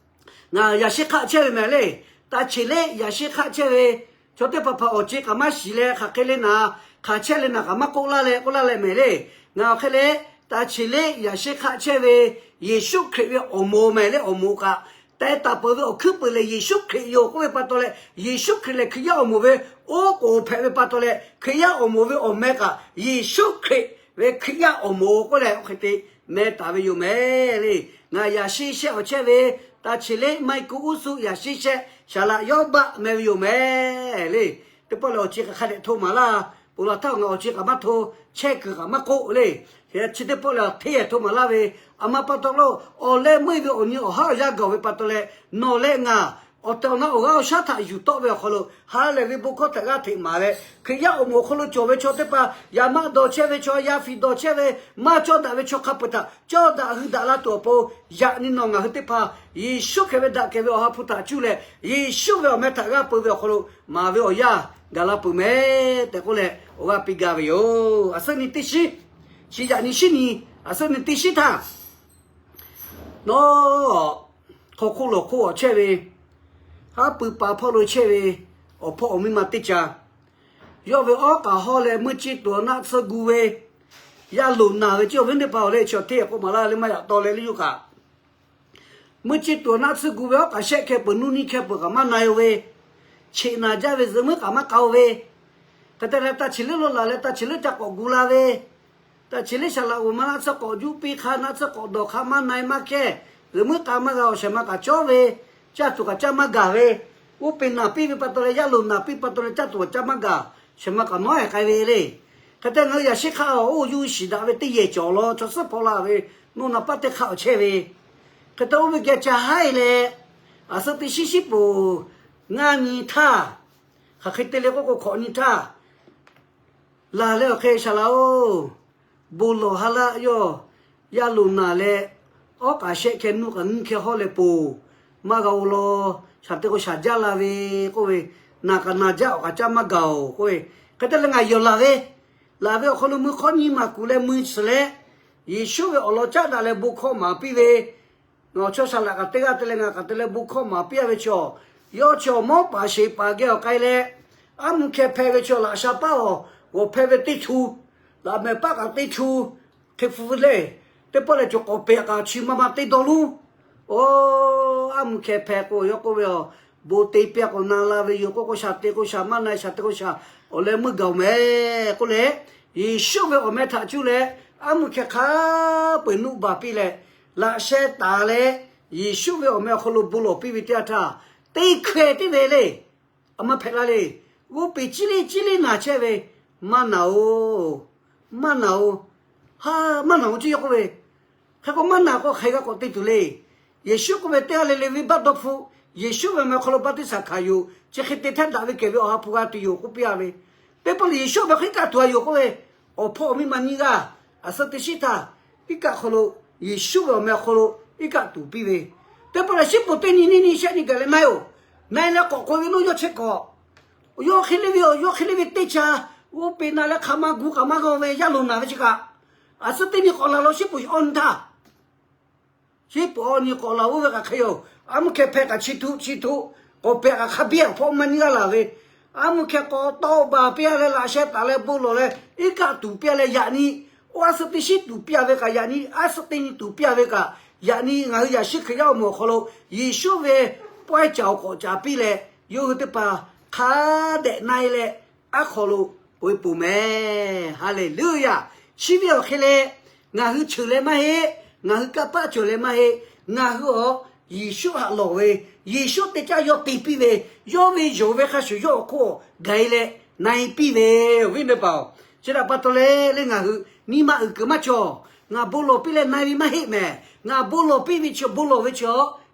ngaˬ yaꞈ sheˉ hk'aˆ chehˇ ve mehˍ le. Taˇ cheˬ le yaꞈ sheˉ hk'aˆ chehˇ ve chaw teˇ hpaˍ hpaˍ awˬ ceˬ kaꞈ maˇ shiˍ leh hk'aˬ hk'e le naˍ, hk'aˬ chehˇ le naˍ kaꞈ maˇ k'oˆ laˇ leh k'oˆ laˇ leh mehˍ le. Ngaˬ awˬ hk'e leh, taˇ cheˬ le yaꞈ sheˉ hk'aˆ chehˇ ve Yeˍsuˆ Hkriꞈ ve awˬ moˍ mehˍ le. Awˬ moˍ kaꞈ teh taˍ peuˬ ve awˬ hkuiˉ peuˬ lehˬ Yeˍsuˆ Hkriꞈ yoˬ k'oˆ ve pa taw leh, Yeˍsuˆ Hkriꞈ lehˬ Hkriꞈ yaˇ awˬ moˍ ve oˉ k'oˍ hpehꞈ ve pa taw leh, Hkriꞈ yaˇ awˬ moˍ ve awˬ meh kaꞈ Yeˍsuˆ Hkriꞈ ve Hkriꞈ yaˇ awˬ moˍ k'oˆ leh oˇ hk'e te meh taˍ ve yoˬ mehˍ le. Ngaˬ yaꞈ sheˉ shehˆ awˬ chehˇ ve, taˇ cheˬ le Maˇ heˆ kuˇ uˉ suˆ yaꞈ sheˉ shehˆ Shaˍlaꞈ Yawˇ baˆ meh ve yoˬ mehˍ le. Teˇ pawˆ lehˬ awˬ ceˬ kaꞈ hk'a dehꞈ hto maˍ laˇ. Ponˬ laˬ htaˇ ngaˬ awˬ ceˬ kaꞈ maˇ hto, chehˇ kuiˬ kaꞈ maˇ k'oˆ le. Chi teˇ pawˆ lehˬ hteˇ yehˬ hto maˍ laˇ ve, aˬ ma pa taw lo awˬ leh meuˇ ve awˬ nyi awˬ haˉ awˬ yanˇ gaˬ ve pa taw leh, nawˬ leh ngaˬ awˬ tehˬ awˬ na awˬ g'aˇ awˬ shaˉ htaꞈ yuˬ tawˆ ve awˬ hk'aw lo ha lehˬ ve bon hkawˇ htaꞈ g'aˇ hteꞈ maˍ leh, Hkriꞈ yaˇ awˬ moˍ awˬ hk'aw lo cawˬ ve chaw teˇ hpaˍ yaꞈ maˆ dawˬ chehˇ ve chaw, yaˇ fiˍ dawˬ chehˇ ve, maˇ cawˇ daꞈ ve chaw hk'a peuˬ htaꞈ cawˇ daꞈ hui daꞈ la tuˬ awˬ pon, yaꞈ nyi nawˬ ngaˬ hui teˇ hpaˍ Yeˍsuˆ Hkriꞈ ve daꞈ kehˬ ve Awˬ ha hpu htaꞈ cuˇ leh, Yeˍsuˆ ve awˬ meh htaꞈ g'aˇ peu ve awˬ hk'aw lo maˍ ve awˬ yanˇ gaˬ la peuˬ mehˍ tehꞈ k'oˆ leh awˬ g'aˇ piˇ gaˇ ve yoˬ. Aˬ suhˉ nyi teˇ shiˉ, chi yaꞈ nyi shiˉ nyi, aˬ suhˉ nyi teˇ shiˉ htaˇ nawˬ hk'aw hk'oˆ lawˬ hk'oˆ awˬ chehˇ ve, haˉ pui pa hpawˇ lo chehˇ ve awˬ hpawˇ awˬ miˇ ma teˇ ca, yawˇ ve awˉ k'aꞈ hawˇ leh meuˇ ceˇ tuˬ awˬ naˆ tsuhˇ gu ve, yaˇ loˍ naˬ ve ceˇ awˬ viˉ teˇ hpaˍ-oˬ le. Chi awˬ hteˇ k'oˆ maˍ laˇ le maˇ yaꞈ taw leh le yuˬ kaꞈ, meuˇ ceˇ tuˬ awˬ naˆ tsuhˇ gu ve awˉ k'aꞈ shehˆ hkeh peuˬ nuˇ nyiˇ hkeh peuˬ kaꞈ maˇ na-e ve, cheꞈ naˬ jaˇ ve zuhꞈ muiˉ k'aꞈ maˇ k'a-o ve, hk'e te leh taˇ cheˬ leuˉ lo laˬ leh taˇ cheˬ leuˉ ca k'awꞈ gu la ve, taˇ cheˬ leuˉ shaˍ laꞈ g'oˍ ma naˆ tsuhˇ k'awꞈ juˇ piˇ hk'a naˆ tsuhˇ k'awꞈ dawˬ hk'a maˇ na-e maˇ hkehˇ, zuhꞈ muiˉ k'a maˇ g'a awˬ shehˍ ma kaꞈ cawˇ ve, caˇ tuˬ kaꞈ caˇ maˇ gaˬ ve, uˉ peꞈ naˬ piˇ ve pa taw leh yaˇ loˍ naˬ piˇ pa taw leh caˇ tuˬ kaꞈ caˇ maˇ gaˬ, shehˍ ma kaꞈ nawˉ e k'ai ve le. Hk'e te ngaˬ hui yaꞈ sheˉ hk'aˆ oˇ yuˇ shiˍ daꞈ ve teˇ yehˬ cawˬ law chaw suhˉ hpaw la ve, mvuhˇ naw paˆ teˇ hk'aˆ awˬ chehˇ ve, hk'e te oˇ ve geh ca haˉ e leh, aˬ suhˉ teˇ shiˉ shiˉ poˬ ngaˇ nyi htaˇ, hk'aˬ hk'e te le k'oˆ k'o hkawꞈ nyi htaˇ, laˬ leh awˬ hk'e, Saˍ laꞈ-oˬ, bon lawˬ ha laˆ yawˇ yaˇ loˍ naˬ leh, awˉ k'aꞈ shehˆ hkeh nuˇ k'aꞈ nyiˇ hkeh hawˉ leh poˬ, maˇ g'a-oˬ law. Shaˍ te k'o shaˍ jaˇ la ve k'oˆ ve, naˬ k'aꞈ naˬ jaˇ awˬ k'aꞈ caˇ maˇ gaˬ-oˬ k'oˆ ve, hk'e te leh ngaˬ yawˬ laˬ ve, laˬ ve awˬ hk'aw lo mui hk'awˇ nyi maˬ kuˬ leh mui shiˍ leh, Yeˍsuˆ ve awˬ lawn caˉ daꞈ leh bon hkawˇ maˍ piˇ ve, nawˬ chaw Saˍ laꞈ k'aꞈ teˇ g'aˇ te leh ngaˬ k'aꞈ te leh bon hkawˇ maˍ piˇ-a ve chaw, yawˇ chi awˬ mawˉ paˍ sheˍ paˍ geh awˬ k'ai leh, aˉ mvuhˇ hkeh hpeh ve chaw laꞈ sha paˉ awˬ g'awˬ hpeh ve teˇ htu, laꞈ mehˍ paˆ kaꞈ teˇ htu, hk'e hpu leh, teˇ pawˆ leh cawˬ k'awꞈ pehꞈ k'aꞈ chi ma ma teˇ dawˇ lonˉ. Oˬ, aˉ mvuhˇ hkeh hpeh k'o yawˇ k'oˆ ve, Awˬ bon te piˇ-a k'o na la ve yoˬ k'oˆ k'o, shaˍ te k'o shaˍ maˇ na, shaˍ te k'o shaˍ awˬ leh meuˇ gaˬ-oˬ mehˍ k'oˆ leh, Yeˍsuˆ ve awˬ meh htaꞈ cuˇ leh, aˉ mvuhˇ hkeh hk'a peu-eˬ nuˆ baˬ piˇ leh, laꞈ sheh taˍ leh, Yeˍsuˆ ve awˬ meh awˬ hk'aw lo bon lawˬ piˇ ve teˇ yanˇ htaˇ, teˇ hkeh tiˉ ve le. A ma hpehꞈ la le. G'oˇ peˬ ciˉ liˇ ciˉ liˇ naˬ chehˇ ve, maˇ naˬ-oˬ, maˇ naˬ-oˬ, ha, maˇ naˬ-oˬ ceˇ yawˇ k'oˆ ve. Hk'e k'o maˇ naˬ k'o hk'aˬ hk'e g'a k'awꞈ te tuˬ le. Yeˍsuˆ k'oˆ ve, Teˇ g'aˇ le le venˇbaˆ dawˇ hpfuhˆ, Yeˍsuˆ ve awˬ meh awˬ hk'aw lo baˆtiˆsaˬ hkanˍ yoˬ. Chi hk'e te htaˇ daꞈ ve kehˬ ve Awˬ ha hpu g'a tuˬ yoˬ k'oˆ piˇ-a ve. Teˇ pawˆ lehˬ Yeˍsuˆ ve hk'e iˉ kaˆ tuˬ a yoˬ k'oˆ ve, awˬ hpawˇ awˬ miˇ ma nyiˇ g'aˇ, aˬ suhˉ teˇ shiˉ htaˇ, iˉ kaˆ hk'aw lo, Yeˍsuˆ ve awˬ meh awˬ hk'aw lo iˉ kaˆ tuˬ piˇ ve. Teˇ pawˆ lehˬ shiˉ poˍ teˇ nyi neˇ nyi shehˆ nyi gaˬ leh na-e-oˬ, na-e leh k'awꞈ k'oꞈ ve naˇ yawˇ chehˇ k'awꞈ, yawˇ hk'e le ve, yawˇ hk'e le ve teˇ ca, g'oˇ peˬ naˬ leh hk'aˬ ma gu kaꞈ maˇ g'aw ve yaˇ loˍ naˬ ve chi kaꞈ, aˬ suhˉ teˇ nyi k'awꞈ laˬ lo shiˉ poˍ awˇ nyi htaˇ, shiˉ poˍ awˇ nyi k'awꞈ laˬ oˇ ve kaꞈ hk'e yoˬ. Aˉ mvuhˇ hkeh hpeh kaꞈ chi htuˆ chi htuˆ, k'awꞈ pehꞈ kaꞈ hk'a biˇ awˬ hpawˇ maˇ nyiˇ g'aˇ laˬ ve, aˉ mvuhˇ hkeh k'awꞈ tawˆ baˬ piˇ-a leh laꞈ sheh taˍ leh bon lawˬ leh iˉ kaˆ tuˬ piˇ-a leh yaꞈ nyi, oˇ aˉ suhˉ teˇ shiˉ tuˬ piˇ-a ve kaꞈ yaꞈ nyi, aˉ suhˉ teˇ nyi tuˬ piˇ-a ve kaꞈ yaꞈ nyi, ngaˬ hui yaꞈ shiˉ Hkriꞈ yaˇ awˬ moˍ awˬ hk'aw lo Yeˍsuˆ ve pawehˇ caˍ awˬ k'awꞈ caˍ piˇ leh, yawˇ hui teˇ hpaˍ hk'a dehꞈ na-e leh aˉ hk'aw lo k'oꞈ-e poˬ mehˍ. Haˍleˍluˆyaꞈ. Chi ve awˬ hk'e leh, ngaˬ hui cheuˬ leh maˇ heˆ, ngaˬ hui kanˇ paˆ cawˬ leh maˇ heˆ, ngaˬ hui awˬ Yeˍsuˆ haꞈ lawˬ ve, Yeˍsuˆ teˇ caˉ yawˇ te piˇ ve, yawˇ ve yonˍ ve hk'a shuˍ yawˇ awˬ hk'oˆ gaˬ-e leh na-e piˇ ve, awˬ viˉ awˬ nyi teˇ hpaˍ-oˬ, chi htaꞈ pa taw leh le ngaˬ hui nyi ma uiˍ kuiˬ maˇ cawˬ. Ngaˬ bon lawˬ piˇ leh na-e ve maˇ heˆ mehˍ. Ngaˬ bon lawˬ piˇ ve chi, bon lawˬ ve chi,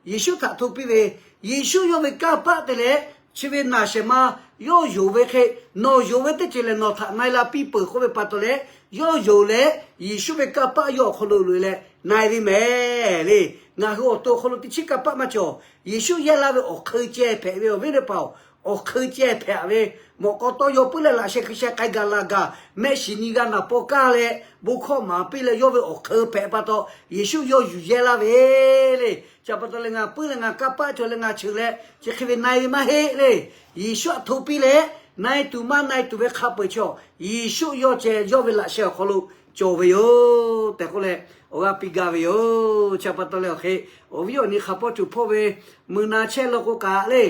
Yeˍsuˆ htaꞈ hto piˇ ve, Yeˍsuˆ yawˇ ve kanˇ paˆ te leh, chi ve naˬ shehˍ ma yawˇ yonˍ ve hk'e, nawˬ yonˍ ve teˇ ceuˬ lehˬ nawˬ htaꞈ na-e la piˇ peuˬ k'oˆ ve pa taw leh, yawˇ yonˍ leh Yeˍsuˆ ve kanˇ paˆ yawˇ awˬ hk'aw lo loꞈ-e leh na-e ve mehˍ le. Ngaˬ hui awˬ to awˬ hk'aw lo teˇ chiˉ kanˇ paˆ maˇ cawˬ. Yeˍsuˆ yehˇ laˇ ve awˬ hk'eun ceh hpehꞈ ve, awˬ viˉ teˇ hpaˍ-oˬ, awˬ hk'eun ceh hpehꞈ ve, mawꞈ k'aw tawˇ yaw puiˉ leh laꞈ sheh hkui sheh k'ai gaˬ la gaˬ, mehˆ shiˍ nyi g'a naˬ paw kaˇ leh bon hkawˇ maˍ piˇ leh yawˇ ve awˬ hk'eun hpehꞈ pa taw, Yeˍsuˆ yawˇ yuˬ yehˇ laˇ ve le. Chi pa taw leh ngaˬ puiˉ leh ngaˬ kanˇ paˆ cawˬ leh ngaˬ cheuˬ leh chi hk'e ve na-e ve maˇ heˆ le. Yeˍsuˆ htaꞈ hto piˇ leh na-e tuˬ maˇ na-e tuˬ ve hk'a peu-eˬ chaw, Yeˍsuˆ yawˇ ceh yawˇ ve laꞈ sheh awˬ hk'aw lo cawˬ ve yoˬ tehꞈ k'oˆ leh awˬ g'aˇ piˇ gaˇ ve yoˬ. Chi pa taw leh awˬ hk'e, awˬ viˉ awˬ nyi hk'a pawˇ tuˬ hpawˇ ve mui na chehˇ law k'o kaꞈ le,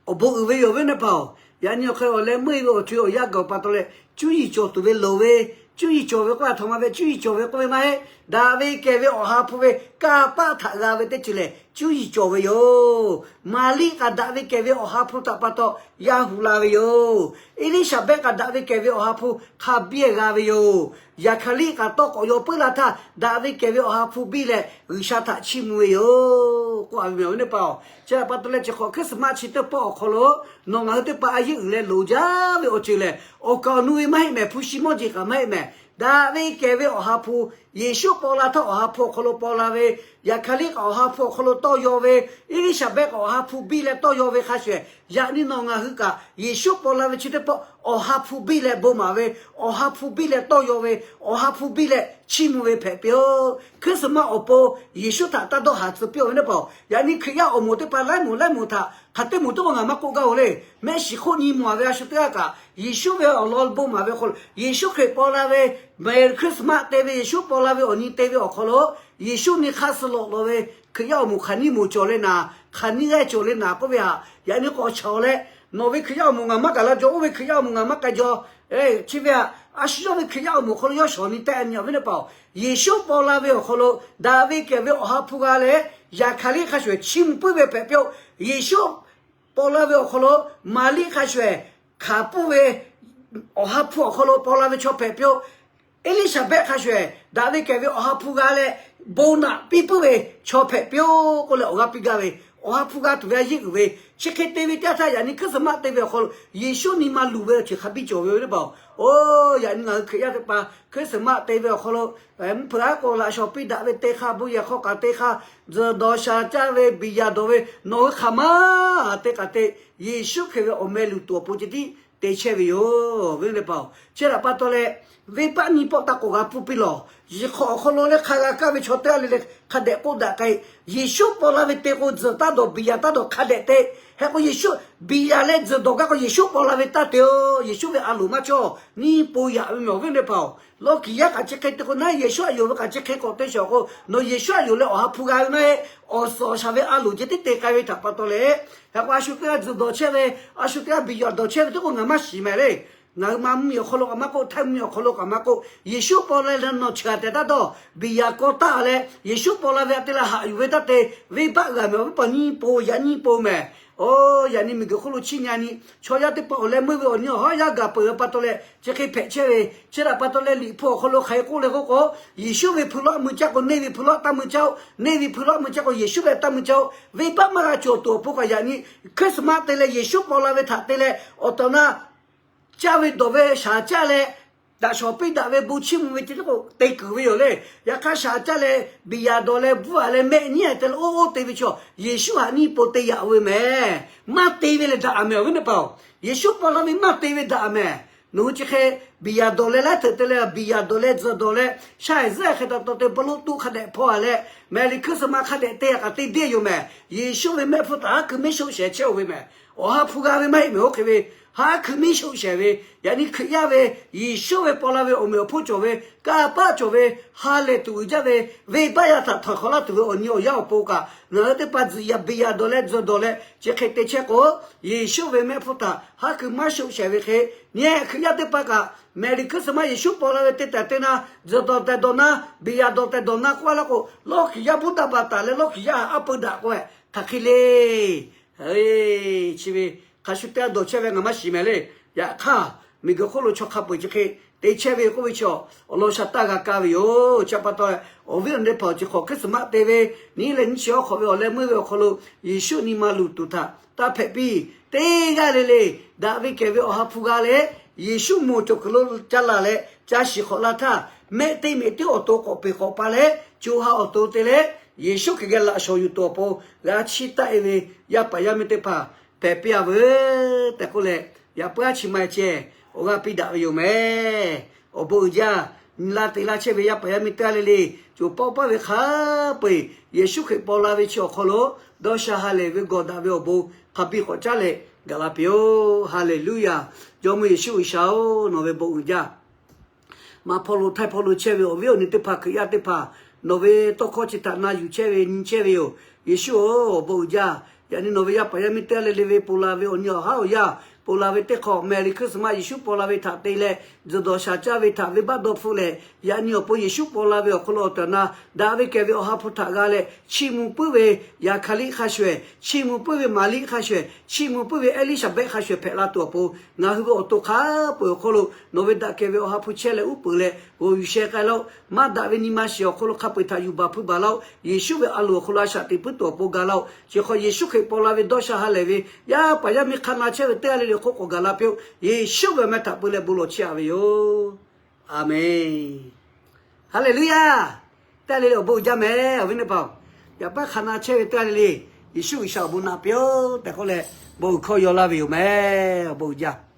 awˬ bon uiˍ ve yoˬ, awˬ viˉ teˇ hpaˍ-oˬ. Yaꞈ nyi awˬ hk'e awˬ leh meuˇ ve awˬ co awˬ yanˇ gaˬ pa taw leh cuˇ yiˍ cawˬ tuˬ ve loˍ ve, cuˇ yiˍ cawˬ ve k'oˆ a htoꞈ ma ve, cuˇ yiˍ cawˬ ve k'oˆ ve maˇ heˆ. Daꞈ ve kehˬ ve Awˬ ha hpu ve kanˇ paˆ htaꞈ g'a ve teˇ ceuˬ lehˬ cuˇ yiˍ cawˬ ve yoˬ. Maˍriˆ kaꞈ daꞈ ve kehˬ ve Awˬ ha hpu htaꞈ pa taw yaˇ hu la ve yoˬ. Eˇliˇsaˍbehˆ kaꞈ daꞈ ve kehˬ ve Awˬ ha hpu hk'a biˇ g'a ve yoˬ. Yaˍhkaˍliˆ kaꞈ tawˇ k'awꞈ yaw puiˉ la htaˇ, daꞈ ve kehˬ ve Awˬ ha hpu biˇ leh G'uiˬsha htaꞈ chiˇ mvuh ve yoˬ k'oˆ a ve meh, awˬ viˉ teˇ hpaˍ-oˬ. Chi pa taw leh chi hk'awꞈ Christmas chi teˇ pawˆ awˬ hk'aw lo nawˬ ngaˬ hui teˇ hpaˍ a yeˇ uiˍ leh loˍ jaˇ ve awˬ ceuˬ lehˬ, awˬ kaˍ awˬ nu ve maˇ heˆ mehˍ, hpu shi mawˇ jeˬ kaꞈ maˇ heˆ mehˍ. Daꞈ ve kehˬ ve Awˬ ha hpu, Yeˍsuˆ paw la htaˇ Awˬ ha hpu awˬ hk'aw lo paw la ve, Yaˍhkaˍliˆ kaꞈ Awˬ ha hpu awˬ hk'aw lo tawˇ yaw ve, Eˇliˇsaˍbehˆ kaꞈ Awˬ ha hpu biˇ leh tawˇ yaw ve hk'a shuˍ, yaꞈ nyi nawˬ ngaˬ hui kaꞈ Yeˍsuˆ paw la ve chi teˇ pawˆ Awˬ ha hpu biˇ leh bon maˍ ve, Awˬ ha hpu biˇ leh tawˇ yaw ve, Awˬ ha hpu biˇ leh chiˇ mvuh ve hpehꞈ piˇ-oˆ. Christmas awˬ pon Yeˍsuˆ htaꞈ taˇ dawˇ haˍ tcuh piˇ-oˆ, awˬ viˉ teˇ hpaˍ-oˬ. Yaꞈ nyi Hkriꞈ yaˇ awˬ moˍ teˇ hpaˍ laiˉ moˍ laiˉ moˍ htaꞈ hk'aˬ teˇ moˍ teˇ k'o ngaˬ maˇ k'oˆ gaˇ-oˬ le. Mehˆ shiˍ hk'oˆ nyi mawˬ-a ve a shu teˇ g'aˇ kaꞈ Yeˍsuˆ ve awˬ lawn bon maˍ ve awˬ hk'aw lo Yeˍsuˆ Hkriꞈ paw la ve, Merry Christmas te ve, Yeˍsuˆ paw la ve awˬ nyi te ve awˬ hk'aw lo Yeˍsuˆ nyi hk'aˇ suh lawꞈ law ve Hkriꞈ yaˇ awˬ moˍ hk'aˬ nyiˇ moˍ cawˬ le naˍ, hk'aˬ nyiˇ g'aˇ cawˬ le naˍ k'oˆ ve htaꞈ yaꞈ nyi k'awꞈ chaw leh, nawˬ ve Hkriꞈ yaˇ awˬ moˍ ngaˬ maˇ gaˬ la jaw, oˇ ve Hkriꞈ yaˇ awˬ moˍ ngaˬ maˇ k'ai jaw. Chi ve htaꞈ a shu yawˇ ve Hkriꞈ yaˇ awˬ moˍ hk'aw lo yawˇ shawˍ nyi tehˆ nyi, awˬ viˉ teˇ hpaˍ-oˬ. Yeˍsuˆ paw la ve awˬ hk'aw lo daꞈ ve kehˬ ve Awˬ ha hpu g'a leh, Yaˍhkaˍliˆ hk'a shuˍ chiˇ mvuh puiˉ ve hpehꞈ piˇ-oˆ. Yeˍsuˆ paw la ve awˬ hk'aw lo Maˍriˆ hk'a shuˍ hkanˍ puiˉ ve Awˬ ha hpu awˬ hk'aw lo paw la ve chaw hpehꞈ piˇ-oˆ. Eˇliˇsaˍbehˆ hk'a shuˍ daꞈ ve kehˬ ve Awˬ ha hpu g'a leh bon naꞈ piˇ puiˉ ve chaw hpehꞈ piˇ-oˆ k'oˆ leh awˬ g'aˇ piˇ gaˇ ve, Awˬ ha hpu g'a tuˬ ve a yeˇ uiˍ ve, chi hk'e te ve teˇ yanˇ htaˇ yaꞈ nyi Christmas te ve awˬ hk'aw lo Yeˍsuˆ nyi ma luˬ ve awˬ ceuˬ hk'a biˇ cawˬ ve yoˬ teˇ hpaˍ-oˬ. Oˇ, yaꞈ nyi ngaˬ hui Hkriꞈ yaˇ teˇ hpaˍ Christmas te ve awˬ hk'aw lo, mvuhˇ hpeuꞈ aˉ k'o laꞈ shawnˍ piˇ daꞈ ve teˇ hk'aˇ, bon yehˬ hk'aw kaꞈ teˇ hk'aˇ, tzuhˬ dawˬ shaˍ caˇ ve, biˬ yaꞈ dawˬ ve, nawˬ hui hk'aˬ ma teˇ hk'aˬ te, Yeˍsuˆ Hkriꞈ ve awˬ meh luˬ tuˬ awˬ pon ceh tiˉ te chehˇ ve yoˬ ve teˇ hpaˍ-oˬ. Chi htaꞈ pa taw leh, venˇbaˆ nyiˇ pawˆ taˇ k'awꞈ g'a pfuhˇ piˇ lawˬ. Yeˬ hk'awꞈ awˬ hk'aw lo leh hk'a g'a kaˇ ve chaw teˇ g'aˇ le le hk'a dehꞈ k'oˆ daꞈ k'ai, Yeˍsuˆ paw la ve te k'o, tzuhˬ taˇ dawˬ, biˬ yaꞈ taˇ dawˬ, hk'a dehꞈ te. Hk'e k'o Yeˍsuˆ, biˬ yaꞈ leh tzuhˬ dawˬ gaˇ k'o, Yeˍsuˆ paw la ve taˇ te-oˬ. Yeˍsuˆ ve a loˍ maˇ cawˇ, nyiˇ po yaꞈ ve meh awˬ viˉ teˇ hpaˍ-oˬ. Lawˇ kiˍ yaˇ kaꞈ chi hk'e te k'o naˉ, Yeˍsuˆ a yonˍ ve kaꞈ chi hk'e k'awꞈ te shawˍ k'o, nawˬ Yeˍsuˆ a yonˍ leh awˬ ha hpu g'a ve maˇ heˆ. Awˬ suhˍ awˬ shaˍ ve a loˍ ceh tiˉ te k'ai ve htaꞈ pa taw leh, hk'e k'o a shu teˇ g'aˇ tzuhˬ dawˬ chehˇ ve, a shu teˇ g'aˇ biˬ yaꞈ dawˬ chehˇ ve teˇ k'o ngaˬ maˇ shiˍ mehˍ le. Ngaˬ hui ma mvuhˇmiˬ awˬ hk'aw lo kaꞈ maˇ k'oˆ, htaiˇ mvuhˇmiˬ awˬ hk'aw lo kaꞈ maˇ k'oˆ, Yeˍsuˆ paw la leh nawˬ chi htaꞈ tehꞈ taˇ dawˇ, biˬ yaꞈ k'aw taˇ leh Yeˍsuˆ paw la ve htaꞈ te leh haꞈ yuˬ ve taˇ te, venˇbaˆ g'a meh awˬ viˉ pa nyiˇ po yaꞈ nyiˇ po mehˍ. Oˇ, yaꞈ nyi miˬguiˬ hk'oˆ lo chiˇ nyi a nyi chaw yaˇ teˇ hpaˍ awˬ leh meuˇ ve awˬ nyi awˬ haˉ yaˇ gaˬ peuˬ ve pa taw leh chi hk'e hpehꞈ chehˇ ve. Chi htaꞈ pa taw leh Liꞈ hpu awˬ hk'aw lo hk'aˬ hk'e k'oˆ le k'oˆ k'o, Yeˍsuˆ ve hpu lawˇ mui caˇ k'o neˇ ve hpu lawˇ taˇ mui caˇ-oˆ, neˇ ve hpu lawˇ mui caˇ k'o Yeˍsuˆ ve taˇ mui caˇ-oˆ. Venˇbaˆ maˇ g'a cawˬ tuˬ awˬ pon kaꞈ yaꞈ nyi Christmas te leh Yeˍsuˆ paw la ve htaꞈ te leh awˬ taˍ na caˇ ve dawˬ ve shaˍ caˇ leh, daꞈ shawˍ piˇ daꞈ ve bon chiˇ mvuh ve ceh tiˉ k'o te kuiˬ ve yoˬ le. Yaꞈ hk'aˇ shaˍ caˇ leh biˬ yaꞈ dawˬ leh bvuhˇ a leh mehˆ nyiˉ a te leh oˇ oˇ te ve chaw, Yeˍsuˆ htaꞈ nyiˇ po te yaꞈ ve mehˍ. Maˇ te ve leh daꞈ a mehˍ awˬ viˉ teˇ hpaˍ-oˬ. Yeˍsuˆ paw la ve maˇ te ve daꞈ a mehˍ. Nawˬ hui chi hk'e biˬ yaꞈ dawˬ leh laiˉ hteuꞈ te leh biˬ yaꞈ dawˬ leh tzuhˬ dawˬ leh sha eˍ zuhˆ hk'e taw taw te bon loˆ tuˆ hk'a dehꞈ hpaw a leh, Merry Christmas hk'a dehꞈ te a kaꞈ te deˇ yoˬ mehˍ. Yeˍsuˆ ve mehˆ hpfuhˇ htaꞈ haˉ keu miˉ shoˆ shehˍ chehˇ-oˬ ve mehˍ. Awˬ ha hpu g'a ve maˇ heˆ mehˍ. Oˇ hk'e ve haˉ keu miˉ shoˆ shehˍ ve, yaꞈ nyi Hkriꞈ yaˇ ve Yeˍsuˆ ve paw la ve awˬ meꞈ awˬ hponˇ cawˬ ve, kanˇ paˆ cawˬ ve, ha lehˬ tuˬ uiˍ jaˇ ve, venˇbaˆ yaˇ htaꞈ htawnˍ hk'awꞈ laˇ tuˬ ve awˬ nyi awˬ yanˇ awˬ pon kaꞈ ngaˬ hui teˇ hpaˍ tzuhꞈ yaꞈ biˬ yaꞈ dawˬ leh tzuhˬ dawˬ leh chi hk'e te chehˇ k'o, Yeˍsuˆ ve mehˆ hpfuhˇ htaꞈ haˉ keu maˇ shoˆ shehˍ ve hk'e, nyi Hkriꞈ yaˇ teˇ hpaˍ kaꞈ Merry Christmas Yeˍsuˆ paw la ve teˇ taˍ te na, tzuhˬ dawˬ tehˬ dawˬ na, biˬ yaꞈ dawˬ tehˬ dawˬ na k'oˆ a laˇ k'o, lawˇ kiˍ yaˇ bvuhˇ daꞈ baˬ taˍ leh lawˇ kiˍ yaˇ haꞈ aˉ peu daꞈ k'oˆ-e, hk'aˬ hk'e le. Chi ve hk'a shu teˇ g'aˇ dawˬ chehˇ ve ngaˬ maˇ shiˍ mehˍ le. Yaꞈ hk'aˇ, miˬguiˬ hk'oˆ lo chaw hk'a peu-eˬ chi hk'e te chehˇ ve k'oˆ ve chaw, awˬ lawn sha taˇ g'a kaˇ ve yoˬ. Chi pa taw, awˬ viˉ awˬ nyi teˇ hpaˍ-oˬ, chi hk'awꞈ Christmas te ve nyiˇ leh nyiˇ chi awˬ hk'awꞈ ve awˬ leh meuˇ ve awˬ hk'aw lo Yeˍsuˆ nyi ma luˬ tuˬ htaꞈ taˇ hpehꞈ piˇ. Teˇ g'aˇ le le daꞈ ve kehˬ ve awˬ ha hpu g'a leh, Yeˍsuˆ moˍ cawˬ kuiˬ lo ca laˬ leh ca shiˍ hk'awꞈ la htaˇ, mehˆ teˇ mehꞈ tiˉ awˬ to k'awꞈ peˬ k'awꞈ pa leh, co ha awˬ to te leh, Yeˍsuˆ Hkriꞈ geh laꞈ shawˍ yuˬ tuˬ awˬ pon g'a chiˇ taˆ-e ve yaˇ paˍ yaˇ miˇ teˇ hpaˍ hpehꞈ piˇ-a veuˬ tehꞈ k'oˆ leh, yaꞈ puiˉ aˉ chi ma-e ceh awˬ g'aˇ piˇ daꞈ ve yoˬ mehˍ. Awˬ bon uiˍ jaˇ. Nyi laˇ te laˇ chehˇ ve yaˇ paˍ yaˇ miˇ teˇ g'aˇ le le, coˬ pawˆ paˇ ve hk'a peu-eˬ Yeˍsuˆ Hkriꞈ paw la ve chi awˬ hk'aw lo dawˇ sha ha lehˬ ve gawˬ daꞈ ve awˬ bon hk'a biˇ k'awꞈ caˉ leh gaˬ la piˇ-oˆ. Haˍleˍluˇyaˬ. Jawˇmawˇ Yeˍsuˆ G'uiˬsha-oˬ, nawˬ ve bon uiˍ jaˇ. Maꞈ hpawˇ lo htaiˇ hpawˇ lo chehˇ ve awˬ viˉ awˬ nyi teˇ hpaˍ, Hkriꞈ yaˇ teˇ hpaˍ, nawˬ ve tawˇ hkawˇ chi htaꞈ na yuˬ chehˇ ve nyi chehˇ ve yoˬ. Yeˍsuˆ-oˬ, awˬ bon uiˍ jaˇ. Yaꞈ nyi nawˬ ve yaˇ paˍ yaˇ miˇ teˇ g'aˇ le le ve ponˬ la ve awˬ nyi awˬ haˉ awˬ yanˇ, ponˬ la ve teˇ hk'awꞈ Merry Christmas Yeˍsuˆ paw la ve htaꞈ te leh, tzuhˬ dawˬ shaˍ caˇ ve htaꞈ venˇbaˆ dawˇ hpfuhˆ leh, yaꞈ nyi awˬ pon Yeˍsuˆ paw la ve awˬ hk'aw lo awˬ tehˬ awˬ na daꞈ ve kehˬ ve awˬ ha hpu htaꞈ g'a leh, chiˇ mvuh puiˉ ve yaꞈ hk'aˇ liˇ hk'a shuˍ-ehˍ, chiˇ mvuh puiˉ ve Maˍriˆ hk'a shuˍ-ehˍ, chiˇ mvuh puiˉ ve Eˇliˇsaˍbehˆ hk'a shuˍ-ehˍ hpehꞈ la tuˬ awˬ pon, ngaˬ hui ve awˬ to hk'a peu-eˬ awˬ hk'aw lo nawˬ ve daꞈ kehˬ ve awˬ ha hpu chehˇ leh uˉ peunˍ leh g'awˬ yuˬ sheh k'ai laˇ-oˆ. Maˇ daꞈ ve nyi ma shiˍ awˬ hk'aw lo hk'a peu-eˬ htaꞈ yuˬ baˬ hpui baˬ laˇ-oˆ. Yeˍsuˆ ve a loˍ awˬ hk'aw lo a shaꞈ teꞈ puiˉ tuˬ awˬ pon ga laˇ-oˆ. Chi hk'awꞈ Yeˍsuˆ Hkriꞈ paw la ve dawˇ sha ha lehˬ ve yaˇ paˍ yaˇ miˇ hk'a na chehˇ ve teˇ g'aˇ le le hk'oˆ k'awꞈ gaˬ la piˇ-oˆ. Yeˍsuˆ ve awˬ meh htaꞈ peu leh bon lawˬ chiˇ aꞈ ve yoˬ. Aˍmenˍ. Haˍleˍluˇyaˬ. Teˇ g'aˇ le le awˬ bon uiˍ jaˇ mehˍ, awˬ viˉ teˇ hpaˍ-oˬ. Yaꞈ paˉ hk'a na chehˇ ve teˇ g'aˇ le le, Yeˍsuˆ G'uiˬsha awˬ bon naꞈ piˇ-oˆ tehꞈ k'oˆ leh, bon uiˍ hkawˇ yaw laˇ ve yoˬ mehˍ. Awˬ bon uiˍ jaˇ.